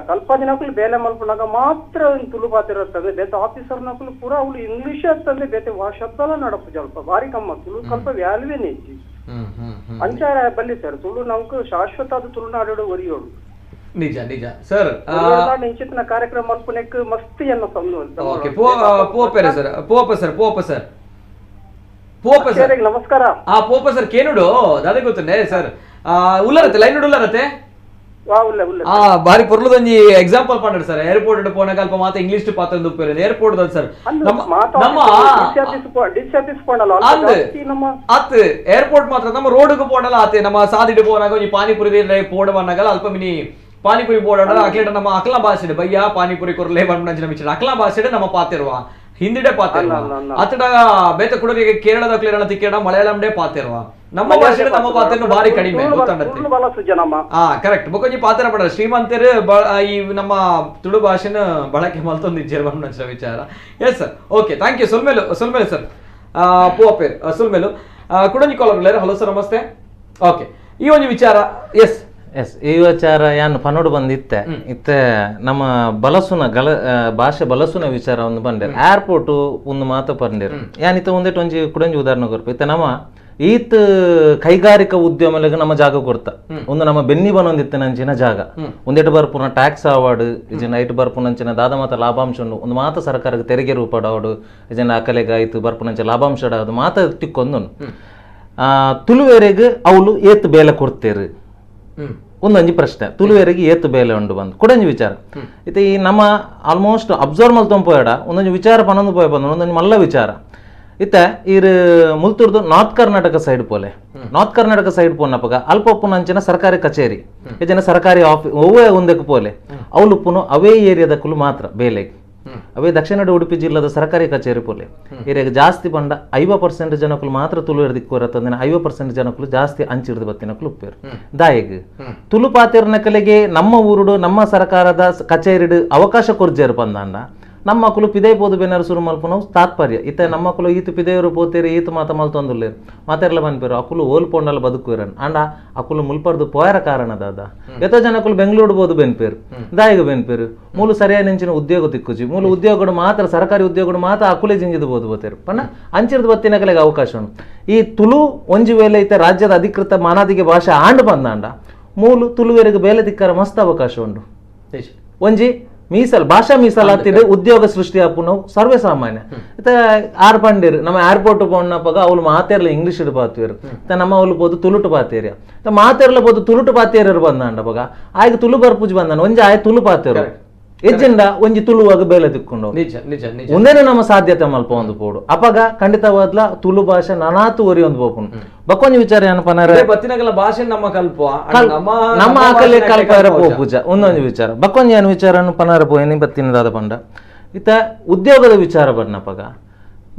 ಕಲ್ಪದಿನಕುಲು ಬೇಲೆ ಮಲ್ಪುನಾಗ ಮಾತ್ರ ತುಳು ಪಾತ್ರ ಇರ್ತದೆ ಬೇತೆ ಆಫೀಸರ್ ನಕಲು ಪೂರ ಅವಳು ಇಂಗ್ಲಿಷ್ ಅಂತಂದ್ರೆ ಬೇತೆ ಶಬ್ದಲ ನಡಪು ಜಲ್ಪ ಬಾರಿ ಕಮ್ಮ ತುಳು ಕಲ್ಪ ವ್ಯಾಲ್ಯೂನೇ ಇಜ್ಜಿ ಅಂಚಾರ ಬಲ್ಲಿ ಸರ್ ತುಳು ನಮ್ಗೆ ಶಾಶ್ವತ ಅದು ತುಳುನಾಡು ಒರಿಯೋಡು ನಿಜ ನಿಜ ಸರ್ ಇಂಚಿನ ಕಾರ್ಯಕ್ರಮ ಮಲ್ಪುನೆಕ್ ಮಸ್ತ್ ಎನ್ನ ಓಕೆ ಪೋಪೆರೆ ಸರ್ ಪೋಪ ಸರ್ ಪೋಪ ಸರ್ ಪೋಪ ಸರ್ ನಮಸ್ಕಾರ. ಆ ಪೋಪ ಸರ್ ಕೇನುಡು ದಾದೆ ಗೊತ್ತುಂಡೆ ಸರ್ ಉಲ್ಲರತ್ತೆ ಲೈನ್ ಉಲ್ಲರತ್ತೆ ಬಾರಿ ಪೊರ್ಲುದೊಂಜಿ ಎಕ್ಸಾಂಪಲ್ ಪಂಡರ್ ಸರ್. ಏರ್ಪೋರ್ಟ್ ಪೋನಾಗ ಅಲ್ಪ ಮಾತ ಇಂಗ್ಲಿಷ್ ಪಾತ್ರ ಉಪ್ಪೇರು ಏರ್ಪೋರ್ಟ್ ಸರ್. ನಮ್ಮ ಅತ್ ಏರ್ಪೋರ್ಟ್ ಮಾತ್ರ ನಮ್ಮ ರೋಡ್ಗೆ ಪೋಡಲ್ಲ ಆತೆ ನಮ್ಮ ಸಾದಿಡ್ ಪೋನಾಗ ಒಂಜಿ ಪಾನಿಪುರಿ ಪೋಡ ಬನ್ನಾಗಲ್ಲ ಅಲ್ಪ ಮಿನಿ ಪಾನಿಪುರಿ ಬೋಡ ಅಕ್ಲೇಟ ನಮ್ಮ ಅಕ್ಲ ಭಾಷೆ ಬಯ್ಯ ಪಾನಿಪುರಿ ಕೊರ್ಲೆ ಬಂಡ ಮಿಚ್ಚ ಅಕ್ಲ ಭಾಷೆ ನಮ್ಮ ಪಾತಿರುವ ಹಿಂದಿಡೆ ಪಾತಿರುವ ಅತಡ ಬೇತ ಕುಡರಿಗೆ ಕೇರಳದ ಅಕ್ಲೇರಣ ತಿಕ್ಕೇಡ ಮಲಯಾಳಂಡೇ ಪಾತಿರುವ ನಮ್ಮ ಭಾಷೆ ನಮ್ಮ ಪಾತ್ರ ಬಾರಿ ಕಡಿಮೆ. ಹಾ ಕರೆಕ್ಟ್. ಬೊಕೊಂಜಿ ಪಾತ್ರ ಪಡ ಶ್ರೀಮಂತರು ಈ ನಮ್ಮ ತುಳು ಭಾಷೆನ ಬಳಕೆ ಮಲ್ತೊಂದಿಜ್ಜೆರ್ ಬಂಡ ವಿಚಾರ. Yes sir, okay, thank you. ಸೊಲ್ಮೇಲು ಸೊಲ್ಮೇಲು sir, ಪೂವಪ್ಪೇರ್ ಸೊಲ್ಮೇಲು. ಕುಡೊಂಜಿ collar. Hello sir, namaste. Okay, ಈ ಒಂದು ವಿಚಾರ. ಎಸ್ ಎಸ್, ಈ ವಿಚಾರ ಯಾನ್ ಪನೋಡು ಬಂದಿತ್ತೆ ಇತ್ತೆ ನಮ್ಮ ಬಲಸುನ ಗಲ ಭಾಷೆ ಬಲಸುನ ವಿಚಾರ ಒಂದು ಬಂದೇರು ಏರ್ಪೋರ್ಟ್ ಒಂದು ಮಾತು ಬಂದೇರು ಯಾನಿತ್ತ ಒಂದೇಟ್ ಒಂಜಿ ಕುಡಂಜಿ ಉದಾಹರಣೆ ಕೊರ್ಪು. ಇತ್ತೆ ನಮ್ಮ ಈತ್ ಕೈಗಾರಿಕಾ ಉದ್ಯಮಲಿಗೆ ನಮ್ಮ ಜಾಗ ಕೊಡ್ತ ಒಂದು ನಮ್ಮ ಬೆನ್ನಿ ಬನೊಂದಿತ್ತೆ ನಂಚಿನ ಜಾಗ ಒಂದೆಟು ಬರ್ಪುನ ಟ್ಯಾಕ್ಸ್ ಅವಾರ್ಡ್ ಇಜನ ಐಟು ಬರ್ಪುನಂಚಿನ ದಾದ ಮಾತ ಲಾಭಾಂಶ ಉಂಡು ಒಂದು ಮಾತ ಸರ್ಕಾರಕ್ಕೆ ತೆರಿಗೆ ರೂಪಡಾವಡು ಇಜನ ಅಕಲೆಗೆ ಆಯ್ತು ಬರ್ಪುನಂಚ ಲಾಭಾಂಶ ಅದು ಮಾತ ತಿಕ್ಕೊಂದು ತುಳುವೆರೆಗೆ ಅವಳು ಏತ್ ಬೇಲೆ ಕೊಡ್ತೇರು ಒಂದೊಂಜಿ ಪ್ರಶ್ನೆ. ತುಳುವೆರೆಗೆ ಏತು ಬೇಲೆ ಉಂಡು ಬಂದು ಕೊಡಂಜಿ ವಿಚಾರ. ಇತ್ತೆ ಈ ನಮ್ಮ ಆಲ್ಮೋಸ್ಟ್ ಅಬ್ಸರ್ವ್ ಮಲ್ತೊಂದು ಪೋಯಡ ಒಂದೊಂಜಿ ವಿಚಾರ ಪನೊಂದು ಪೋಯ ಬಂದು ಒಂದೊಂಜಿ ಮಲ್ಲ ವಿಚಾರ. ಇತ್ತೆ ಈರ್ ಮುಲ್ತುರ್ದು ನಾರ್ತ್ ಕರ್ನಾಟಕ ಸೈಡ್ ಪೋಲೆ ನಾರ್ತ್ ಕರ್ನಾಟಕ ಸೈಡ್ ಪೋನಪಗ ಅಲ್ಪ ಉಪ್ಪುನಂಚಿನ ಸರ್ಕಾರಿ ಕಚೇರಿ ಇಜನ ಸರ್ಕಾರಿ ಆಫೀಸ್ ಒವ್ವೇ ಒಂದಕ್ಕೆ ಪೋಲೆ ಅವಲುಪ್ಪುನು ಅವೇ ಏರಿಯಾದಕ್ಕೂ ಮಾತ್ರ ಬೇಲೆಗೆ. ಅವೇ ದಕ್ಷಿಣ ಉಡುಪಿ ಜಿಲ್ಲಾದ ಸರ್ಕಾರಿ ಕಚೇರಿ ಪೋಲೆ ಏರಿಯಾಗ ಜಾಸ್ತಿ ಬಂಡ 50% ಜನಕ್ಕೂ ಮಾತ್ರ ತುಳು ಹಿಡ್ದಿಕ್ಕೋರತ್ತಂದ್ರೆ 50% ಜನಕ್ಕೂ ಜಾಸ್ತಿ ಅಂಚಿಡ್ದು ಬತ್ತಿನಕ್ಕೂ ಉಪ್ಪೇರು ದಾಯಿಗ್ ತುಳು ಪಾತಿರ್ನಕಲಿಗೆ ನಮ್ಮ ಊರುಡು ನಮ್ಮ ಸರ್ಕಾರದ ಕಚೇರಿಡು ಅವಕಾಶ ಕೊರ್ಜೇರು ಪಂದಾಂಡ ನಮ್ಮ ಕುಲು ಪಿದೇ ಪೋದು ಬೆನಾರು ಸುರು ಮಲ್ಪುನವು ತಾತ್ಪರ್ಯ. ಇತ್ತೆ ನಮ್ಮ ಕುಲು ಈತು ಪಿದೆಯವರು ಪೋತೇರಿ ಈತು ಮಾತ ಮಲ್ತೊಂದುಲ್ಲೇರು ಮಾತೆರ್ಲ ಬನ್ಪೇರು ಅಕುಲು ಓಲ್ ಪೋಂಡಲ ಬದುಕುರನ್ ಅಂಡ ಅಕುಲು ಮುಲ್ಪರ್ದು ಪೋಯರ ಕಾರಣ ದಾದ ಎತ್ತೋ ಜನಕುಲು ಬೆಂಗಳೂರು ಬೋದು ಬೆನ್ಪೇರು ದಾಯಿಗ ಬೆನ್ಪೇರು ಮೂಲು ಸರಿಯಾದ ನೆಂಚಿನ ಉದ್ಯೋಗ ತಿಕ್ಕುಜಿ ಮೂಲು ಉದ್ಯೋಗಡು ಮಾತ್ರ ಸರ್ಕಾರಿ ಉದ್ಯೋಗಡು ಮಾತ್ರ ಅಕುಲೇ ಜಿಂಜಿದು ಬೋದು ಬೋತೇರು ಪಂಡ ಅಂಚಿರ್ದು ಬತ್ತಿನಕಲೆಗೆ ಅವಕಾಶ ಉಂಡು. ಈ ತುಳು ಒಂಜಿ ವೇಳೆ ಇತ್ತೆ ರಾಜ್ಯದ ಅಧಿಕೃತ ಮಾನಾದಿಗೆ ಭಾಷೆ ಆಂಡು ಬಂದಾಂಡ ಮೂಲು ತುಳುವೆರಿಗೆ ಬೇಲೆ ತಿಕ್ಕರ ಮಸ್ತ್ ಅವಕಾಶ ಉಂಡು. ಒಂಜಿ ಮೀಸಲ್ ಭಾಷಾ ಮೀಸಲಾತಿಡು ಉದ್ಯೋಗ ಸೃಷ್ಟಿ ಆಪುನವು ಸರ್ವೇ ಸಾಮಾನ್ಯ. ಇತ್ತ ಆರ್ ಪಂಡೇರು ನಮ್ಮ ಏರ್ಪೋರ್ಟ್ ಪೋಣ್ಣಪ್ಪಗ ಅವಳು ಮಾತೇರ್ಲ ಇಂಗ್ಲೀಷ್ ಪಾತೇರು ನಮ್ಮ ಅವಳು ಬೋದು ತುಳುಟು ಪಾತೇರಿಯ ಮಾತೇರ್ಲ ಬೋದು ತುಳುಟು ಪಾತೇರು ಬಂದಾಂಡಪಗ ಆಯ್ಗ ತುಳು ಬರ್ಪುಜಿ ಬಂದಾನ ಒಂಜಿ ಆಯ್ ತುಳು ಪಾತೇರು ಎಜ್ಜೆಂಡ ಒಂಜಿ ತುಳುವಾಗ ಬೇಲೆ ತಿಕ್ಕೊಂಡು ಒಂದೇನೆ ನಮ್ಮ ಸಾಧ್ಯತೆ ಮಲ್ಪ ಒಂದು ಪೋಡು ಅಪಗ ಖಂಡಿತವಾದ್ಲ ತುಳು ಭಾಷೆ ನಾನಾತು ಒರಿ ಒಂದು ಪೋಪುನು ಬಕ್ಕೊಂಜಿ ವಿಚಾರ ಏನಪ್ಪನಾರೆ ಬತ್ತಿನಗಲ ಭಾಷೆ ನಮ್ಮ ಕಲ್ಪ ನಮ್ಮ ಆಕಲೆ ಕಲ್ಪಾರ ಪೋಪುಜ ಒಂದೊಂದು ವಿಚಾರ ಬಕ್ಕೊಂಜಿ ಏನು ವಿಚಾರ ಪನಾರ ಪೋಯನಿ ಬತ್ತಿನದಾದ ಪಂಡ ಇತ್ತ ಉದ್ಯೋಗದ ವಿಚಾರ ಬನ್ನಪಗ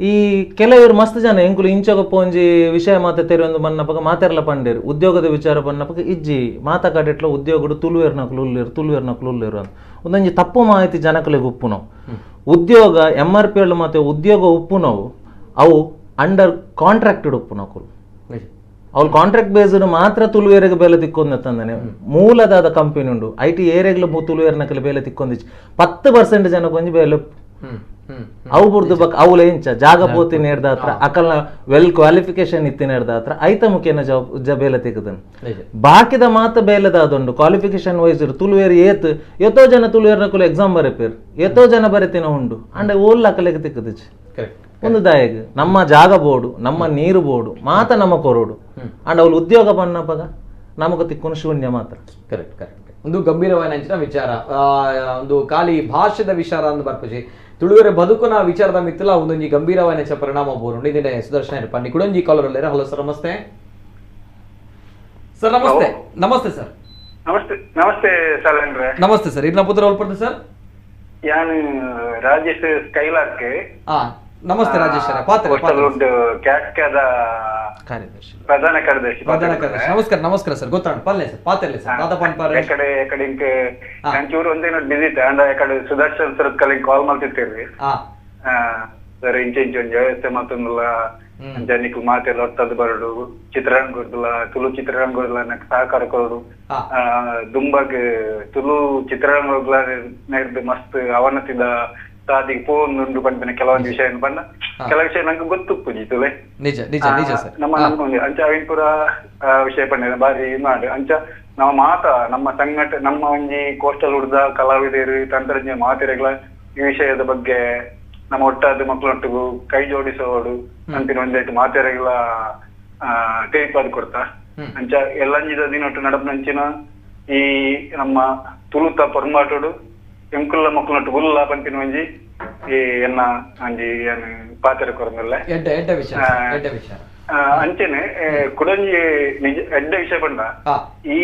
ಈ ಕೆಲವರು ಮಸ್ತ್ ಜನ ಎಂಕುಲು ಇಂಚಗ ಪೋಂಜಿ ವಿಷಯ ಮಾತ ತೆರೆಯೊಂದು ಬನ್ನಪಗ ಮಾತೆರ್ಲ ಪಂಡೇರು ಉದ್ಯೋಗದ ವಿಚಾರ ಬನ್ನಪಗ ಇಜ್ಜಿ ಮಾತ ಕಡೆಟ್ಲ ಉದ್ಯೋಗಡು ತುಳುವೇರ್ನಕ್ಲು ಉಲ್ಲೇರು ತುಳುವೇರ್ನಕ್ಲು ಉಲ್ಲೇರು ಅಂತ ಒಂದೊಂಜಿ ತಪ್ಪು ಮಾಹಿತಿ ಜನಕಲಿಗೆ ಉಪ್ಪುನವು. ಉದ್ಯೋಗ M R P ಮತ್ತೆ ಉದ್ಯೋಗ ಉಪ್ಪುನವು ಅವು ಅಂಡರ್ ಕಾಂಟ್ರಾಕ್ಟೆಡ್ ಉಪ್ಪುನಕುಲು ಅವ್ಳು ಕಾಂಟ್ರಾಕ್ಟ್ ಬೇಸ್ಡ್ ಮಾತ್ರ ತುಳುವೇರಿಗೆ ಬೇಲೆ ತಿಕ್ಕೊಂದಂತಾನೆ ಮೂಲದಾದ ಕಂಪನಿ ಉಂಡು I T ಏರಿಯಾಗ್ಲು ತುಳುವೇರ್ನಕಲಿ ಬೇಲೆ ತಿಕ್ಕೊಂದಿಚ್ಚು 10% ಜನಕ್ಕೊಂಜಿ ಬೇಲೆ ಅವು ಬುರ್ದು ಬಕ್ ಅವುಲ ಎಂಚ ಜಾಗ ಪೋತಿ ನೇಡ್ದ ಹತ್ರ ಅಕಲ್ನ ವೆಲ್ ಕ್ವಾಲಿಫಿಕೇಶನ್ ಇತ್ತಿ ನೇಡ್ದ ಹತ್ರ ಐತ ಮುಖೇನ ಜಾಬ್ ಬೇಲೆ ತಿಕ್ಕದನ್ ಬಾಕಿದ ಮಾತ ಬೇಲೆದಾದುಂಡು ಕ್ವಾಲಿಫಿಕೇಶನ್ ವೈಸ್ ತುಳುವೇರು ಏತ್ ಎತ್ತೋ ಜನ ತುಳುವೇರ್ನಕುಲು ಎಕ್ಸಾಮ್ ಬರೆಪೇರು ಎತ್ತೋ ಜನ ಬರೆತಿನ ಉಂಡು ಅಂಡ್ ಓಲ್ ಅಕಲೆಗೆ ತಿಕ್ಕದಿಚ್ಚು ಒಂದು ದಾಯಗ್ ನಮ್ಮ ಜಾಗ ಬೋಡು ನಮ್ಮ ನೀರು ಬೋಡು ಮಾತ ನಮ್ಮ ಕೊರೋಡು ಅಂಡ್ ಅವಳು ಉದ್ಯೋಗ ಬನ್ನಪಗ ನಮಗ ತಿಕ್ಕೊಂಡು ಶೂನ್ಯ ಮಾತ್ರ. Correct correct. ಒಂದು ಗಂಭೀರವಾದ ಅಂಚಿನ ವಿಚಾರ ಒಂದು ಖಾಲಿ ಭಾಷೆದ ವಿಚಾರ ಅಂದ್ ಬರ್ಪುಜಿ ತುಳುವರೆ ಬದುಕುನ ವಿಚಾರದ ಮಿತ್ತಲ ಒಂದೊಂಜಿ ಗಂಭೀರವಾದ ಪರಿಣಾಮ ಬೋರುಂಡು. ಇದನ್ನೇ ಸುದರ್ಶನ ಪನ್ನಿ ಕುಡೊಂಜಿ ಕಾಲರ್ ಉಲ್ಲೇರ. ಹಲೋ ಸರ್, ನಮಸ್ತೆ ಸರ್. ನಮಸ್ತೆ ನಮಸ್ತೆ ಸರ್. ನಮಸ್ತೆ ನಮಸ್ತೆ ಸರ್. ನಮಸ್ತೆ ಸರ್, ಇರ್ನ ಪುತ್ರ ಒಲ್ಪಡ್ದು ಸರ್. ಯಾನು ರಾಜೇಶ್ ಸ್ಕೈಲಾರ್ಕ್. ನಮಸ್ತೆ ರಾಜೇಶ್ ಸರ್. ಪಾತ್ರ ಕ್ಯಾಟ್ಕಾದ ಕಾರ್ಯದರ್ಶಿ ಪ್ರಧಾನ ಕಾರ್ಯದರ್ಶಿ. ಪ್ರಧಾನ ಕಾರ್ಯದರ್ಶಿ ನಮಸ್ಕಾರ. ನಮಸ್ಕಾರ ಸರ್. ಗೊತ್ತಾಂಡ್ ಪಲ್ಲೆ ಸರ್ ಪಾತೆಲ್ಲೆ ಸರ್ ದಾದ ಪನ್ಪಾರೆ ಎಕಡೆ ಎಕಡೆ ಇಂಕ ನಂಚೂರು ಒಂದೇನೋ ಬಿಸಿ ಅಂಡ ಎಕಡೆ ಸುದರ್ಶನ್ ಸರ್ ಕಲೆ ಕಾಲ್ ಮಾಡ್ತಿರ್ತೀವಿ. ಸರ್ ಇಂಚೆ ಇಂಚೆ ಒಂಜಿ ವ್ಯವಸ್ಥೆ ಮತ್ತೊಂದಲ್ಲ ಜನಕ್ಕೆ ಮಾತೆಲ್ಲ ಒತ್ತದು ಬರಡು ಚಿತ್ರರಂಗದಲ್ಲ ತುಳು ಚಿತ್ರರಂಗದಲ್ಲ ನಂಗೆ ಸಹಕಾರ ಕೊರಡು ದುಂಬಾಗ್ ತುಳು ಚಿತ್ರರಂಗಗಳ ನೆಡ್ದು ಮಸ್ತ್ ಅವನತಿದ ಸಾದಿಗೆ ಫೋನ್ ಉಂಡು ಪನ್ಪಿನ ಕೆಲವೊಂದು ವಿಷಯ ಬಣ್ಣ ಕೆಲವು ವಿಷಯ ನಂಗೆ ಗೊತ್ತುಪ್ಪುಜಿ ತುಲೆ ನಿಜ ನಿಜ ನಿಜ ಸರ್. ನಮ್ಮ ನಮ್ಗೊಂದು ಅಂಚ ಅವಿನ ಪೂರ ವಿಷಯ ಪಂಡ ಬಾರಿ ಮಾಡು ಅಂಚ ನಮ್ಮ ಮಾತ ನಮ್ಮ ಸಂಘಟ ನಮ್ಮ ಒಂಜಿ ಕೋಸ್ಟಲ್ ಹುಡ್ದ ಕಲಾವಿದರು ತಂತ್ರಜ್ಞ ಮಾತಿರಗಳ ಈ ವಿಷಯದ ಬಗ್ಗೆ ನಮ್ಮ ಒಟ್ಟಾದ ಮಕ್ಕಳೊಟ್ಟಿಗೂ ಕೈ ಜೋಡಿಸೋಡು ಅಂತಿನ ಒಂದೈತು ಮಾತೆರೆಗಳ ತಿಳಿಪಾದ ಕೊಡ್ತಾ ಅಂಚ ಎಲ್ಲಂಜಿದ ದಿನೊಟ್ಟು ನಡಪನಂಚಿನ ಈ ನಮ್ಮ ತುಳುತ ಪೊರ್ಮಾಟೋಡು ಎಂಕುಲ್ಲ ಮಕ್ಕಳೊಟ್ಟು ಗುಲ್ಲ ಪಂಪಿನ ಒಂಜಿ ಈ ಎನ್ನ ಒಂಜಿ ಏನು ಪಾತ್ರ ಕೊರಮಿಲ್ಲ ಅಂಚೆನೆ ಕುಡಂಜಿ ನಿಜ ಎಡ್ಡೆ ವಿಷಯ ಪಂಡ ಈ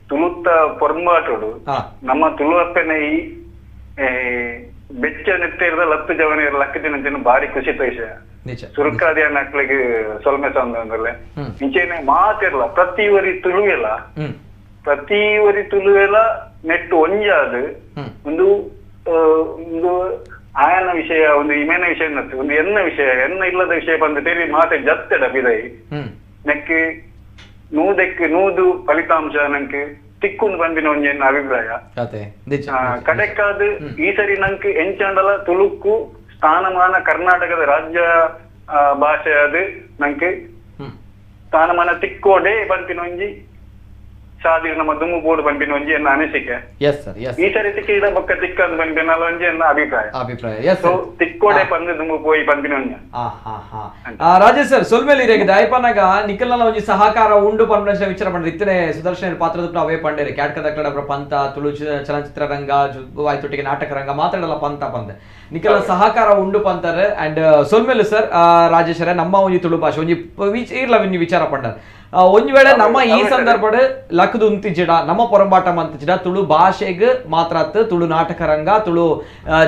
ತುಳುತ ಪೊರ್ಮಾಟೋಡು ನಮ್ಮ ತುಳು ಅಪ್ಪೆನ ಈ ಬೆಚ್ಚ ನೆತ್ತೇರದ ಲತ್ತು ಜವನ ಲಕ್ಕ ದಿನ ಬಾರಿ ಖುಷಿತ ವಿಷಯ. ಸುರುಕಾದಿ ಮಕ್ಕಳಿಗೆ ಸೊಲ್ಮೆ ಸಂದ್ರೆ ಇಂಚೆನೆ ಮಾತಿರಲ್ಲ ಪ್ರತಿ ತುಳುವೆಲ್ಲ ಪ್ರತಿ ತುಳುವೆಲ್ಲ ನೆಟ್ಟು ಒಂಜಾದು ಒಂದು ಒಂದು ಆಯನ ವಿಷಯ ಒಂದು ಇಮೇನ ವಿಷಯ ಒಂದು ಎನ್ನ ವಿಷಯ ಎನ್ನ ಇಲ್ಲದ ವಿಷಯ ಬಂದು ತೆರಿ ಮಾತೆ ಜತ್ತೆಡ ಬಿದೈ ನೆಕ್ಕೆ ನೂದಕ್ಕೆ ನೂದು ಫಲಿತಾಂಶ ನಂಗೆ ತಿಕ್ಕೊಂಡು ಬಂದಿನ ಒಂಜಿ ಎನ್ನ ಅಭಿಪ್ರಾಯ. ಕಡೆಕಾದ ಈ ಸರಿ ನಂಗೆ ಎಂಚಾಂಡಲ ತುಳುಕು ಸ್ಥಾನಮಾನ ಕರ್ನಾಟಕದ ರಾಜ್ಯ ಭಾಷೆ ಅದು ನಂಗೆ ಸ್ಥಾನಮಾನ ತಿಕ್ಕೋಡೆ ಬಂತಿನ ಒಂಜಿ ಸಾದಿ ನಮ್ಮ ದುಮ್ಮು ಬೋರ್ಡ್ ಬಂಪಿನ ಒಂಜಿ ಎನ್ನ ಅನಿಸಿಕೆ. ಈ ಸರಿ ತಿಕ್ಕಿದ ಬೊಕ್ಕ ತಿಕ್ಕದು ಬಂಪಿನ ಒಂಜಿ ಎನ್ನ ಅಭಿಪ್ರಾಯ ಅಭಿಪ್ರಾಯ. ತಿಕ್ಕೋಡೆ ಬಂದು ದುಮ್ಮು ಪೋಯಿ ಬಂಪಿನ ಒಂಜಿ. ರಾಜೇಶ್ ಸರ್ ಸೊಲ್ಮೇಲೆ ಇರೇಗಿದೆ ಐಪನಾಗ ನಿಖಲ್ನ ಒಂಜಿ ಸಹಕಾರ ಉಂಡು ಪನ್ಪುನ ವಿಚಾರ ಪಂಡ್ರೆ ಇತ್ತನೆ ಸುದರ್ಶನ ಪಾತ್ರದ ಅವೇ ಪಂಡೇರೆ ಕ್ಯಾಟ್ಕದ ಕಡಬ್ರ ಪಂತ ತುಳು ಚಲನಚಿತ್ರ ರಂಗ ಆಯ್ತೊಟ್ಟಿಗೆ ನಾಟಕ ರಂಗ ಮಾತಾಡಲ್ಲ ಪಂತ ಪಂದೆ ನಿಖಲ ಸಹಕಾರ ಉಂಡು ಪಂತಾರೆ. ಅಂಡ್ ಸೊಲ್ಮೇಲೆ ಸರ್ ರಾಜೇಶ್ ನಮ್ಮ ಒಂಜಿ ತುಳು ಭಾಷೆ ಒಂಜಿ ಇರ್ಲ ಒಂಜಿ ವಿಚಾರ ಪಂಡರ್ ಒಂಜಿ ವೇಳೆ ನಮ್ಮ ಈ ಸಂದರ್ಭ ಲಕ್ಕದು ಉಂತಿಜಿಡ ನಮ್ಮ ಪೊರಂಬಾಟ ಮಂತಿಜಿಡ ತುಳು ಭಾಷೆಗ್ ಮಾತ್ರ ತುಳು ನಾಟಕ ರಂಗ ತುಳು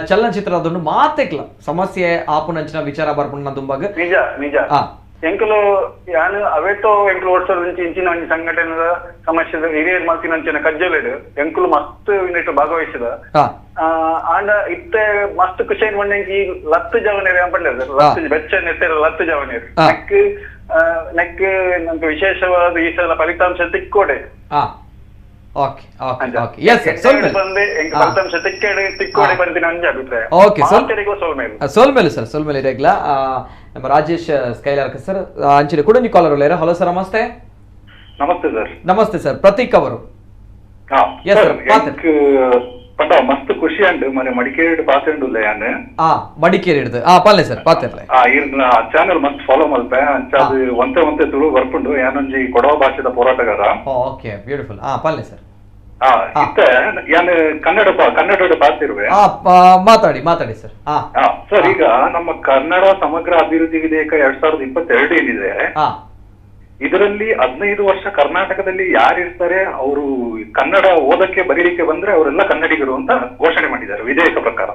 ಚಲನಚಿತ್ರ ಅದನ್ನು ಮಾತೆಕ್ಲ ಸಮಸ್ಯೆ ಆಪುನಂಚಿನ ವಿಚಾರ ಬರ್ಪುನ ದುಂಬಾಗ ನಿಜ ನಿಜ ಎಂಕುಲು ಯಾನು ಅವೇತೋ ಎಂಕುಲು ವರ್ಷದ ಇಂಚಿನ ಒಂಜಿ ಸಂಘಟನೆದ ಸಮಸ್ಯೆ ಹಿರಿಯರ್ ಮಲ್ತಿನಂಚಿನ ಕಜ್ಜಲೆಡ್ ಎಂಕುಲು ಮಸ್ತ್ ಯೂನಿಟ್ ಭಾಗವಹಿಸಿದ ಆಂಡ ಇತ್ತೆ ಮಸ್ತ್ ಖುಷಿ ಮಂಡೆಂಕಿ ಈ ಲತ್ತು ಜವನೇರು ಪಂಡೇರ್ ಲತ್ತು ಬೆಚ್ಚ ನೆತ್ತೆರ ಲತ್ತು ಜವನೇರು ನೆಕ್ ನೆಕ್ ನಮ್ಗೆ ವಿಶೇಷವಾದ ಈ ಸಲ ಫಲಿತಾಂಶ ತಿಕ್ಕೋಡೆ. ಫಲಿತಾಂಶ ತಿಕ್ಕೋಡೆ ಬಂದಿನ ಒಂಜಿ ಅಭಿಪ್ರಾಯ. ಸೋಲ್ಮೇಲೆ ಸರ್ ಸೋಲ್ಮೇಲೆ ಇರೇಗ್ಲ ನಮ್ಮ ರಾಜೇಶ್ ಸ್ಕೈಲಾರ್ಕ ಸರ್ ಅಂಚಿನ ಕೂಡ ಕಾಲರ್ ಉಳ್ಳೇರ. ಹಲೋ ಸರ್ ನಮಸ್ತೆ. ನಮಸ್ತೆ ಸರ್. ನಮಸ್ತೆ ಸರ್ ಪ್ರತೀಕ್ ಅವರು. ಪಂಡ ಮಸ್ತ್ ಖುಷಿ ಅಂಡ್ ಮನೆ ಮಡಿಕೇರಿ ಪಾತೆಂಡುಲ್ಲ ಯಾನ್ ಮಡಿಕೇರಿ ಹಿಡ್ದು ಪಲ್ಲೆ ಸರ್ ಪಾತೆರ್ಲೆ ಇರ್ನ ಚಾನೆಲ್ ಮಸ್ತ್ ಫಾಲೋ ಮಲ್ಪೆ ಅಂಚಾದ ಒಂತೆ ಒಂತೆ ತುಳು ಬರ್ಪುಂಡು ಯಾನೊಂಜಿ ಕೊಡವ ಭಾಷೆದ ಹೋರಾಟಗಾರ. ಓಕೆ ಬ್ಯೂಟಿಫುಲ್ ಪಲ್ಲೆ ಸರ್. ಇತ್ತೆ ಯಾನ್ ಕನ್ನಡ ಕನ್ನಡ ಪಾತಿರುವೆ ಮಾತಾಡಿ ಮಾತಾಡಿ ಸರ್. ಸರ್ ಈಗ ನಮ್ಮ ಕನ್ನಡ ಸಮಗ್ರ ಅಭಿವೃದ್ಧಿ ವಿಧೇಯಕ 2022 ಏನಿದೆ ಇದರಲ್ಲಿ 15 ವರ್ಷ ಕರ್ನಾಟಕದಲ್ಲಿ ಯಾರಿರ್ತಾರೆ ಅವರು ಕನ್ನಡ ಓದಕ್ಕೆ ಬರೀಲಿಕ್ಕೆ ಬಂದ್ರೆ ಅವರೆಲ್ಲ ಕನ್ನಡಿಗರು ಅಂತ ಘೋಷಣೆ ಮಾಡಿದ್ದಾರೆ ವಿಧೇಯಕ ಪ್ರಕಾರ.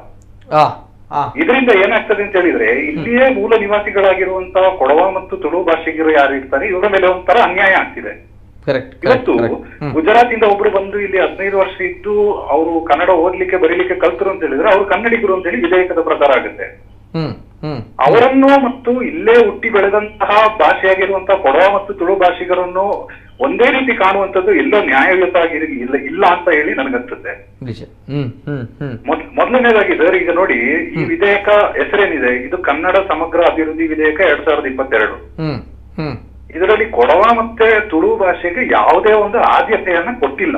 ಇದರಿಂದ ಏನಾಗ್ತದೆ ಅಂತ ಹೇಳಿದ್ರೆ ಇಲ್ಲಿಯೇ ಮೂಲ ನಿವಾಸಿಗಳಾಗಿರುವಂತಹ ಕೊಡವ ಮತ್ತು ತುಳು ಭಾಷಿಗರು ಯಾರು ಇರ್ತಾರೆ ಇವರ ಮೇಲೆ ಒಂಥರ ಅನ್ಯಾಯ ಆಗ್ತಿದೆ. ಇವತ್ತು ಗುಜರಾತಿಂದ ಒಬ್ರು ಬಂದು ಇಲ್ಲಿ 15 ವರ್ಷ ಇದ್ದು ಅವರು ಕನ್ನಡ ಓದ್ಲಿಕ್ಕೆ ಬರೀಲಿಕ್ಕೆ ಕಲ್ತರು ಅಂತ ಹೇಳಿದ್ರೆ ಅವರು ಕನ್ನಡಿಗರು ಅಂತ ಹೇಳಿ ವಿಧೇಯಕದ ಪ್ರಕಾರ ಆಗುತ್ತೆ. ಅವರನ್ನು ಮತ್ತು ಇಲ್ಲೇ ಹುಟ್ಟಿ ಬೆಳೆದಂತಹ ಭಾಷೆಯಾಗಿರುವಂತಹ ಕೊಡವ ಮತ್ತು ತುಳು ಭಾಷಿಗರನ್ನು ಒಂದೇ ರೀತಿ ಕಾಣುವಂತದ್ದು ಎಲ್ಲೋ ನ್ಯಾಯಯುತ ಇಲ್ಲ ಇಲ್ಲ ಅಂತ ಹೇಳಿ ನನಗನ್ಸುತ್ತೆ. ಮೊದಲನೇದಾಗಿ ಸರ್ ಈಗ ನೋಡಿ ಈ ವಿಧೇಯಕ ಹೆಸರೇನಿದೆ ಇದು ಕನ್ನಡ ಸಮಗ್ರ ಅಭಿವೃದ್ಧಿ ವಿಧೇಯಕ 2022. ಇದರಲ್ಲಿ ಕೊಡವ ಮತ್ತೆ ತುಳು ಭಾಷೆಗೆ ಯಾವುದೇ ಒಂದು ಆದ್ಯತೆಯನ್ನ ಕೊಟ್ಟಿಲ್ಲ.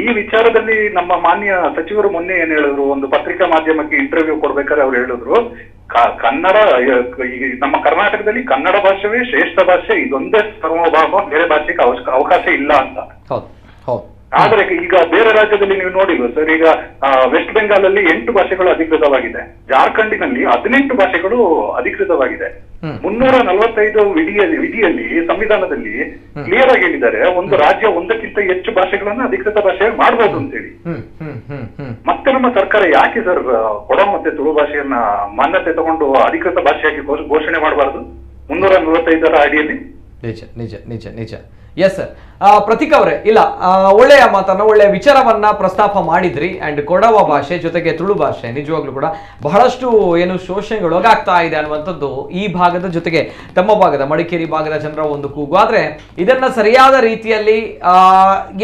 ಈ ವಿಚಾರದಲ್ಲಿ ನಮ್ಮ ಮಾನ್ಯ ಸಚಿವರು ಮೊನ್ನೆ ಏನ್ ಹೇಳಿದ್ರು, ಒಂದು ಪತ್ರಿಕಾ ಮಾಧ್ಯಮಕ್ಕೆ ಇಂಟರ್ವ್ಯೂ ಕೊಡ್ಬೇಕಾದ್ರೆ ಅವ್ರು ಹೇಳಿದ್ರು ಕನ್ನಡ ನಮ್ಮ ಕರ್ನಾಟಕದಲ್ಲಿ ಕನ್ನಡ ಭಾಷೆಯೇ ಶ್ರೇಷ್ಠ ಭಾಷೆ, ಇದೊಂದೇ ಸಾರ್ವಭೌಮ, ಬೇರೆ ಭಾಷೆಗೆ ಅವಕಾಶ ಇಲ್ಲ ಅಂತ. ಆದ್ರೆ ಈಗ ಬೇರೆ ರಾಜ್ಯದಲ್ಲಿ ನೀವು ನೋಡಿಲ್ವ ಸರ್, ಈಗ ವೆಸ್ಟ್ ಬೆಂಗಾಲ್ ಅಲ್ಲಿ 8 ಭಾಷೆಗಳು ಅಧಿಕೃತವಾಗಿದೆ, ಜಾರ್ಖಂಡಿನಲ್ಲಿ 18 ಭಾಷೆಗಳು ಅಧಿಕೃತವಾಗಿದೆ. 345 ವಿಧಿಯಲ್ಲಿ ಸಂವಿಧಾನದಲ್ಲಿ ಕ್ಲಿಯರ್ ಆಗಿ ಹೇಳಿದ್ದಾರೆ ಒಂದು ರಾಜ್ಯ ಒಂದಕ್ಕಿಂತ ಹೆಚ್ಚು ಭಾಷೆಗಳನ್ನ ಅಧಿಕೃತ ಭಾಷೆಯಾಗಿ ಮಾಡಬಹುದು ಅಂತೇಳಿ. ಮತ್ತೆ ನಮ್ಮ ಸರ್ಕಾರ ಯಾಕೆ ಸರ್ ಕೊಡವ ಮತ್ತೆ ತುಳು ಭಾಷೆಯನ್ನ ಮಾನ್ಯತೆ ತಗೊಂಡು ಅಧಿಕೃತ ಭಾಷೆಯಾಗಿ ಘೋಷಣೆ ಮಾಡಬಾರದು 345 ಅಡಿಯಲ್ಲಿ? ನಿಜ ನಿಜ ನಿಜ ನಿಜ. ಎಸ್ ಸರ್ ಪ್ರತೀಕ್ ಅವರೇ, ಇಲ್ಲ ಒಳ್ಳೆಯ ಮಾತನ್ನ ಒಳ್ಳೆಯ ವಿಚಾರವನ್ನ ಪ್ರಸ್ತಾಪ ಮಾಡಿದ್ರಿ. ಅಂಡ್ ಕೊಡವ ಭಾಷೆ ಜೊತೆಗೆ ತುಳು ಭಾಷೆ ನಿಜವಾಗ್ಲೂ ಕೂಡ ಬಹಳಷ್ಟು ಏನು ಶೋಷಣೆಗೊಳಗಾಗ್ತಾ ಇದೆ ಅನ್ನುವಂಥದ್ದು ಈ ಭಾಗದ ಜೊತೆಗೆ ತಮ್ಮ ಭಾಗದ ಮಡಿಕೇರಿ ಭಾಗದ ಜನರ ಒಂದು ಕೂಗು. ಆದ್ರೆ ಇದನ್ನ ಸರಿಯಾದ ರೀತಿಯಲ್ಲಿ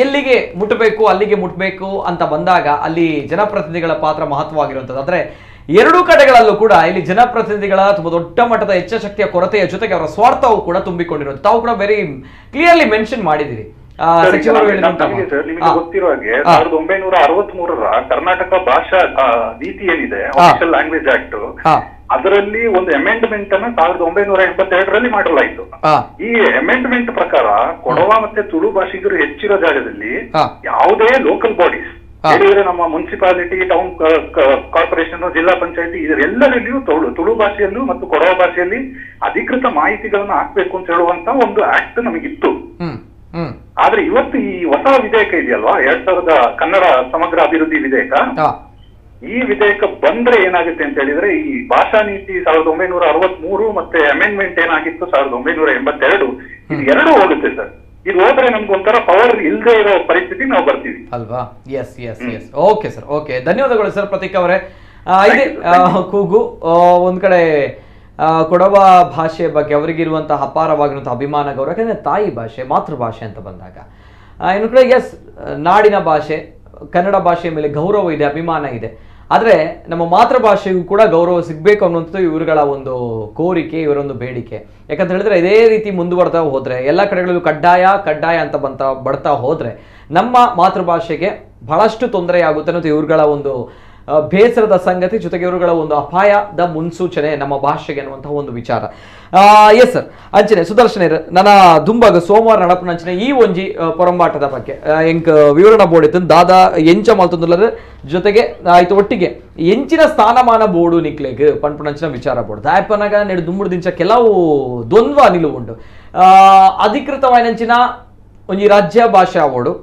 ಎಲ್ಲಿಗೆ ಮುಟ್ಟಬೇಕು ಅಲ್ಲಿಗೆ ಮುಟ್ಟಬೇಕು ಅಂತ ಬಂದಾಗ ಅಲ್ಲಿ ಜನಪ್ರತಿನಿಧಿಗಳ ಪಾತ್ರ ಮಹತ್ವವಾಗಿರುವಂಥದ್ದು. ಆದ್ರೆ ಎರಡೂ ಕಡೆಗಳಲ್ಲೂ ಕೂಡ ಇಲ್ಲಿ ಜನಪ್ರತಿನಿಧಿಗಳ ತುಂಬಾ ದೊಡ್ಡ ಮಟ್ಟದ ಇಚ್ಛಾಶಕ್ತಿಯ ಕೊರತೆಯ ಜೊತೆಗೆ ಅವರ ಸ್ವಾರ್ಥವು ಕೂಡ ತುಂಬಿಕೊಂಡಿರೋದು ತಾವು ಕೂಡ very clearly mention ಮಾಡಿದಿರಿ. ಸಚಿವರು ನಿಮಗೆ ಗೊತ್ತಿರೋ ಹಾಗೆ 1963ರ ಕರ್ನಾಟಕ ಭಾಷಾ ನೀತಿ ಏನಿದೆ, official language act, ಅದರಲ್ಲಿ ಒಂದು ಅಮೆಂಡ್ಮೆಂಟ್ ಅನ್ನ 1982ರಲ್ಲಿ ಮಾಡಲಾಯಿತು. ಈ ಅಮೆಂಡ್ಮೆಂಟ್ ಪ್ರಕಾರ ಕೊಡವ ಮತ್ತೆ ತುಳು ಭಾಷಿಗರು ಹೆಚ್ಚಿರೋ ಜಾಗದಲ್ಲಿ ಯಾವುದೇ ಲೋಕಲ್ ಬಾಡೀಸ್ ಹೇಳಿದ್ರೆ ನಮ್ಮ municipality, town corporation, ಜಿಲ್ಲಾ ಪಂಚಾಯತಿ ಇದರೆಲ್ಲರಲ್ಲಿಯೂ ತುಳು ಭಾಷೆಯಲ್ಲೂ ಮತ್ತು ಕೊಡವ ಭಾಷೆಯಲ್ಲಿ ಅಧಿಕೃತ ಮಾಹಿತಿಗಳನ್ನ ಹಾಕ್ಬೇಕು ಅಂತ ಹೇಳುವಂತ ಒಂದು ಆಕ್ಟ್ ನಮಗಿತ್ತು. ಆದ್ರೆ ಇವತ್ತು ಈ ಹೊಸ ವಿಧೇಯಕ ಇದೆಯಲ್ವಾ, 2000 ಕನ್ನಡ ಸಮಗ್ರ ಅಭಿವೃದ್ಧಿ ವಿಧೇಯಕ, ಈ ವಿಧೇಯಕ ಬಂದ್ರೆ ಏನಾಗುತ್ತೆ ಅಂತ ಹೇಳಿದ್ರೆ ಈ ಭಾಷಾ ನೀತಿ 1963 ಮತ್ತೆ ಅಮೆಂಡ್ಮೆಂಟ್ ಏನಾಗಿತ್ತು 1982, ಇದು ಎರಡೂ ಹೋಗುತ್ತೆ ಸರ್. ಇದು ಹೋದ್ರೆ ನಮ್ಗೆ ಒಂಥರ ಪವರ್ ಇಲ್ಲದೆ ಇರೋ ಪರಿಸ್ಥಿತಿ ನಾವು ಬರ್ತೀವಿ ಅಲ್ವಾ? Yes yes yes, okay sir, okay, ಧನ್ಯವಾದಗಳು ಸರ್ ಪ್ರತೀಕ್ ಅವರೇ. ಇದೇ ಕೂಗು ಒಂದ್ ಕಡೆ ಕೊಡವ ಭಾಷೆ ಬಗ್ಗೆ ಅವರಿಗಿರುವಂತಹ ಅಪಾರವಾಗಿರುವಂತಹ ಅಭಿಮಾನ, ಗೌರವ, ಯಾಕಂದ್ರೆ ತಾಯಿ ಭಾಷೆ, ಮಾತೃಭಾಷೆ ಅಂತ ಬಂದಾಗ ಇನ್ನು ಕಡೆ ಎಸ್ ನಾಡಿನ ಭಾಷೆ ಕನ್ನಡ ಭಾಷೆಯ ಮೇಲೆ ಗೌರವ ಇದೆ, ಅಭಿಮಾನ ಇದೆ. ಆದರೆ ನಮ್ಮ ಮಾತೃಭಾಷೆಗೂ ಕೂಡ ಗೌರವ ಸಿಗಬೇಕು ಅನ್ನುವಂಥದ್ದು ಇವರುಗಳ ಒಂದು ಕೋರಿಕೆ, ಇವರೊಂದು ಬೇಡಿಕೆ. ಯಾಕಂತ ಹೇಳಿದ್ರೆ ಇದೇ ರೀತಿ ಮುಂದುವರ್ತಾ ಹೋದರೆ, ಎಲ್ಲ ಕಡೆಗಳಲ್ಲೂ ಕಡ್ಡಾಯ ಕಡ್ಡಾಯ ಅಂತ ಬಡ್ತಾ ಹೋದರೆ ನಮ್ಮ ಮಾತೃಭಾಷೆಗೆ ಬಹಳಷ್ಟು ತೊಂದರೆಯಾಗುತ್ತೆ ಅನ್ನೋದು ಇವರುಗಳ ಒಂದು ಬೇಸರದ ಸಂಗತಿ. ಜೊತೆಗೆ ಇವರುಗಳ ಒಂದು ಅಪಾಯದ ಮುನ್ಸೂಚನೆ ನಮ್ಮ ಭಾಷೆಗೆ ಅನ್ನುವಂತಹ ಒಂದು ವಿಚಾರ. ಎಸ್ ಸರ್, ಅಂಚನೆ ಸುದರ್ಶನ ನನ್ನ ದುಂಬಾಗ ಸೋಮವಾರ ನಡಪನಂಚನೆ ಈ ಒಂಜಿ ಪೊರಂಬಾಟದ ಬಗ್ಗೆ ಎಂಕ್ ವಿವರಣ ಬೋರ್ಡ್ ದಾದಾ ಎಂಚ ಮಲ್ತೊಂದುಲ್ಲರೆ ಜೊತೆಗೆ ಆಯ್ತು ಒಟ್ಟಿಗೆ ಎಂಚಿನ ಸ್ಥಾನಮಾನ ಬೋರ್ಡು ನಿಕ್ಲೆಗ್ ಪನ್ಪುನಂಚಿನ ವಿಚಾರ ಬೋರ್ಡ್ ದಾಯಪನಾಗ ನೆಡು ದುಂಬುಡ್ದಿಂಚ ಕೆಲವು ದ್ವಂದ್ವ ನಿಲುವು ಉಂಡು. ಅಧಿಕೃತವಾಯಿನಂಚಿನ ಒಂಜಿ ರಾಜ್ಯ ಭಾಷೆ ಆವೋಡು,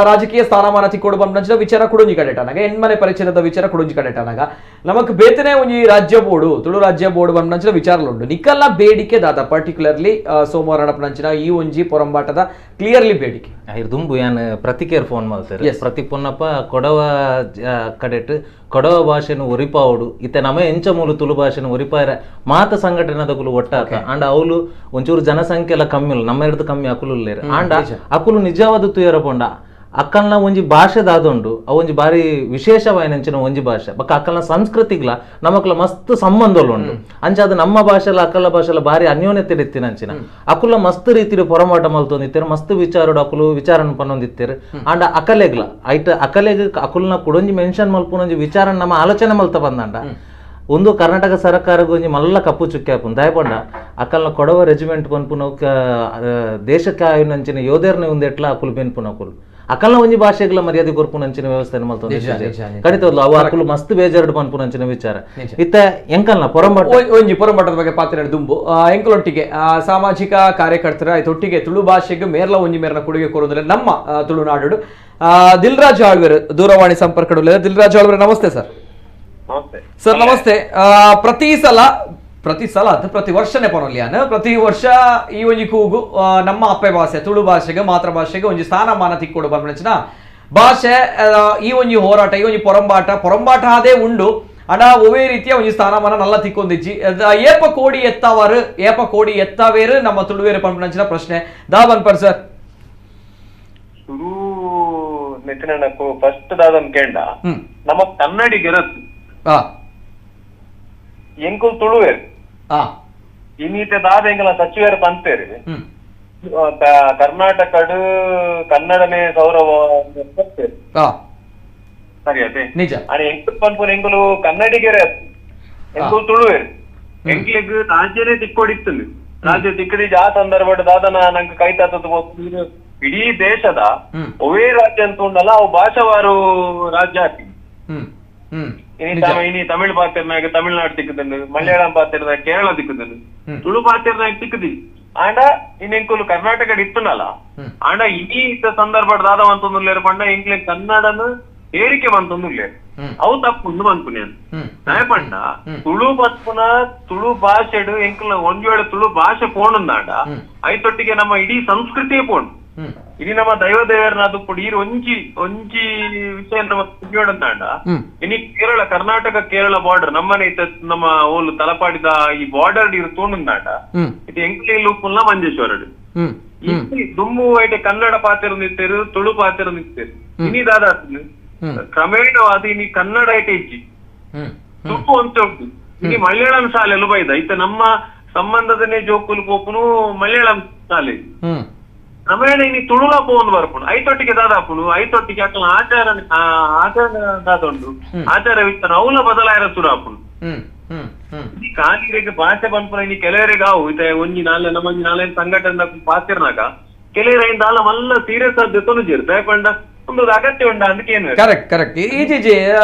ರಾಜಕೀಯ ಸ್ಥಾನಮಾನ ತಿಕ್ಕೋಡು ಬಂದ ವಿಚಾರ ಕುಡೊಂಜಿ ಕಡೆಟನಾಗ, ಎಣ್ಮನೆ ಪರಿಚಯದ ವಿಚಾರ ಕುಡೊಂಜಿ ಕಡೆಟನಾಗ ನಮಕ್ ಬೇತನೆ ಒಂಜಿ ರಾಜ್ಯ ಬೋರ್ಡು, ತುಳು ರಾಜ್ಯ ಬೋರ್ಡು ಬಂದಂಚಿನ ವಿಚಾರಲುಂಡು. ನಿಕ್ಕಲ್ಲ ಬೇಡಿಕೆ ದಾದ ಪರ್ಟಿಕ್ಯುಲರ್ಲಿ ಸೋಮವಾರ ನಡಪನಂಚಿನ ಈ ಒಂಜಿ ಪೊರಂಬಾಟದ ಕ್ಲಿಯರ್ಲಿ ಬೇಡಿಕೆ. ದುಂಬು ಯಾನ್ ಪ್ರತಿಕೇರ್ ಫೋನ್ ಮಾಡ್ತಾರೆ, ಪ್ರತಿ ಪೊನ್ನಪ್ಪ ಕೊಡವ ಕಡೆಟ್ ಕೊಡವ ಭಾಷೆನು ಒರಿಪಾವಡು ಇತ್ತೆ ನಮ ಎಂಚ ಮೂಲು ತುಳು ಭಾಷೆನು ಒರಿಪಾರ ಮಾತ ಸಂಘಟನೆದಕುಲು ಒಟ್ಟಾತ. ಅಂಡ್ ಅವಳು ಒಂಚೂರು ಜನಸಂಖ್ಯೆ ಎಲ್ಲ ಕಮ್ಮಿ ಇಲ್ಲ, ನಮ್ಮ ಹಿಡಿದು ಕಮ್ಮಿ ಅಕುಲು ಇಲ್ಲೇರು. ಅಂಡ್ ಅಕುಲು ನಿಜವಾದ ತುಯರ ಪೊಂಡ ಅಕ್ಕಲ್ನ ಒಂಜಿ ಭಾಷೆ ದಾದುಂಡು, ಅವು ಒಂಜಿ ಬಾರಿ ವಿಶೇಷವಾಯಿನಂಚಿನ ಒಂಜಿ ಭಾಷೆ. ಬಕ್ಕ ಅಕ್ಕಲ್ನ ಸಂಸ್ಕೃತಿಗ್ಲ ನಮಕ್ಲ ಮಸ್ತ್ ಸಂಬಂಧಲು ಉಂಡು. ಅಂಚಾದ ನಮ್ಮ ಭಾಷೆಲ ಅಕ್ಕಲ ಭಾಷೆಲ ಬಾರಿ ಅನ್ಯೋನ್ಯತೆ ಇತ್ತಿನಂಚಿನ ಅಕುಲ ಮಸ್ತ್ ರೀತಿಯ ಪೊರಮಾಟ ಮಲ್ತೊಂದಿತ್ತೇರು, ಮಸ್ತ್ ವಿಚಾರಡು ಅಕುಲು ವಿಚಾರಣ ಪನ್ನೊಂದಿತ್ತೇರು. ಅಂಡ ಅಕಲೆಗ್ಲ ಐತ ಅಕಲೆಗ್ ಅಕುಲ್ನ ಕುಡೊಂಜಿ ಮೆನ್ಷನ್ ಮಲ್ಪುನೊಂಜಿ ವಿಚಾರ ನಮ್ಮ ಆಲೋಚನೆ ಮಲ್ತ ಬಂದಂಡ ಒಂದು ಕರ್ನಾಟಕ ಸರ್ಕಾರಕ್ಕೆ ಒಂಜಿ ಮಲ್ಲ ಕಪ್ಪು ಚುಕ್ಕೆ ಆಪುಂಡು. ದಾಯಪಂಡ ಅಕಲ್ನ ಕೊಡವ ರೆಜಿಮೆಂಟ್ ಪನ್ಪುನವು ದೇಶಕ್ಕೆ ಆಯುನಂಚಿನ ಯೋಧೇರ್ನ ಒಂದು ಎಟ್ಲ ಅಕುಲು ಬೆನ್ಪುನಕುಲು ಅಕಲ್ನ ಒಂಜಿ ಭಾಷೆಗಳ ಮರ್ಯಾದೆ ಕೊರ್ಪುನಂಚಿನ ವ್ಯವಸ್ಥೆ ಮಲ್ತೊಂದು ಖಂಡಿತವಲ್ಲ. ಅವು ಅಕುಲು ಮಸ್ತ್ ಬೇಜಾರು ಪನ್ಪುನಂಚಿನ ವಿಚಾರ ಇತ್ತ ಎಂಕಲ್ನ ಪೊರಂಬಾಟ ಒಂಜಿ ಪೊರಂಬಾಟದ ಬಗ್ಗೆ ಪಾತ್ರ ದುಂಬು ಎಂಕಲೊಟ್ಟಿಗೆ ಸಾಮಾಜಿಕ ಕಾರ್ಯಕರ್ತರ ಒಟ್ಟಿಗೆ ತುಳು ಭಾಷೆಗೆ ಮೇರ್ಲ ಒಂಜಿ ಮೇರ್ನ ಕೊಡುಗೆ ಕೊರೋದ್ರೆ ನಮ್ಮ ತುಳುನಾಡು ದಿಲ್ರಾಜ್ ಆಳ್ವೆರ್ ದೂರವಾಣಿ ಸಂಪರ್ಕ. ದಿಲ್ರಾಜ್ ಆಳ್ವೆರ್, ನಮಸ್ತೆ ಸರ್. ಸರ್ ನಮಸ್ತೆ. ಪ್ರತಿ ಸಲ ಅದು ಪ್ರತಿ ವರ್ಷನೇ ಪನೊಲ್ಯಾನ ಪ್ರತಿ ವರ್ಷ ಈ ಒಂಜಿ ಕೂಗು ನಮ್ಮ ಅಪ್ಪೆ ಭಾಷೆ ತುಳು ಭಾಷೆಗೆ ಮಾತೃ ಭಾಷೆಗೆ ಒಂಜಿ ಸ್ಥಾನಮಾನ ತಿಕ್ಕೊಡು ಬಂచిన ಭಾಷೆ ಈ ಒಂಜಿ ಹೋರಾಟ ಈ ಒಂಜಿ ಪೊರಂಬಾಟ ಪೊರಂಬಾಟ ಅದೇ ಉಂಡು ಅಣ್ಣ ಒವೇ ರೀತಿಯ ಒಂಜಿ ಸ್ಥಾನಮಾನ ನಲ್ಲ ತಿಕ್ಕೊಂದಿಚ್ಚಿ ಏಪ ಕೋಡಿ ಎತ್ತವರು ಏಪ ಕೋಡಿ ಎತ್ತವೇರು ನಮ್ಮ ತುಳುವೇರು ಪಂಪನಂಚಿನ ಪ್ರಶ್ನೆ ದಾ ಬನ್ಪರ್ ಸರ್. ತುಳು ನೆತ್ತಿನ ಫಸ್ಟ್ ದಾದನ್ ಕೇಂಡ ನಮ್ಮ ಕನ್ನಡಿಗರದ್ದು ಎಂಕುಲ್ ತುಳುವೇರು ಇನ್ನೀತೆ ದಾದ ಎಂಕಲ ಸಚಿವರು ಪಂತೇರು ಕರ್ನಾಟಕಡು ಕನ್ನಡನೇ ಸೌರವ ಸರಿ ಅದೇ ನಿಜ. ಎಂಕುಲ್ ಪನ್ಪುನ ಎಂಕುಲು ಕನ್ನಡಿಗರೇ ಎಂಕುಲ್ ತುಳುವೇರು ಎಂಕ್ಲಿಗ್ ರಾಜ್ಯನೇ ತಿಕ್ಕೊಡಿತ್ತು ರಾಜ್ಯ ತಿಕ್ಕದಿ ಆ ಸಂದರ್ಭ ದಾದನ ನಂಗೆ ಕೈ ತಾತದ ಇಡೀ ದೇಶದ ಒವೇ ರಾಜ್ಯ ಅಂತ ಉಂಡಲ್ಲ ಅವು ಭಾಷಾವಾರು ರಾಜ್ಯ ಹಾಕಿ ಇನಿ ತಮಿಳ್ ಪಾತಿರ್ನಾಗ ತಮಿಳ್ನಾಡು ತಿಕ್ಕದನ್ನು, ಮಲಯಾಳಂ ಪಾತಿರ್ನಾಗ ಕೇರಳ ತಿಕ್ಕದನ್ನು, ತುಳು ಪಾತಿರ್ನಾಗ ತಿಕ್ಕದಿ ಆಂಡ ಇನ್ನೆಂಕುಲು ಕರ್ನಾಟಕ ಇತ್ತನಲ್ಲ ಆಂಡ ಇಡೀ ಇತ್ತ ಸಂದರ್ಭ ದಾದ ಅಂತಂದುಲ್ಲೇರು ಪಂಡ ಎಂಕ್ಲೆ ಕನ್ನಡನ ಏರಿಕೆ ಬಂತಂದುಲ್ಲೇರು ಅವು ತಪ್ಪು ಪನ್ಪುನಿ ಅಂತ ಪಂಡ ತುಳು ಬತ್ಪುನ ತುಳು ಭಾಷೆಡು ಎಂಕುಲ ಒಂದ್ ವೇಳೆ ತುಳು ಭಾಷೆ ಪೋಣಂದಾಂಡ ಐತೊಟ್ಟಿಗೆ ನಮ್ಮ ಇಡೀ ಸಂಸ್ಕೃತಿಯೇ ಪೋಣು. ಇಡೀ ನಮ್ಮ ದೈವ ದೇವರನ್ನ ಅದು ಪುಡಿ ಒಂಜಿ ಒಂಜಿ ವಿಷಯ ನಮ್ಮ ಕುಡಿಯೋಣಂದಾಂಡ ಇನಿ ಕೇರಳ ಕರ್ನಾಟಕ ಕೇರಳ ಬಾರ್ಡರ್ ನಮ್ಮನೆ ನಮ್ಮ ಓಲು ತಲಪಾಡಿದ ಈ ಬಾರ್ಡರ್ ಇರು ತೋಣಂದಾಂಡ ಇದು ಎಂಕ್ಲಿ ಲೂಪುಲ್ಲ ಮಂಜೇಶ್ವರಡು ದುಮ್ಮು ಐಟೆ ಕನ್ನಡ ಪಾತ್ರ ನಿತ್ತೇರು ತುಳು ಪಾತ್ರ ನಿತ್ತೇರು ಇನಿ ದಾದಾ ಕ್ರಮೇಣವಾದ ಇನಿ ಕನ್ನಡ ಐಟೆ ಇಜ್ಜಿ ತುಳು ಅಂತ ಉಂಟು. ಇನಿ ಮಲಯಾಳಂ ಶಾಲೆಲು ಬೈದ ಇತ್ತ ನಮ್ಮ ಸಂಬಂಧದನೇ ಜೋಕುಲು ಪೋಪುನು ಮಲಯಾಳಂ ಶಾಲೆ ಕ್ರಮೇಣ ಇನಿ ತುಳುಲ ಪೋವೊಂದು ಬರ್ಪುಂಡು ಐತೊಟ್ಟಿಗೆ ದಾದಾಪುಂಡು ಐತೊಟ್ಟಿಗೆ ಅಕಲ್ನ ಆಚಾರ ಆಚಾರ ದಾದುಂಡು ಆಚಾರ ವಿಚಾರ ಅವಲ ಬದಲಾಯರ ಸುರು ಆಪುಂಡು. ಈ ಕಾಲಿಗೆ ಭಾಷೆ ಪನ್ಪುನ ಇನಿ ಕೆಲವರಿಗೆ ಅವು ಇತ್ತೆ ಒಂಜಿ ನಾಲೆ ನಮ್ಮ ಒಂಜಿ ನಾಲ್ಕೈದು ಸಂಘಟನೆ ಪಾತಿರ್ನಾಗ ಕೆಲವರ ಐನ್ ದಾಲ ಮಲ್ಲ ಸೀರಿಯಸ್ ಆದ್ ದೆತ್ತೊನುಜೆರ್ ದಾಯೆ ಪಂಡ ಒಂದು ಅಗತ್ಯ ಉಂಡ ಅದಕ್ಕೆ ಏನು. ಕರೆಕ್ಟ್ ಕರೆಕ್ಟ್ ಈಜಿ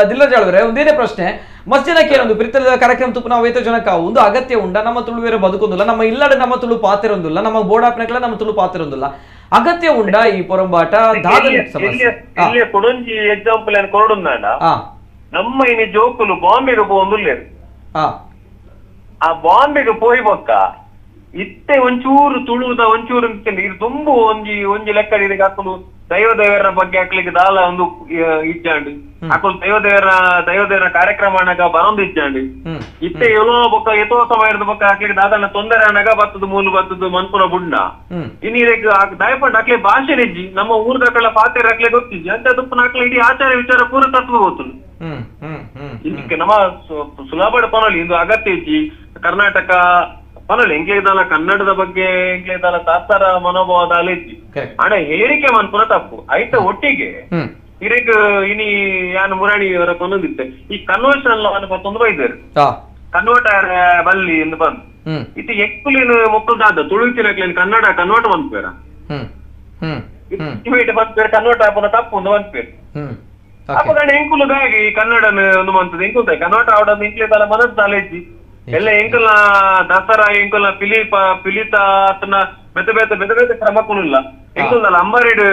ದಿಲ್ಲರಾಜ್ ಅವರೇ ಒಂದೇನೇ ಪ್ರಶ್ನೆ ಮಸ್ತ್ ಜನಕ್ಕೆ ಏನೊಂದು ಪ್ರೀತದ ಕಾರ್ಯಕ್ರಮ ತುಪ್ಪ ನಾವು ಏತೋ ಜನಕ್ಕೆ ಒಂದು ಅಗತ್ಯ ಉಂಡ ನಮ್ಮ ತುಳುವೇರ ಬದುಕೊಂದಿಲ್ಲ ನಮ್ಮ ಇಲ್ಲಡೆ ನಮ್ಮ ತುಳು ಪಾತಿರೊಂದಿಲ್ಲ ನಮ್ಮ ಬೋಡಾಪ್ನಕ್ಲ ನಮ್ಮ ತುಳು ಪಾತಿರೊಂದಿಲ್ಲ ಅಗತ್ಯ ಉಂಡ ಈ ಪೊರಂಬಾಟ ದಾದ ಕೊಡೊಂಜಿ ಎಕ್ಸಾಂಪಲ್ ಏನು ಕೊರಡುಂದಾಂಡ ನಮ್ಮ ಇನಿ ಜೋಕುಲು ಬಾಂಬೆಗೆ ಪೋವೊಂದುಲ್ಲೆರ್ ಆ ಬಾಂಬೆಗೆ ಪೋಯಿ ಬೊಕ್ಕ ಇತ್ತೆ ಒಂಚೂರು ತುಳುದ ಒಂಚೂರು ಇದು ತುಂಬು ಒಂಜಿ ಒಂಜಿ ಲೆಕ್ಕ ಇದಕ್ಕೆ ಹಾಕೊಂಡು ದೈವ ದೇವರ ಬಗ್ಗೆ ಹಾಕ್ಲಿಕ್ಕೆ ದಾಲ ಒಂದು ಇಜ್ಜಾಂಡು ಅಕುಲು ದೈವ ದೇವರ ಕಾರ್ಯಕ್ರಮ ಅಣ್ಣಗ ಬರೊಂದು ಇಜ್ಜಾಂಡು ಇತ್ತೆ ಎಲ್ಲೋ ಬೊಕ್ಕ ಎತೋ ಸಮಯದ ಬೊಕ್ಕ ಹಾಕ್ಲಿಕ್ಕೆ ದಾದನ ತೊಂದರೆ ಅಣ್ಣಗ ಬತ್ತದು ಮೂಲು ಬತ್ತದು ಮನ್ಪುನ ಬುಡ್ನ ಇನ್ನು ಇದಕ್ಕೆ ದಯಪಂಡು ಅಕ್ಲೆ ಭಾಷೆ ನಿಜ್ಜಿ ನಮ್ಮ ಊರ್ದಕ್ಕಳ ಪಾತ್ರೆ ಹಾಕ್ಲೆ ಗೊತ್ತಿಜ್ಜಿ ಅಂತ ತುಪ್ಪನ ಹಾಕ್ಲೆ ಇಡೀ ಆಚಾರ ವಿಚಾರ ಪೂರ ತತ್ವ ಗೊತ್ತು. ಇದಕ್ಕೆ ನಮ್ಮ ಸುಲಭ ಪನೊಲಿ ಇಂದು ಅಗತ್ಯ ಇಜ್ಜಿ ಕರ್ನಾಟಕ ಪನೊಲಿ ಎಂಕ್ಲೇದಾಲ ಕನ್ನಡದ ಬಗ್ಗೆ ಎಂಕ್ಲೇದಾಲ ತಾತ್ಸಾರ ಮನೋಭಾವದ ಇಜ್ಜಿ ಅಣ್ಣ ಹೇರಿಕೆ ಮನ್ಪುನ ತಪ್ಪು ಐತ ಒಟ್ಟಿಗೆ ಇರೇಕ್ ಇನಿ ಯಾನ್ ಮುರಾಣಿ ಅವರ ಕೊನೊಂದಿತ್ತೆ ಈ ಕನ್ವರ್ಷನ್ ಪತ್ತೊಂದು ಬೈದರು ಕನ್ವರ್ಟ್ ಬಲ್ಲಿ ಎಂದು ಬಂದು ಇತ್ತೆ ಎಕ್ಕುಲೇನು ಮೊಕ್ಕಲ್ದಾದ ತುಳುತಿನಕ್ಲೇನು ಕನ್ನಡ ಕನ್ವರ್ಟ್ ಮನ್ಪೇರ ಬಂದ್ಪೇರ ಕನ್ವರ್ಟ್ ಆಪುನ ತಪ್ಪು ಒಂದು ಮನ್ಪೇರು ಅಪ್ಪಗಣ ಎಂಕುಲು ದಾಗಿ ಕನ್ನಡನ ಒಂದು ಮಂತದ ಎಂಕುಲ್ತ ಕನ್ವರ್ಟ್ ಆವಡದ ಎಂಕ್ಲೇದಾಲ ಮನಸ್ಸು ದಾಲೇಜಿ ಎಲ್ಲ ಎಂಕಲ್ನ ದಸರಾ ಎಂಕಲ್ನ ಪಿಲಿತ ಆತನ ಬೇತೆ ಬೇತೆ ಬೇತೆ ಬೇತೆ ಕ್ರಮಕ್ಕೂ ಇಲ್ಲ ಎಂಕುಲ್ದಲ್ಲ ಅಂಬಾರಿಡ್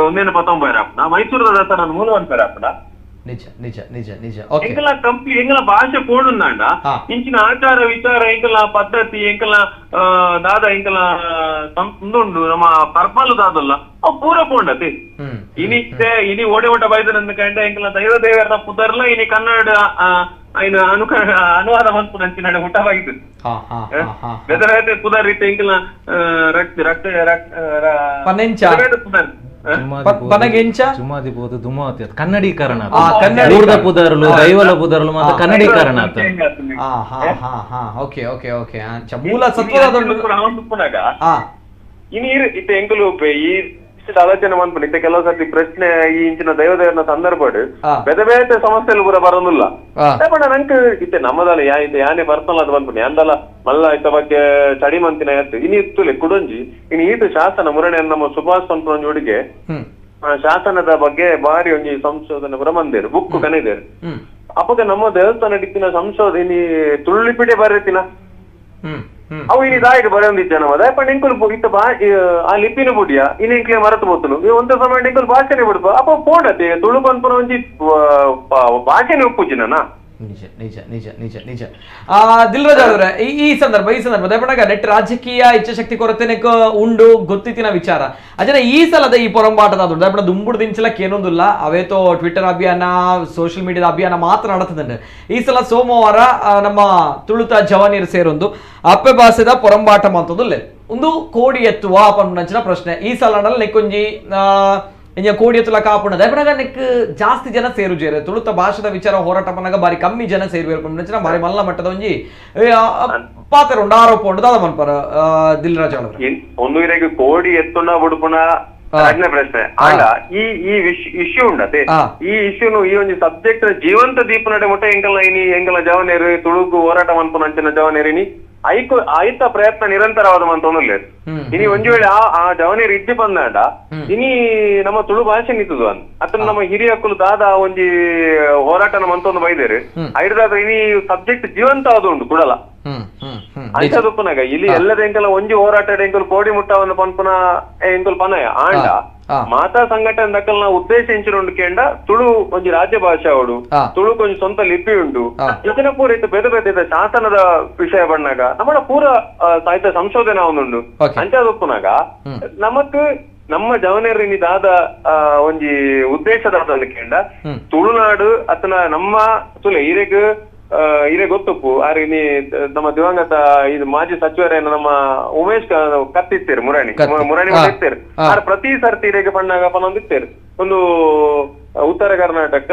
ಒಂದೇನು ಪತ್ತೊಂಬೈರಪ್ಪನ ಮೈಸೂರದ ದಸರಾ ಮೂಲ ಅನ್ಪೇರಪ್ಪನ ನಿಜ ನಿಜ ನಿಜ ನಿಜ ಎಂಕಲ್ನ ಕಂಪ್ಲಿ ಎಂಕಲ್ನ ಭಾಷೆ ಪೋಡುಂದಾಂಡ ಇಂಚಿನ ಆಚಾರ ವಿಚಾರ ಎಂಕಲ್ನ ಪದ್ಧತಿ ಎಂಕಲ್ನ ದಾದ ಎಂಕಲ್ನ ಉಂಡು ನಮ್ಮ ಪರ್ಪಲು ದಾದಲ್ಲ ಅವು ಪೂರ ಪೋಂಡತಿ ಇನಿ ಇನಿ ಓಡೆ ಓಟ ಬೈದನಂದ ಕಂಡ ಎಂಕಲ್ನ ದೈವ ದೇವರ ಪುದರ್ಲ ಇನಿ ಕನ್ನಡ ಐನ ಅನುವಾದ ಮನ್ಪುನಂಚಿನ ಹುಟ್ಟವಾಗಿದ್ದು ಬೇರೆ ಪುದರ್ ರೀತಿ ಎಂಕಲ್ನ ರಕ್ತ ರಕ್ತ ಪುದರ್ ಕನ್ನಡೀಕರಣ ಪುದರ್ಲು ದೈವಲ ಪುದರ್ಲು ಮತ್ತು ಕನ್ನಡೀಕರಣ. Okay okay okay ಮೂಲ ಸತ್ವ ಇನಿ ಇತ್ತೆ ಎಂಕುಲು ಈ ಆಲೋಚನೆ ಮನ್ಪುಂಡು ಇತ್ತೆ ಕೆಲವು ಸರ್ತಿ ಪ್ರಶ್ನೆ ಈ ಇಂಚಿನ ದೈವ ದೇವರ ಸಂದರ್ಭ ಬೇತೆ ಬೇತೆ ಸಮಸ್ಯೆಲು ಪೂರ ಬರೋದಿಲ್ಲ ಪಂಡ ನಂಕ್ ಇತ್ತೆ ನಮ್ಮದಲ್ಲ ಯಾ ಇತ್ತೆ ಯಾನೆ ಬರ್ತಲ್ಲ ಅದು ಬಂದ್ಪುಂಡು ಯಾಂದಲ ಮಲ್ಲ ಇತ್ತ ಬಗ್ಗೆ ಸ್ಟಡಿ ಮಂತಿನ ಆಯ್ತು ಇನಿ ಇತ್ತುಲೆ ಕುಡೊಂಜಿ ಇನ್ನು ಈತ ಶಾಸನ ಮುರಣೆ ನಮ್ಮ ಸುಭಾಷ್ ಪನ್ಪುನ ಹುಡುಗೆ ಶಾಸನದ ಬಗ್ಗೆ ಬಾರಿ ಒಂಜಿ ಸಂಶೋಧನೆ ಪೂರ ಮಂದೇರು ಬುಕ್ ಕನಿದೇರು ಅಪ್ಪಗ ನಮ್ಮ ದೇವಸ್ಥಾನ ಇತ್ತಿನ ಸಂಶೋಧನೆ ತುಳುಲಿಪಿಡೆ ಬರೀತಿನ ಅವು ಇನಿ ದಾಯಿಗೆ ಬರೆಯೊಂದಿಜ್ಜ ನಮ್ಮ ದಾಯ ಇಂಕುಲು ಇತ್ತ ಬಾ ಆ ಲಿಪಿನ ಬುಡಿಯ ಇನಿ ಇಂಕ್ಲೆ ಮರತು ಬೋತುನು ಒಂತ ಸಮಯ ಇಂಕುಲು ಭಾಷೆನೆ ಬಿಡ್ಪ ಅಪ್ಪ ಪೋಡತೆ ತುಳು ಪನ್ಪುನ ಒಂಜಿ ಭಾಷೆನೆ ಒಪ್ಪುಜಿನ. ನಿಜ ನಿಜ ನಿಜ ನಿಜ ನಿಜ ದಿಲ್ರಾಜ್ ಅವರೇ ಈ ಸಂದರ್ಭ ದಯಪಣಗ ನೆಟ್ ರಾಜಕೀಯ ಇಚ್ಛಾಶಕ್ತಿ ಕೊರತೆನೆಕ್ ಉಂಡು ಗೊತ್ತಿತ್ತಿನ ವಿಚಾರ ಅಜನ ಈ ಸಲದ ಈ ಪೊರಂಬಾಟದ ದಯಪಣ ದುಂಬುಡು ದಿಂಚಲಕ್ಕೆ ಏನೊಂದಿಲ್ಲ ಅವೇತೋ ಟ್ವಿಟರ್ ಅಭಿಯಾನ ಸೋಷಿಯಲ್ ಮೀಡಿಯಾದ ಅಭಿಯಾನ ಮಾತ್ರ ನಡತದಂಡು ಈ ಸಲ ಸೋಮವಾರ ನಮ್ಮ ತುಳುತ ಜವಾನಿಯರು ಸೇರೊಂದು ಅಪ್ಪೆ ಭಾಷೆದ ಪೊರಂಬಾಟ ಮಂತೊಂದು ಒಂದು ಕೋಡಿ ಎತ್ತುವ ಪನ್ಪುನಂಚಿನ ಪ್ರಶ್ನೆ ಈ ಸಲ ನೆಕ್ಕೊಂಜಿ ಇಂಜ ಕೋಡಿ ಎತ್ತುಲ ಕಾಪುಣ ದಯಪಣಗ ನೆಕ್ ಜಾಸ್ತಿ ಜನ ಸೇರುಜೇರು ತುಳುತ ಭಾಷೆದ ವಿಚಾರ ಹೋರಾಟ ಪನ್ನಗ ಬಾರಿ ಕಮ್ಮಿ ಜನ ಸೇರುವೇರು ಪನ್ಪುನಂಚಿನ ಬಾರಿ ಮಲ್ಲ ಮಟ್ಟದ ಒಂಜಿ ಪಾತ್ರ ಉಂಡು ಆರೋಪ ಉಂಡು ದಾದ ಮನ್ಪರ ದಿಲ್ರಾಜ್ ಅವರೇ. ಒಂದು ಇರೆಗ್ ಕೋಡಿ ಎತ್ತುನ ಬುಡುಪುನ ರಡ್ಡನೇ ಪ್ರಶ್ನೆ ಆಂಡ ಈ ಈ ಇಶ್ಯೂ ಉಂಡತೆ ಈ ಇಶ್ಯೂನು ಈ ಒಂಜಿ ಸಬ್ಜೆಕ್ಟ್ ಜೀವಂತ ದೀಪನಡೆ ಮುಟ್ಟ ಎಂಕಲ್ನ ಇನಿ ಎಂಕಲ್ನ ಜವನೇರು ತುಳುಕು ಹೋರಾಟ ಮನ್ಪುನಂಚಿನ ಜವನೇರು ಇನಿ ಐಕು ಆಯ್ತ ಪ್ರಯತ್ನ ನಿರಂತರವಾದ ಮಂತೊಂದುಲ್ಲೆರ್ ಇನಿ ಒಂಜಿ ವೇಳೆ ಆ ಜವನೇರು ಇಜ್ಜಿ ಬಂದಾಂಡ ಇನಿ ನಮ್ಮ ತುಳು ಭಾಷೆ ನಿಂತದು ಅನ್ ಅತನ ನಮ್ಮ ಹಿರಿಯಕ್ಕುಲು ದಾದ ಒಂಜಿ ಹೋರಾಟನ ಮಂತೊಂದು ಬೈದೇರು ಐಡ್ದಾದ ಇನಿ ಸಬ್ಜೆಕ್ಟ್ ಜೀವಂತ ಆದ ಉಂಟು ಕುಡಲ ಅಂಚದುಪ್ಪುನಾಗ ಇಲ್ಲಿ ಎಲ್ಲದ ಎಂಕಲ ಒಂಜಿ ಹೋರಾಟ ಎಂಕಲ್ ಕೋಡಿ ಮುಟ್ಟವನ್ನು ಪನ್ಪುನ ಎಂಕಲ್ ಪನಯ ಆಂಡ ಮಾತಾ ಸಂಘಟನೆ ದಕ್ಕಲ್ನ ಉದ್ದೇಶ ಇಂಚಿನ ಉಂಡು ಕೇಂಡ ತುಳು ಒಂಜಿ ರಾಜ್ಯ ಭಾಷೆ ಅವಡು ತುಳು ಒಂಜಿ ಸ್ವಂತ ಲಿಪಿ ಉಂಡು ಇದನ್ನ ಪೂರ ಇತ್ತು ಬೇತೆ ಬೇತೆ ಶಾಸನದ ವಿಷಯ ಬಣ್ಣಾಗ ನಮ್ಮ ಪೂರ ಸಾಹಿತ್ಯ ಸಂಶೋಧನೆ ಅವನುಂಡು ಅಂಚಾದೊಪ್ಪುನಾಗ ನಮಕ್ ನಮ್ಮ ಜವನೇರಿನಿ ದಾದ ಒಂಜಿ ಉದ್ದೇಶದಾದ ಕೇಂಡ ತುಳುನಾಡು ಅತನ ನಮ್ಮ ತುಲೆ ಇರೆಗ್ ಇರೆ ಗೊತ್ತುಪ್ಪು ಆರ್ ಇನಿ ನಮ್ಮ ದಿವಂಗತ ಇದು ಮಾಜಿ ಸಚಿವರೇನ ನಮ್ಮ ಉಮೇಶ್ ಕತ್ತಿತ್ತೇರು ಮುರಾಣಿ ಮುರಾಣಿ ಇತ್ತೇರು ಆರ್ ಪ್ರತಿ ಸರ್ತಿ ಇರೆಗೆ ಪಣ್ಣಾಗ ಪನ್ನೊಂದಿತ್ತೇರು ಒಂದು ಉತ್ತರ ಕರ್ನಾಟಕ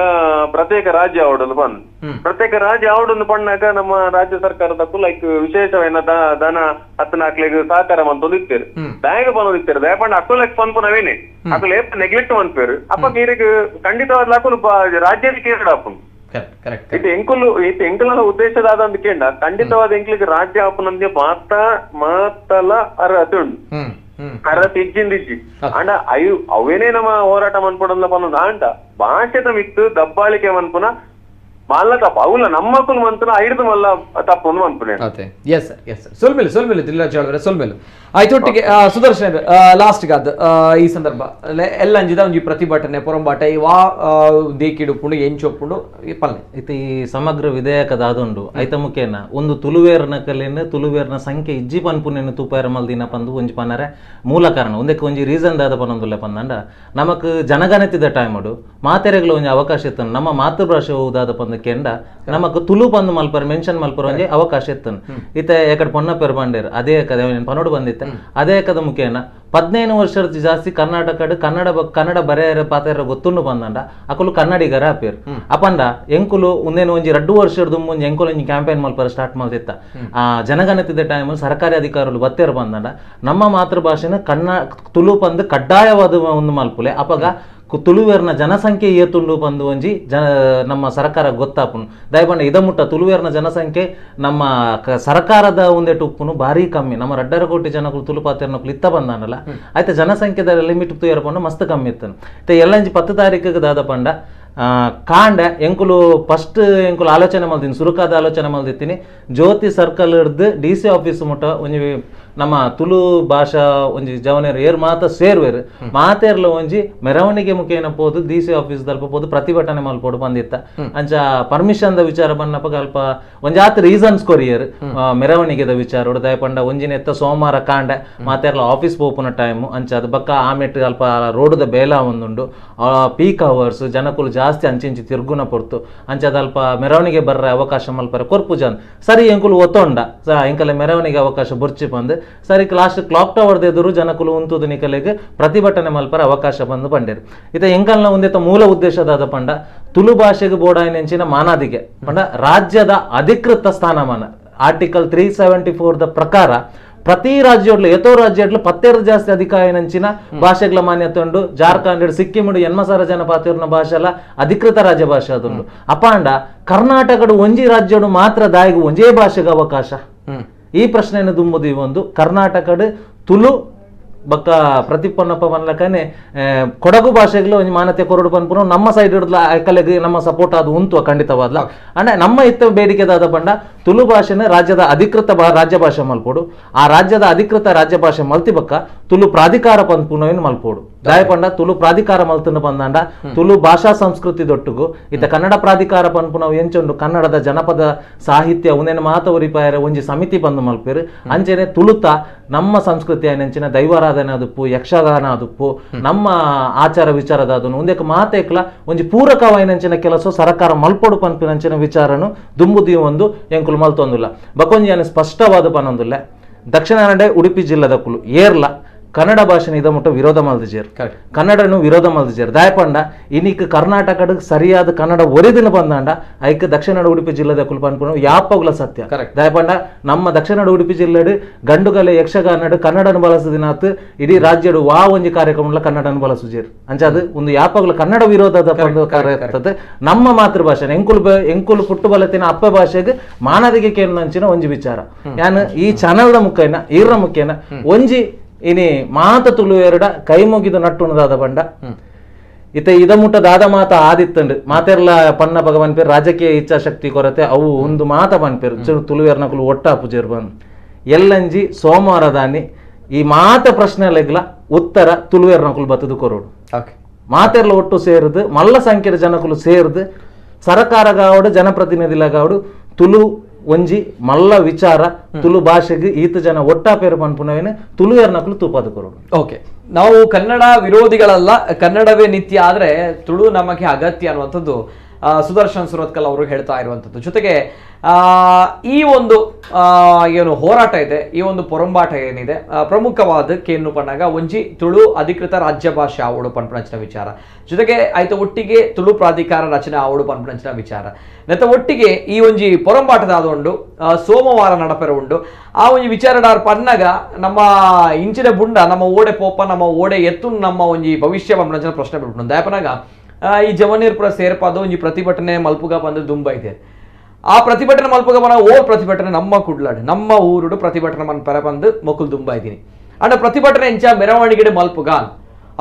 ಪ್ರತ್ಯೇಕ ರಾಜ್ಯ ಅವಡೊಂದು ಬಂದ್ ಪ್ರತ್ಯೇಕ ರಾಜ್ಯ ಅವಡೊಂದು ಪಣ್ಣಾಗ ನಮ್ಮ ರಾಜ್ಯ ಸರ್ಕಾರದಕ್ಕೂ ಲೈಕ್ ವಿಶೇಷವೇನ ಧನ ಹತ್ತನಾಕ್ಲೆಗ್ ಸಹಕಾರ ಮಂತೊಂದು ಇತ್ತೇರು ಬ್ಯಾಂಕ್ ಬಂದು ಇತ್ತೇರು ದಯಪಂಡ ಅಕ್ಕುಲಕ್ ಪನ್ಪುನವೇನೆ ಅಕುಲು ಏಪ ನೆಗ್ಲೆಕ್ಟ್ ಮನ್ಪೇರು ಅಪ್ಪ ನೀರಿಗೆ ಖಂಡಿತವಾದ ಅಕುಲು ರಾಜ್ಯದ ಕೇರಳ ಆಪುಂಡು. ಇದು ಎಂಕುಲು ಇದು ಎಂಕುಲ ಉದ್ದೇಶದಾದ ಕೇಂಡ ಖಂಡಿತವಾದ ಎಂಕ್ಲಿಗೆ ರಾಜ್ಯ ಆಪುನಂದೆ ಮಾತ ಮಾತಲ ಅರ್ಹತೆ ಉಂಡು ಅರ್ಹತೆ ಇಜ್ಜಿಂದ ಇಜ್ಜಿ ಅಂಡ ಅಯ್ಯು ಅವೇನೇ ನಮ್ಮ ಹೋರಾಟ ಮನ್ಪುಡಲ್ಲ ಪನ್ನೊಂದು ಆಂಡ ಭಾಷೆದ ಮಿತ್ತು ದಬ್ಬಾಳಿಕೆ ಮನ್ಪುನ ಮಲ್ಲ ತಪ್ಪು ಅವಲ್ಲ ನಮ್ಮಕ್ಕಳು ಮಂತನ ಐದು ಮಲ್ಲ ತಪ್ಪು ಒಂದು ಮನ್ಪುನೆ. S sir, yes sir. ಸೊಲ್ಮೇಲೆ ಸೊಲ್ಮೇಲೆ Dilraj ಅವರೇ ಸೊಲ್ಮೇಲೆ ಆಯ್ತೊಟ್ಟಿಗೆ ಸುದರ್ಶನ್ ಲಾಸ್ಟ್ ಗಾದ್ ಈ ಸಂದರ್ಭ ಎಲ್ಲಂಜಿದ ಒಂಜಿ ಪ್ರತಿಭಟನೆ ಪೊರಂಬಾಟ ಈ ವಾ ದೇಕಿಡುಪುಂಡು ಎಂಚೊಪ್ಪುಂಡು ಪಲ್ಲೆ ಇತ್ತೆ ಈ ಸಮಗ್ರ ವಿಧೇಯಕದ ಆದುಂಡು ಐತ ಮುಖೇನ ಒಂದು ತುಳುವೇರ್ನ ಕಲೆನ ತುಳುವೇರ್ನ ಸಂಖ್ಯೆ ಇಜ್ಜಿ ಪನ್ಪುನೇನು ತೂಪಾಯರ ಮಲ್ದಿನ ಪಂದು ಒಂಜಿ ಪನ್ನರೆ ಮೂಲ ಕಾರಣ ಒಂದಕ್ಕೆ ಒಂಜಿ ರೀಸನ್ ದಾದ ಪನ್ನೊಂದುಲ್ಲ ಪಂದಂಡ ನಮಕ್ ಜನಗಣತಿದ ಟೈಮುಡು ಮಾತೆರೆಗಳ ಒಂಜಿ ಅವಕಾಶ ಇತ್ತು ನಮ್ಮ ಮಾತೃಭಾಷೆ ದಾದ ಪಂದು ಕೆಂಡ ನಮಕ್ ತುಳು ಪಂದು ಮಲ್ಪರ ಮೆನ್ಷನ್ ಮಲ್ಪರ ಒಂಜಿ ಅವಕಾಶ ಇತ್ತು. ಇತ್ತೆ ಎಕಡೆ ಪೊನ್ನಪೇರು ಬಂಡೇರು ಅದೇ ಕದೆ ಪನೋಡು ಬಂದಿತ್ತೆ ಅದೇ ಕದ ಮುಖೇನ 15 ವರ್ಷದ ಜಾಸ್ತಿ ಕರ್ನಾಟಕ ಕನ್ನಡ ಕನ್ನಡ ಬರೆಯರ ಪಾತೆರ ಗೊತ್ತುಂಡು ಬಂದಂಡ ಅಕುಲು ಕನ್ನಡಿಗರ ಆಪೇರು ಅಪಂಡ ಎಂಕುಲು ಒಂದೇನು ಒಂಜಿ 2 ವರ್ಷದ ಮುಂಜಿ ಎಂಕುಲು ಒಂಜಿ ಕ್ಯಾಂಪೇನ್ ಮಲ್ಪರ ಸ್ಟಾರ್ಟ್ ಮಲ್ತಿತ್ತ ಆ ಜನಗಣತಿದ ಟೈಮಲ್ಲಿ ಸರ್ಕಾರಿ ಅಧಿಕಾರಿಗಳು ಬತ್ತೇರು ಬಂದಂಡ ನಮ್ಮ ಮಾತೃಭಾಷೆನ ತುಳು ಪಂದು ಕಡ್ಡಾಯವಾದ ಒಂದು ಮಲ್ಪುಲೆ ಅಪಗ ತುಳುವೇರ್ನ ಜನಸಂಖ್ಯೆ ಏತುಂಡು ಬಂದು ಒಂಜಿ ಜನ ನಮ್ಮ ಸರ್ಕಾರ ಗೊತ್ತಾಪುನು ದಯಪಂಡ ಇದ ಮುಟ್ಟ ತುಳುವೇರ್ನ ಜನಸಂಖ್ಯೆ ನಮ್ಮ ಸರ್ಕಾರದ ಒಂದೇಟು ಉಪ್ಪುನು ಭಾರಿ ಕಮ್ಮಿ ನಮ್ಮ 2.5 ಕೋಟಿ ಜನಗಳು ತುಳು ಪಾತೆರ್ನಕುಲು ಇತ್ತ ಬಂದಾನಲ್ಲ ಆಯ್ತಾ ಜನಸಂಖ್ಯೆದ ಲಿಮಿಟ್ ತುಯರ್ಪಂಡು ಮಸ್ತ್ ಕಮ್ಮಿ ಇತ್ತನು. ಇತ್ತೆ ಎಲ್ಲಂಜಿ 10 ತಾರೀಕಿಗೆ ದಾದ ಪಂಡ ಕಾಂಡ ಎಂಕುಲು ಫಸ್ಟ್ ಎಂಕುಲು ಆಲೋಚನೆ ಮಲ್ದಿನಿ ಸುರುಕಾದ ಆಲೋಚನೆ ಮಲ್ದಿತ್ತೀನಿ ಜ್ಯೋತಿ ಸರ್ಕಲ್ ಹಿಡ್ದು D C office ಮುಟ್ಟ ಒಂಜಿ ನಮ್ಮ ತುಳು ಭಾಷಾ ಒಂಜಿ ಜವನೇರು ಏರ್ ಮಾತ ಸೇರ್ವೇರು ಮಾತೇರ್ಲ ಒಂಜಿ ಮೆರವಣಿಗೆ ಮುಖೇನ ಪೋದು D C office ದಲ್ಪ ಪೋದು ಪ್ರತಿಭಟನೆ ಮಲ್ಪೋಡು ಬಂದಿತ್ತ ಅಂಚ ಪರ್ಮಿಷನ್ the ವಿಚಾರ ಬನ್ನಪ್ಪ ಅಲ್ಪ ಒಂಜಾತ್ ರೀಸನ್ಸ್ ಕೊರಿಯರ್ ಮೆರವಣಿಗೆದ ವಿಚಾರ ದಯಪಂಡ ಒಂಜಿನೆತ್ತ ಸೋಮವಾರ ಕಾಂಡ ಮಾತೇರ್ಲ ಆಫೀಸ್ ಪೋಪುನ ಟೈಮು ಅಂಚ ಅದು ಬಕ್ಕ ಆಮೆಟ್ ಅಲ್ಪ ರೋಡ್ದ ಬೇಲ ಒಂದುಂಡು ಪೀಕ್ ಅವರ್ಸ್ ಜನಕುಲು ಜಾಸ್ತಿ ಅಂಚಿಂಚಿ ತಿರ್ಗುನ ಪೊರ್ತು ಅಂಚದ ಅಲ್ಪ ಮೆರವಣಿಗೆ ಬರ್ರೆ ಅವಕಾಶ ಮಲ್ಪರೆ ಕೊರ್ಪುಜನ್ ಸರಿ ಎಂಕುಲು ಒತ್ತೊಂಡ ಎಂಕಲೆ ಮೆರವಣಿಗೆ ಅವಕಾಶ ಬೊರ್ಚಿ ಬಂದು ಸರಿ last clock tower ಎದುರು ಜನಕುಲು ಉಂತುದು ನಿಕಲೆಗ್ ಪ್ರತಿಭಟನೆ ಮಲ್ಪರ ಅವಕಾಶ ಬಂದು ಪಂಡೇರು. ಇತ ಎಂಕಲ್ನ ಒಂದೇತ ಮೂಲ ಉದ್ದೇಶದಾದ ಪಂಡ ತುಳು ಭಾಷೆಗೆ ಬೋಡಾಯಿನೆಂಚಿನ ಮಾನಾದಿಗೆ ಪಂಡ ರಾಜ್ಯದ ಅಧಿಕೃತ ಸ್ಥಾನಮಾನ ಆರ್ಟಿಕಲ್ 374 the ಪ್ರಕಾರ ಪ್ರತಿ ರಾಜ್ಯಡ್ಲು ಎತೋ ರಾಜ್ಯಡ್ಲು 10 ಜಾಸ್ತಿ ಅಧಿಕಾರಿನಂಚಿನ ಭಾಷೆಗಳ ಮಾನ್ಯತೆ ಉಂಡು. ಜಾರ್ಖಂಡ್ ಸಿಕ್ಕಿಂ 80,000 ಜನ ಪಾತಿರ್ನ ಭಾಷೆಲ ಅಧಿಕೃತ ರಾಜ್ಯ ಭಾಷೆ ಅದುಂಡು. ಅಪಾಂಡ ಕರ್ನಾಟಕಡು ಒಂಜಿ ರಾಜ್ಯಡು ಮಾತ್ರ ದಾಯಿಗು ಒಂಜೇ ಭಾಷೆಗೆ ಅವಕಾಶ ಈ ಪ್ರಶ್ನೆಯನ್ನು ದುಂಬುದು ಈ ಒಂದು ಕರ್ನಾಟಕಡು ತುಳು ಬಕ್ಕ ಪ್ರತಿಪನ್ನಪ್ಪ ಪನ್ಲಕನೆ ಕೊಡಗು ಭಾಷೆಗಳು ಒಂಜಿ ಮಾನ್ಯತೆ ಕೊರಡು ಪನ್ಪುನ ನಮ್ಮ ಸೈಡ್ ಕಲೆಗೆ ನಮ್ಮ ಸಪೋರ್ಟ್ ಅದು ಉಂಟು ಖಂಡಿತವಾದ್ಲ. ಅಂಡ್ ನಮ್ಮ ಇತ್ತ ಬೇಡಿಕೆದಾದ ಪಂಡ ತುಳು ಭಾಷೆನ ರಾಜ್ಯದ ಅಧಿಕೃತ ರಾಜ್ಯ ಭಾಷೆ ಮಲ್ಪೋಡು ಆ ರಾಜ್ಯದ ಅಧಿಕೃತ ರಾಜ್ಯ ಭಾಷೆ ಮಲ್ತಿ ಬಕ್ಕ ತುಳು ಪ್ರಾಧಿಕಾರ ಪನ್ಪುನವೇನು ಮಲ್ಪೋಡು ದಾಯಪಂಡ ತುಳು ಪ್ರಾಧಿಕಾರ ಮಲ್ತನ ಬಂದಾಂಡ ತುಳು ಭಾಷಾ ಸಂಸ್ಕೃತಿ ದೊಟ್ಟುಗು ಇತ್ತ ಕನ್ನಡ ಪ್ರಾಧಿಕಾರ ಪನ್ಪುನವು ಎಂಚುಂಡು ಕನ್ನಡದ ಜನಪದ ಸಾಹಿತ್ಯ ಒಂದೇನು ಮಾತ ಒರಿಪಾಯರ ಒಂಜಿ ಸಮಿತಿ ಬಂದು ಮಲ್ಪೇರು ಅಂಚೆನೆ ತುಳುತ ನಮ್ಮ ಸಂಸ್ಕೃತಿ ನೆಂಚಿನ ದೈವಾರಾಧನೆ ಅದುಪ್ಪು ಯಕ್ಷಗಾನ ಅದುಪ್ಪು ನಮ್ಮ ಆಚಾರ ವಿಚಾರದ ಅದನ್ನು ಒಂದೇಕ ಮಾತೇಕ್ಲ ಒಂಜಿ ಪೂರಕವಾಯಿನಂಚಿನ ಕೆಲಸ ಸರ್ಕಾರ ಮಲ್ಪೊಡು ಪನ್ಪಿನಂಚಿನ ವಿಚಾರನು ದುಂಬುದಿ ಒಂದು ಎಂಕುಲು ಮಲ್ತೊಂದುಲ್ಲ. ಬಕೊಂಜಿ ಸ್ಪಷ್ಟವಾದ ಪನೊಂದುಲ್ಲ ದಕ್ಷಿಣ ಕನ್ನಡ ಉಡುಪಿ ಜಿಲ್ಲೆದ ಕುಲು ಏರ್ಲ ಕನ್ನಡ ಭಾಷೆನ ಇದ ಮುಟ್ಟ ವಿರೋಧ ಮಲ್ದಿಜೇರು ಕನ್ನಡನು ವಿರೋಧ ಮಲ್ದಿಜೇರು ದಾಯಪಂಡ ಇನ್ನಿಕ್ ಕರ್ನಾಟಕದ ಸರಿಯಾದ ಕನ್ನಡ ಒರಿದಿನ ಬಂದಾಂಡ ಐಕ್ ದಕ್ಷಿಣ ಉಡುಪಿ ಜಿಲ್ಲೆದ ಕುಲು ಪನ್ಪುನ ಯಾಪಗುಲ ಸತ್ಯ. ದಾಯಪಂಡ ನಮ್ಮ ದಕ್ಷಿಣ ಉಡುಪಿ ಜಿಲ್ಲೆಡು ಗಂಡುಗಲೆ ಯಕ್ಷಗಾನಡು ಕನ್ನಡನು ಬಳಸದಿನಾತ್ ಇಡೀ ರಾಜ್ಯಡು ವಾ ಒಂಜಿ ಕಾರ್ಯಕ್ರಮ ಕನ್ನಡನು ಬಳಸುಜೇರು ಅಂಚಾದ ಒಂದು ಯಾಪಗುಲ ಕನ್ನಡ ವಿರೋಧದ ಇರ್ತದೆ. ನಮ್ಮ ಮಾತೃಭಾಷೆ ಎಂಕುಲು ಎಂಕುಲು ಪುಟ್ಟು ಬಲತಿನ ಅಪ್ಪ ಭಾಷೆಗೆ ಮಾನದಿಗೆ ಕೇಂದ್ರ ಒಂಜಿ ವಿಚಾರ ಯಾನ್ ಈ ಚಾನಲ್ದ ಮುಖೇನ ಈರ ಮುಖೇನ ಒಂಜಿ ಇನಿ ಮಾತ ತುಳು ಎರಡ ಕೈ ಮುಗಿದು ನಟ್ಟುಣದಾದ ಬಂಡ ಇತ್ತ ಇದ ಮುಟ್ಟ ದಾದ ಮಾತ ಆದಿತ್ತಂಡು ಮಾತೆರ್ಲ ಪನ್ನ ಭಗವನ್ ಪೇರು ರಾಜಕೀಯ ಇಚ್ಛಾಶಕ್ತಿ ಕೊರತೆ ಅವು ಒಂದು ಮಾತ ಪನ್ಪೇರು ತುಳುವೇರ್ನಕುಲು ಒಟ್ಟಾಪುಜೇರು ಬಂದು ಎಲ್ಲಂಜಿ ಸೋಮವಾರದಾನಿ ಈ ಮಾತ ಪ್ರಶ್ನೆಲೆಗ್ಲ ಉತ್ತರ ತುಳುವೇರ್ನಕುಲು ಬತ್ತದು ಕೊರೋಡು ಮಾತೆರ್ಲ ಒಟ್ಟು ಸೇರಿದು ಮಲ್ಲ ಸಂಖ್ಯೆಯ ಜನಕುಲು ಸೇರಿದು ಸರ್ಕಾರಗಾವಡು ಜನಪ್ರತಿನಿಧಿಲಗಾವಡು ತುಳು ಒಂಜಿ ಮಲ್ಲ ವಿಚಾರ ತುಳು ಭಾಷೆಗೆ ಈತ ಜನ ಒಟ್ಟಾಪೇರು ಪನ್ಪುನವೇನು ತುಳುವೇರ್ನಕುಲು ತೂಪಾದ ಕೊರೋಡು. ಓಕೆ, ನಾವು ಕನ್ನಡ ವಿರೋಧಿಗಳಲ್ಲ, ಕನ್ನಡವೇ ನಿತ್ಯ, ಆದರೆ ತುಳು ನಮಗೆ ಅಗತ್ಯ ಅನ್ನುವಂಥದ್ದು Sudarshan Surathkal ಅವರು ಹೇಳ್ತಾ ಇರುವಂಥದ್ದು. ಜೊತೆಗೆ ಈ ಒಂದು ಏನು ಹೋರಾಟ ಇದೆ, ಈ ಒಂದು ಪೊರಂಬಾಟ ಏನಿದೆ ಪ್ರಮುಖವಾದ ಕೇನು ಪಣ್ಣಾಗ ಒಂಜಿ ತುಳು ಅಧಿಕೃತ ರಾಜ್ಯ ಭಾಷೆ ಆವಡು ಪನ್ಪುಣಂಚಿನ ವಿಚಾರ, ಜೊತೆಗೆ ಆಯ್ತ ಒಟ್ಟಿಗೆ ತುಳು ಪ್ರಾಧಿಕಾರ ರಚನೆ ಆವಡು ಪನ್ಪುಣಂಚಿನ ವಿಚಾರ, ನೆತ್ತ ಒಟ್ಟಿಗೆ ಈ ಒಂಜಿ ಪೊರಂಬಾಟದಾದ ಉಂಡು ಸೋಮವಾರ ನಡಪೆರ ಉಂಡು. ಆ ಒಂಜಿ ವಿಚಾರಡಾರ್ ಪನ್ನಾಗ ನಮ್ಮ ಇಂಚಿನ ಬುಂಡ ನಮ್ಮ ಓಡೆ ಪೋಪ ನಮ್ಮ ಓಡೆ ಎತ್ತು ನಮ್ಮ ಒಂಜಿ ಭವಿಷ್ಯ ಪನ್ಪುಣಂಚಿನ ಪ್ರಶ್ನೆ ಬಿಟ್ಬಿಟ್ಟು ದಯಪನಾಗ ಈ ಜವನೀರ್ ಪುರ ಸೇರ್ಪಾದ ಒಂಜಿ ಪ್ರತಿಭಟನೆ ಮಲ್ಪುಗ ಬಂದು ದುಂಬ ಇದೆ. ಆ ಪ್ರತಿಭಟನೆ ಮಲ್ಪುಗ ಬನ ಓ ಪ್ರತಿಭಟನೆ ನಮ್ಮ ಕುಡ್ಲಾಡು ನಮ್ಮ ಊರುಡು ಪ್ರತಿಭಟನೆ ಮನ್ ಪೆರ ಬಂದು ಮೊಕುಲ್ ದುಂಬ ಇದ್ದೀನಿ. ಅಂಡ ಪ್ರತಿಭಟನೆ ಎಂಚ ಮೆರವಣಿಗೆ ಮಲ್ಪುಗ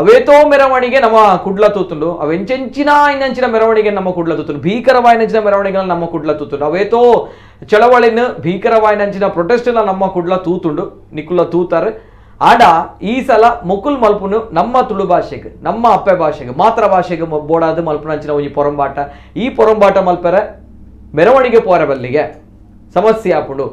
ಅವೇತೋ ಮೆರವಣಿಗೆ ನಮ್ಮ ಕುಡ್ಲ ತೂತುಂಡು, ಅವೆಂಚೆಂಚಿನ ಇನ್ನಂಚಿನ ಮೆರವಣಿಗೆ ನಮ್ಮ ಕುಡ್ಲ ತೂತುಂಡು, ಭೀಕರವಾಯಿನಂಚಿನ ಮೆರವಣಿಗೆನ ನಮ್ಮ ಕುಡ್ಲ ತೂತುಂಡು, ಅವೇತೋ ಚಳವಳಿನ ಭೀಕರವಾಯಿನಂಚಿನ ಪ್ರೊಟೆಸ್ಟ್ನ ನಮ್ಮ ಕುಡ್ಲ ತೂತುಂಡು ನಿಕುಲ ತೂತಾರೆ. ಆಡ ಈ ಸಲ ಮೊಕುಲ್ ಮಲ್ಪುನು ನಮ್ಮ ತುಳು ಭಾಷೆಗೆ ನಮ್ಮ ಅಪ್ಪೆ ಭಾಷೆಗೆ ಮಾತ್ರ ಭಾಷೆಗೆ ಬೋಡಾದ ಮಲ್ಪುನಂಚಿನ ಒಂಜಿ ಪೊರಂಬಾಟ. ಈ ಪೊರಂಬಾಟ ಮಲ್ಪೆರೆ ಮೆರವಣಿಗೆ ಪೋರ ಬಲ್ಲಿಗೆ ಸಮಸ್ಯೆ ಆಪುಂಡು.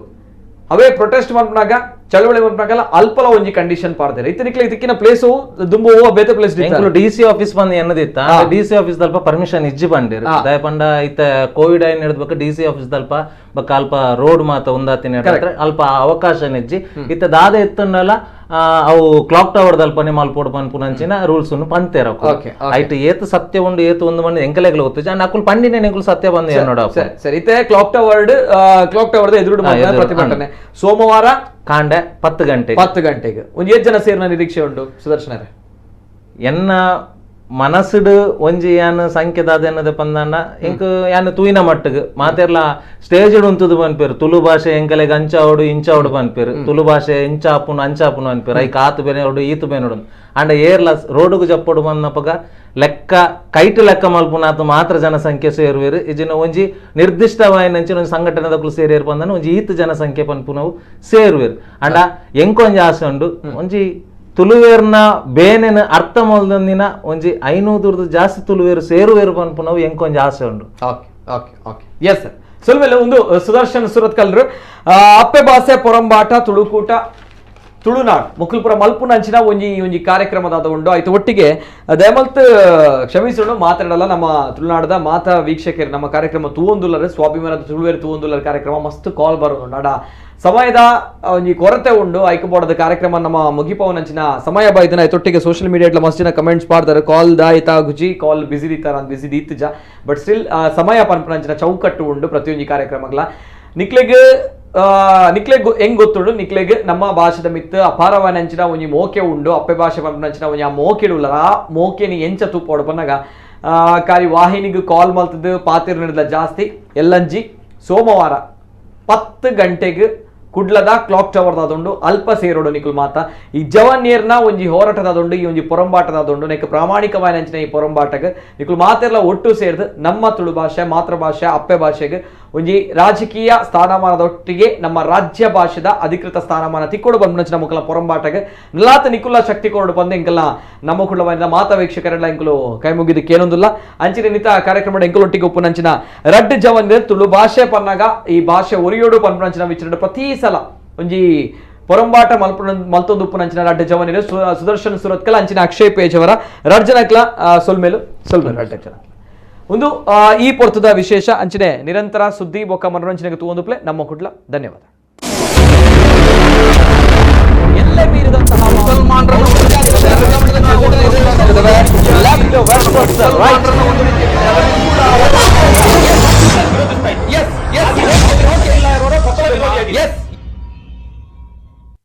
ಅವೇ ಪ್ರೊಟೆಸ್ಟ್ ಮಲ್ಪನಾಗ ಚಳವಳಿ ಮಲ್ಪನಾಗಲ್ಲ ಅಲ್ಪಲ ಒಂಜಿ ಕಂಡೀಷನ್ ಪಾಡ್ತಾರೆ. ಇತ್ತನಿಕ್ಲೆ ಇದಕ್ಕಿನ ಪ್ಲೇಸು ದುಂಬು ಬೇತೆ place D C office ಬಂದು ಎನ್ನದಿತ್ತ D C office ದಲ್ಪ ಪರ್ಮಿಷನ್ ಇಜ್ಜಿ ಬಂದಿರು ದಯಪಂಡ ಇತ್ತ ಕೋವಿಡ್ ಐನ್ ಹಿಡಿದ್ಬೇಕು D C office ದಲ್ಪ ಬಕ್ಕ ಅಲ್ಪ ರೋಡ್ ಮಾತ ಒಂದಾತಿನ ಅಲ್ಪ ಅವಕಾಶ ಇಜ್ಜಿ ಇತ್ತ ದಾದ ಎತ್ತಂಡಲ್ಲ ಅವು ಕ್ಲಾಕ್ ಟವರ್ ದಲ್ಪನೆ ಮಲ್ಪೋಡು ಪನ್ಪುನಂಚಿನ ರೂಲ್ಸ್ ಪಂತೇರ ಐಟ್ ಏತು ಸತ್ಯ ಉಂಡು ಏತು ಒಂದು ಮಂದಿ ಎಂಕಲೆಗ್ಲ ಗೊತ್ತು ಅಂಡ್ ಅಕುಲ್ ಪಂಡಿನ ಎಂಕುಲು ಸತ್ಯ ಬಂದು ನೋಡ. ಸರಿ ಇತ್ತೆ clock tower clock tower ಎದುರು ಪ್ರತಿಭಟನೆ ಸೋಮವಾರ ಕಾಂಡೆ 10 ಗಂಟೆ 10 ಗಂಟೆಗೆ ಒಂದು ಏಳು ಜನ ಸೇರಿನ ನಿರೀಕ್ಷೆ ಉಂಟು ಸುದರ್ಶನರೇ? ಎನ್ನ ಮನಸ್ಸುಡು ಒಂಜಿ ಯಾನ್ ಸಂಖ್ಯೆದಾದ ಎನ್ನದ ಪಂದಾಂಡ ಇಂಕ್ ಯಾನ್ ತೂಯಿನ ಮಟ್ಟಗ್ ಮಾತೆರ್ಲ ಸ್ಟೇಜ್ ಉಂತುದು ಪನ್ಪೇರು ತುಳು ಭಾಷೆ ಎಂಕಲೆಗ್ ಅಂಚಾವಡು ಇಂಚಾವಡು ಪನ್ಪೇರು ತುಳು ಭಾಷೆ ಇಂಚಾಪುನು ಅಂಚಾಪುನು ಅನ್ಪೇರು ಐಕ್ ಆತು ಬೇನೋಡು ಈತು ಬೇನೋಡು ಅಂಡ ಏರ್ಲ ರೋಡುಗು ಜಪ್ಪೊಡು ಬಂದಪಗ ಲೆಕ್ಕ ಕೈಟು ಲೆಕ್ಕ ಮಲ್ಪುನಾತು ಮಾತ್ರ ಜನಸಂಖ್ಯೆ ಸೇರುವೇರು ಇಜಿನ ಒಂಜಿ ನಿರ್ದಿಷ್ಟವಾಯಿನಂಚಿನ ಒಂಜಿ ಸಂಘಟನೆದಕುಲು ಸೇರಿಯರು ಪಂದನ ಒಂಜಿ ಈತು ಜನಸಂಖ್ಯೆ ಪನ್ಪುನವು ಸೇರುವೇರು. ಅಂಡ ಎಂಕೊಂಜಿ ಆಸೆ ಉಂಡು ಒಂಜಿ ತುಳುವೇರ್ನ ಬೇನೆನ ಅರ್ಥ ಮಲ್ದಂದಿನ ಒಂಜಿ 500 ಜಾಸ್ತಿ ತುಳುವೇರು ಸೇರುವೇರು ಪನ್ಪುನವು ಎಂಕೊಂಜಿ ಆಸೆ ಉಂಡು. Okay okay okay yes sir. ಸುಲ್ಮೇಲೆ ಒಂದು ಸುದರ್ಶನ್ ಸುರತ್ಕಲ್ರು ಅಪ್ಪೆ ಭಾಷೆ ಪೊರಂಬಾಟ ತುಳುಕೂಟ ತುಳುನಾಡು ಮುಕುಲ್ಪುರ ಮಲ್ಪುನಂಚಿನ ಒಂಜಿ ಒಂಜಿ ಕಾರ್ಯಕ್ರಮದಾದ ಉಂಡು. ಆಯ್ತು ಒಟ್ಟಿಗೆ ದಯಮಲ್ತ್ ಕ್ಷಮಿಸೋಣ ಮಾತಾಡಲ್ಲ ನಮ್ಮ ತುಳುನಾಡದ ಮಾತಾ ವೀಕ್ಷಕರು ನಮ್ಮ ಕಾರ್ಯಕ್ರಮ ತೂವೊಂದುಲ್ಲರೆ ಸ್ವಾಭಿಮಾನದ ತುಳುವೇರು ತೂವೊಂದುಲ್ಲರ ಕಾರ್ಯಕ್ರಮ ಮಸ್ತ್ ಕಾಲ್ ಬರೋದುಂಡು. ಅಡ ಸಮಯದ ಒಂಜಿ ಕೊರತೆ ಉಂಡು ಐಕಬೋಡದ ಕಾರ್ಯಕ್ರಮ ನಮ್ಮ ಮುಗಿಪವನಂಚಿನ ಸಮಯ ಬೈದನ ಆಯ್ತೊಟ್ಟಿಗೆ ಸೋಷಿಯಲ್ ಮೀಡಿಯಾ ಮಸ್ತ್ ಜನ ಕಮೆಂಟ್ಸ್ ಮಾಡ್ತಾರೆ ಕಾಲ್ ದಾಯ್ತಾ ಗುಜಿ ಕಾಲ್ ಬಿಸಿ ದೀತಾರ ಬಿಸಿ ದೀತ್ಜ ಬಟ್ ಸ್ಟಿಲ್ ಸಮಯ ಪನ್ಪುನಂಚಿನ ಚೌಕಟ್ಟು ಉಂಡು ಪ್ರತಿಯೊಂಜಿ ಕಾರ್ಯಕ್ರಮಗಳ. ನಿಕ್ಲೆಗ್ ನಿಕ್ಲೆಗ್ ಹೆಂಗ್ ಗೊತ್ತುಂಡು ನಿಕ್ಲೆಗ್ ನಮ್ಮ ಭಾಷೆದ ಮಿತ್ತು ಅಪಾರವಾನಂಚಿನ ಒಂಜಿ ಮೋಕೆ ಉಂಡು ಅಪ್ಪೆ ಭಾಷೆ ಪನ್ಪುನಂಚಿನ ಒಂಜಿ ಆ ಮೋಕೆಡುಲ್ಲ ಆ ಮೋಕೆನಿ ಎಂಚ ತೂಪೋಡು ಪನ್ನಾಗ ಕಾರಿ ವಾಹಿನಿಗೆ ಕಾಲ್ ಮಲ್ತದ್ದು ಪಾತಿರ್ ನಡೆದ ಜಾಸ್ತಿ ಎಲ್ಲಂಜಿ ಸೋಮವಾರ 10 ಗಂಟೆಗೆ ಕುಡ್ಲದ ಕ್ಲಾಕ್ ಟವರ್ದಾದುಂಡು ಅಲ್ಪ ಸೇರೋಡು ನಿಕುಲ್ ಮಾತ ಈ ಜವನ್ಯರ್ನ ಒಂಜಿ ಹೋರಾಟದಾದುಂಡು ಈ ಒಂಜಿ ಪೊರಂಬಾಟದಾದುಂಡು ನೆಕ್ ಪ್ರಾಮಾಣಿಕವಾಯಿನಂಚಿನ ಈ ಪೊರಂಬಾಟಕ್ಕೆ ನಿಕುಲ್ ಮಾತೆರ್ಲ ಒಟ್ಟು ಸೇರ್ದು ನಮ್ಮ ತುಳು ಭಾಷೆ ಮಾತೃಭಾಷೆ ಅಪ್ಪೆ ಭಾಷೆಗೆ ಒಂಜಿ ರಾಜಕೀಯ ಸ್ಥಾನಮಾನದೊಟ್ಟಿಗೆ ನಮ್ಮ ರಾಜ್ಯ ಭಾಷೆದ ಅಧಿಕೃತ ಸ್ಥಾನಮಾನ ತಿಕ್ಕೋಡು ಬಂದ್ನಂಚಿನ ಮುಕ್ಕಲ ಪೊರಂಬಾಟಗೆ ನಲಾತ ನಿಕುಲ ಶಕ್ತಿ ಕೊರಡು ಬಂದು ಎಂಕಲ್ನ ನಮ್ಮ ಕುಳ್ಳವಾಯಿನ ಮಾತಾ ವೀಕ್ಷಕರೆಲ್ಲ ಎಂಕುಲು ಕೈ ಮುಗಿದಕ್ಕೆ ಏನೊಂದಿಲ್ಲ. ಅಂಚಿನ ನಿತ ಕಾರ್ಯಕ್ರಮ ಎಂಕುಲೊಟ್ಟಿಗೆ ಒಪ್ಪುನಂಚಿನ ರಡ್ಡು ಜವನ್ಯರ್ ತುಳು ಭಾಷೆ ಪನ್ನಾಗ ಈ ಭಾಷೆ ಒರಿಯೋಡು ಪನ್ಪುನಂಚಿನ ವಿಚಾರ ಪ್ರತಿ ಸಲ ಒಂಜಿ ಪೊರಂಬಾಟ ಮಲ್ತೊಂದು ಉಪ್ಪುನಂಚಿನ ರಡ್ಡು ಜವನಿರು ಸುದರ್ಶನ್ ಸುರತ್ಕಲ್ ಅಂಚಿನ ಅಕ್ಷಯ್ ಪೇಜವರ ರಡ್ಡು ಜನಕ್ಲ ಸೊಲ್ಮೇಲು ಸೊಲ್ಮೇಲು ರಡ್ಡು ಜನ ಒಂದು ಈ ಪೊರ್ತದ ವಿಶೇಷ ಅಂಚಿನೆ ನಿರಂತರ ಸುದ್ದಿ ಬೊಕ್ಕ ಮನೋರಂಜನೆಗೆ ತೂವೊಂದು ಪ್ಲೇ ನಮ್ಮ ಕುಡ್ಲ. ಧನ್ಯವಾದ. ಎಲ್ಲ